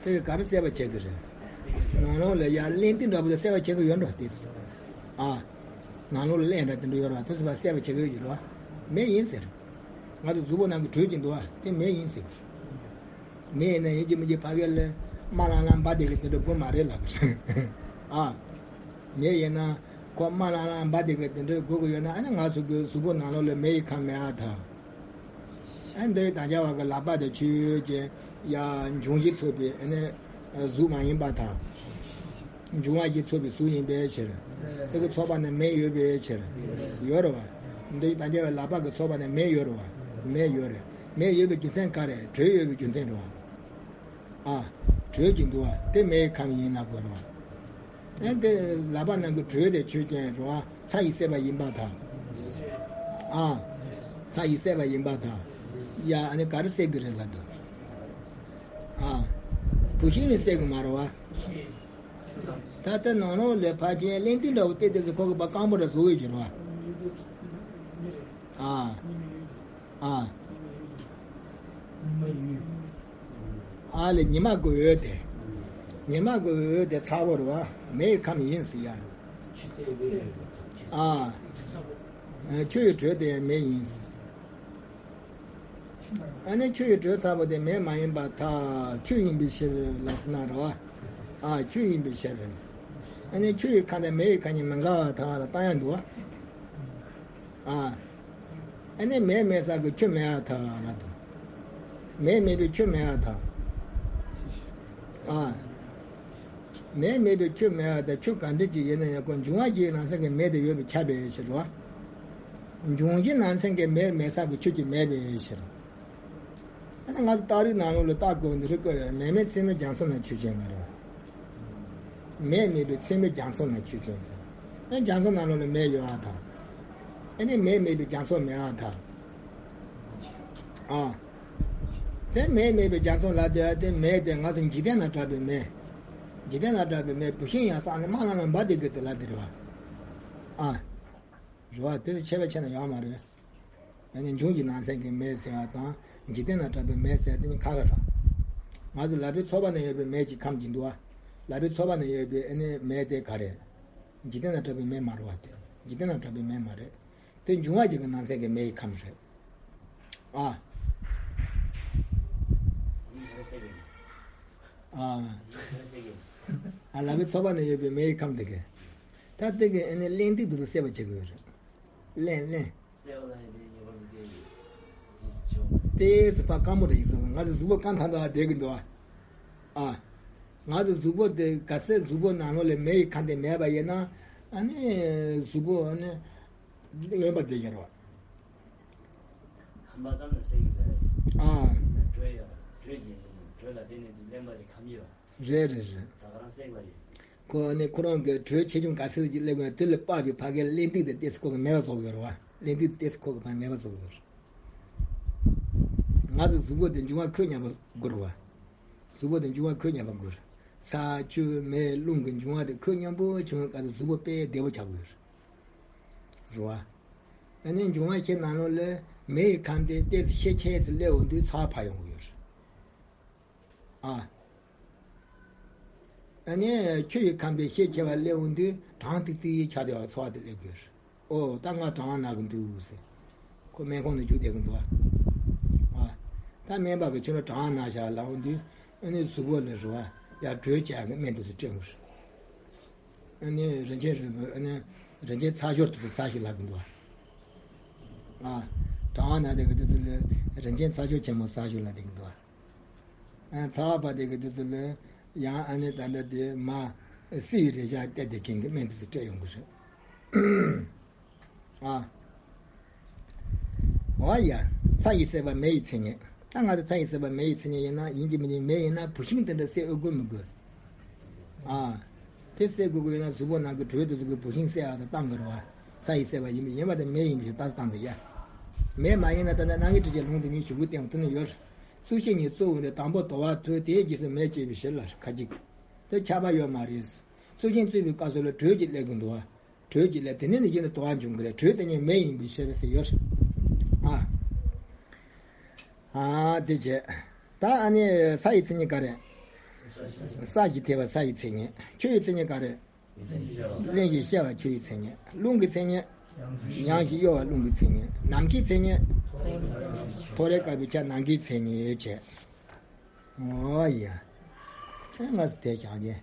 དེ་ག་རེ་བསྲེག་པ་བྱེད་ཀྱི་རེད། ནང་ལོགས་ལ་ཡར་རླན་ཏིག་འདྲ་པོ་དེ་བསྲེག་པ་བྱེད་ཀྱི་ཡོད་འགྲོ་དེ། ཨ། ནང་ལོགས་ལ་རླན་འདྲ་དེ་འདྲ་ཡོད་རེད་བ། དེ་ཚོ་ཕར་བསྲེག་པ་བྱེད་ཀྱི་ཡོད་ཀྱི་རེད་བ། མེ་ཡིན་ཟེར། ང་ཚོ་གཟུགས་པོ་ནང་གི་དྲོད་ཀྱི་འདུག་བ། དེ་མེ་ཡིན་ཟེར། མེ་ཡིན་ན་ཡིན་གཅིག་མིན་གཅིག་ཕ་གི་ལ་དམར་ལང་ལང་འབའ་དེ་གི་དེ་འདྲ་དགོས་མ་རེད་ལབ། ཨ། མེ་ཡིན་ན། ཁོ་དམར་ལང་ལང་འབའ་དེ་གི་དེ་འདྲའི་དགོས་ཀྱི་ཡོད་ན། ཨ་ནི་ང་ཚོ་གི་གཟུགས་པོ་ནང་ལོགས་ལ་མེ་ཡི་ཁམས་མེད་ཨ་ཐལ། ཨ་འདི་དང་རྒྱ་བ་གི་ལག་པ་དེ་ཆུ་ཅན་ཡ་འབྱུང་བཞི་ཚོགས་པའི་ཨ་ནི་གཟུགས་མ་ཡིན་པར་ཐལ། འབྱུང་བ་བཞི་ཚོགས་པའི་གཟུགས་ཡིན་པའི་ཕྱིར། དེ་གི་ཚོགས་པ་ནི་མེ་ཡོད་པའི་ཕྱིར། ཡོད་རེད་བ། འདི་དང་རྒྱ་བའི་ལག་པ་གི་ཚོགས་པ་ནི་མེ་ཡོད་རེད་བ། མེ་ཡོད་རེད། མེ་ཡོད་པའི་རྒྱུ་མཚན་ག་རེ། དྲོད་ཡོད་པའི་རྒྱུ་མཚན་རེད་བ། ཨ། དྲོད་ཀྱི་འདུ་བ་དེ་མེའི་ཁམས་ཡིན་ལབ་དགོས་རེད་བ། ཨ་དེ་ལག་པ་ནང་གི་དྲོད་དེ་ཆོས་ཅན་རེད་བ། ཚ་ཡིས་བསྲེགས་པ་ཡིན་པར་ཐལ། ཨ། ཚ་ཡིས་བསྲེགས་པ་ཡིན་པར་ཐལ། ཡ་ཨ་ནི་ག་རེ་བསྲེག་གི་རེད་ལབ་དུས། ཨ། བུད་ཤིང་ནི་བསྲེག་གི་མ་རེད་བ། ད་ལྟ་ནང་ལོགས་ལ་ཕལ་ཆེར་གླེན་ལྡན་འདྲ་བོ་བལྟས་དུས་སུ་ཁོ་གི་བ་སྐམ་པོ་ར་བཟོ་འོས་ཀྱི་རེད་བ། ཨ། ཨ། ཨ་ལས་ཉི་མ་གི་འོད་དེ། ཉི་མ་གི་འོད་དེ་ཚ་བོ་རེད་བ། མེའི་ཁམས་ཡིན་ཟེར་ཡ། ཨ། ཆུ་ཡི་དྲོད་དེ་མེ་ཡིན། ཨ་ནི་ཆུ་ཡི་དྲོད་ཚ་བོ་དེ་མེ་མ་ཡིན་པར་ཐལ། ཆུ་ཡིན་པའི་ཕྱིར་ལ་ཟེར་ན་རེད་བ། ཨ་ཆུ་ཡིན་པའི་ཕྱིར། ཨ་ནི་ཆུ་ཡི་ཁ་དང་མེ་ཡི་ཁ་གཉིས་མི་འགལ་བར་ཐལ་ལ་བཏང་ཡ་འདུག་བ། ཨ། ཨ་ནི་མེ་མེད་ས་གི་ཆུ་མེད་པར་ཐལ་ལ་འདུག་མེ་མེད་པའི་ཆུ་མེད་པར་ཐལ། ཨ། མེ་མེད་པའི་ཆུ་མེད་པར་ཐལ། ཆུ་ག་འདྲ་ཅིག་ཡིན་ན་ཡང་ཁོ་འབྱུང་བ་བཞིའི་ནང་ཚན་གྱི་མེ་དེ་ཡོད་པས་ཁྱབ་པའི་ཕྱིར་རོ། འབྱུང་བཞིའི་ནང་ཚན་གྱི་མེ་མེད་ས་གི་ཆུ་ཅིག་མེད་པའི་ཕྱིར། ཨ་ནི་ང་ཚོ་རྟགས་རིགས་ནང་ལོགས་ལ་རྟགས་བཀོད་འདི་རིགས་བཀོད་ཡོད། མེ་མེད་ཚད་མེད་རྒྱ་མཚོ་ན་ཆུ་ཅན་ལ་རོ། མེ་མེད་པའི་ཚད་མེད་རྒྱ་མཚོ་ན་ཆུ་ཅན་ཟེར། ཨེ་རྒྱ་མཚོ་ནང་ལོགས་ལ་མེ་ཡོད་པར་ཐལ། ཨེ་ནི་མེ་མེད་པའི་རྒྱ་མཚོ་མེད་པར་ཐལ། ཨ། དེ་མེ་མེད་པའི་རྒྱ་མཚོ་ལ་དེ་དེ་མེ་དེ་ང་ཚོ་འཇིག་རྟེན་ན་གྲགས་པའི་མེ། འཇིག་རྟེན་ན་གྲགས་པའི་མེ་བུད་ཤིང་ཡང་བསགས་ནས་དམར་ལང་ལང་འབའ་དེ་གི་དེ་ལ་དེ་རེད་བ། ཨ། རེད་བ། དེ་ཆེ་བ་ཆེ་ན་ཡོད་མ་རེད། ཨ་ནི་འབྱུང་བཞིའི་ནང་ཚན་གྱི་མེ་ཟེར་བ་དང་འཇིག་རྟེན་ན་གྲགས་པའི་མེ་ཟེར་དེ་གཉིས་ཁ་ཁ་རེད། ང་ཚོ་ལག་པའི་ཚོགས་པ་ན་ཡོད་པའི་མེ་གི་ཁམས་ཀྱི་འདུ་བ། ལག་པའི་ཚོགས་པ་ན་ཡོད་པའི་ཨ་ནི་མེ་དེ་ག་རེད། འཇིག་རྟེན་ན་གྲགས་པའི་མེ་མ་རེད་བ། དེ་འཇིག་རྟེན་ན་གྲགས་པའི་མེ་མ་རེད། དེ་འབྱུང་བ་བཞི་གི་ནང་ཚན་གྱི་མེ་ཡི་ཁམས་རེད། ཨ། ཨ། ཨ་ལག་པའི་ཚོགས་པ་ན་ཡོད་པའི་མེ་ཡི་ཁམས་དེ་གི། ད་དེ་གི་ཨ་ནི་གླེན་ལྡན་དེ་ཚོ་བསྲེག་པ་བྱེད་དགོས་རེད། གླེན་གླེན། གསལ་བ་ལ་ཡིན་ཏེ་ཉེ་བར་མི་སྟེར་ཡོད། དེ་ཟུག་པ་སྐམ་པོ་རེད་ཡིན་ཟེར་བ། ང་ཚོ་གཟུགས་པོ་སྐམ་ཐང་ཐང་བསྡད་ཀྱི་འདུག་ཨ། ཨ། ང་ཚོ་གཟུགས་པོ་དེ་ག་ཚད་གཟུགས་པོ་ནང་ལོགས་ལ་མེ་ཡི་ཁམས་དེ་མེད་པ་ཡིན་ན། ཨ་ནི་གཟུགས་པོ་ཨ་ནི་རློན་པ་བསྡད་ཀྱི་རེད་བ། ཁམས་པ་ཙམ་ལ་ཟེར་གྱི་རེད། ཨ། དྲོད་ཡོད། དྲོད་ཀྱི་དྲོད་ལ་བརྟེན་ནས་དེ་རློན་པ་དེ་ཁམས་ཡོད། རེད་རེད་རེད། ད་ག་རང་སེང་བ་རེད། ཁོ་ནི་ཁོ་རང་གི་དྲོད་ཆེ་ཆུང་ག་ཚད་ཅིག་སླེབས་ན་དེ་ལ་དཔག་པའི་ཕ་གིར་གླེན་ལྡན་དེ་ཏོག་ཙམ་ཁོ་གི་མེད་པ་བཟོ་གི་ཡོད་རེད་བ། གླེན་ལྡན་དེ་ཏོག་ཙམ་ཁོ་གི་ཕ་མེད་པ་བཟོ་གི་ཡོད་རེད། ང་ཚོ་གཟུགས་པོ་དེ་འབྱུང་བ་ཁོད་མཉམ་པ་དགོས་རེད་བ། གཟུགས་པོ་དེ་འབྱུང་བ་ཁོད་མཉམ་པ་དགོས་རེད། ས་ཆུ་མེ་རླུང་གི་འབྱུང་བ་དེ་ཁོད་མཉམ་པོ་བྱུང་བའི་སྐབས་སུ་གཟུགས་པོ་དཔེ་བདེ་པོ་ཆགས་ཀྱི་ཡོད་རེད། རེད་བ། ཨ་ནི་འབྱུང་བ་བཞིའི་ནང་ལོགས་ལ་མེ་ཡི་ཁམས་དེ་ཏོག་ཙམ་ཤས་ཆེ་ཙམ་སླེབས་འོང་དུས་ཚ་བ་ཕར་ཡོང་གི་ཡོད་རེད། ཨ། ཨ་ནི་ཆུ་ཡི་ཁམས་དེ་ཤས་ཆེ་བ་སླེབས་འོང་དུས་གྲང་ཏིག་ཏིག་ཆགས་བསྡད་པ་ཚོར་བ་དེ་སླེབས་དགོས་རེད། ཨོ་ད་ང་གྲང་བ་ན་གི་འདུག་ཟེར། ཁོ་སྨན་ཁང་ནང་རྒྱུགས་བསྡད་ཀྱི་འདུག་ཨ། ཨ། ད་སྨན་པ་གིས་ཁྱོད་ལ་གྲང་བ་ན་བཞག་ལབ་འོང་དུས་ཨ་ནི་གཟུགས་པོ་ལ་རེད་བ། ཡར་དྲོད་སྐྱེད་ཀྱི་སྨན་དེ་ཚོ་སྤྲད་དགོས་རེད། ཨ་ནི་རིན་ཆེན་རིལ་བུ་ཨ་ནི་རིན་ཆེན་ཚ་ཞོར་དེ་ཚོ་ཟ་ཤིག་ལབ་ཀྱི་འདུག་ཨ། ཨ། གྲང་བ་ན་བསྡད་ཀྱི་དེ་ཚོ་ལ་རིན་ཆེན་ཚ་ཞོར་ཆེན་མོ་ཟ་ཤིག་ལབ་བསྡད་ཀྱི་འདུག་ཨ། ཚ་བ་བསྡད་ཀྱི་དེ་ཚོ་ལ་ཡང་ཨ་ནི་ད་ལྟ་དེ་མ་བསིལ་བའི་རེག་བྱ་སྟེར་བསྡད་མཁན་གྱི་སྨན་དེ་ཚོ་སྤྲད་ཡོང་གི་རེད། ཨ། འོ་ཡ། ཚ་ཡིས་བསྲེགས་པ་མེ་ཡི་མཚན་ཉིད། ད་ང་ཚོ་ཚ་ཡིས་བསྲེགས་པ་མེ་ཡི་མཚན་ཉིད་ཡིན་ན་ཡིན་གྱི་མིན་གྱི་མེ་ཡིན་ན་བུད་ཤིང་དེ་འདྲ་བསྲེག་དགོས་མི་དགོས། ཨ། དེ་བསྲེག་དགོས་ཀྱི་ཡོད་ན་གཟུགས་པོ་ནང་གི་དྲོད་དེ་ཚོ་གི་བུད་ཤིང་བསྲེག་ཡག་དེ་བཏང་དགོས་རེད་བ། ཚ་ཡིས་བསྲེགས་པ་ཡིན་པ་ཡིན་པ་དེ་མེ་ཡིན་པ་ཞིག་ལྟ་ཙམ་བཏང་དགོས་ཡ། མེ་མ་ཡིན་ན་ད་ལྟ་སྣང་གི་དྲི་བཅས་རླུང་དེ་གཉིས་ཞུགས་ཀྱི་སྟེང་དུ་ནི་ཡོད། གཙུག་ཤིང་གཉིས་གཙོ་བོ་ནི་དང་པོ་དོ་བ་ཐོས་དེའི་རྗེས་སུ་མེ་སྐྱེས་པའི་ཕྱིར་ལ་ཁ་ཅིག་དེ་ཁྱབ་པ་ཡོད་མ་རེད། གཙུག་ཤིང་གཙོས་པའི་སྐབས་སུ་ལ་དྲོད་ཀྱིས་སླེབས་ཀྱི་འདུག་བ། དྲོད་ཀྱིས་ལས་དེ་ནས་ནི་གཞི་ནས་དོ་བ་འབྱུང་གི་རེད། དྲོད་དེ་ཉིད་མེ་ཡིན་པའི་ཕྱིར་ཟེར་ཡོད། ཨ། ཨ་དེ་བྱས། ད་ཨ་ནི་ས་ཡི་མཚན་ཉིད་ག་རེ། ས་ཞེས་བྱ་བ་ས་ཡི་མཚན་ཉིད། ཆུ་ཡི་མཚན་ཉིད་ག་རེ། རླན་ཞེས་བྱ་བ་ཆུ་ཡི་མཚན་ཉིད། རླུང་གི་མཚན་ཉིད། ཡང་ཞེས་གཡོ་བ་རླུང་གི་མཚན་ཉིད། ནམ་མཁའི་མཚན་ཉིད། ཕོ་རེ་དཀར་པོའི་ཆ་ནམ་མཁའི་མཚན་ཉིད་བྱས། ཨོ་ཡ། ཁྱོད་ང་ཚོ་དེ་བཞག་གི།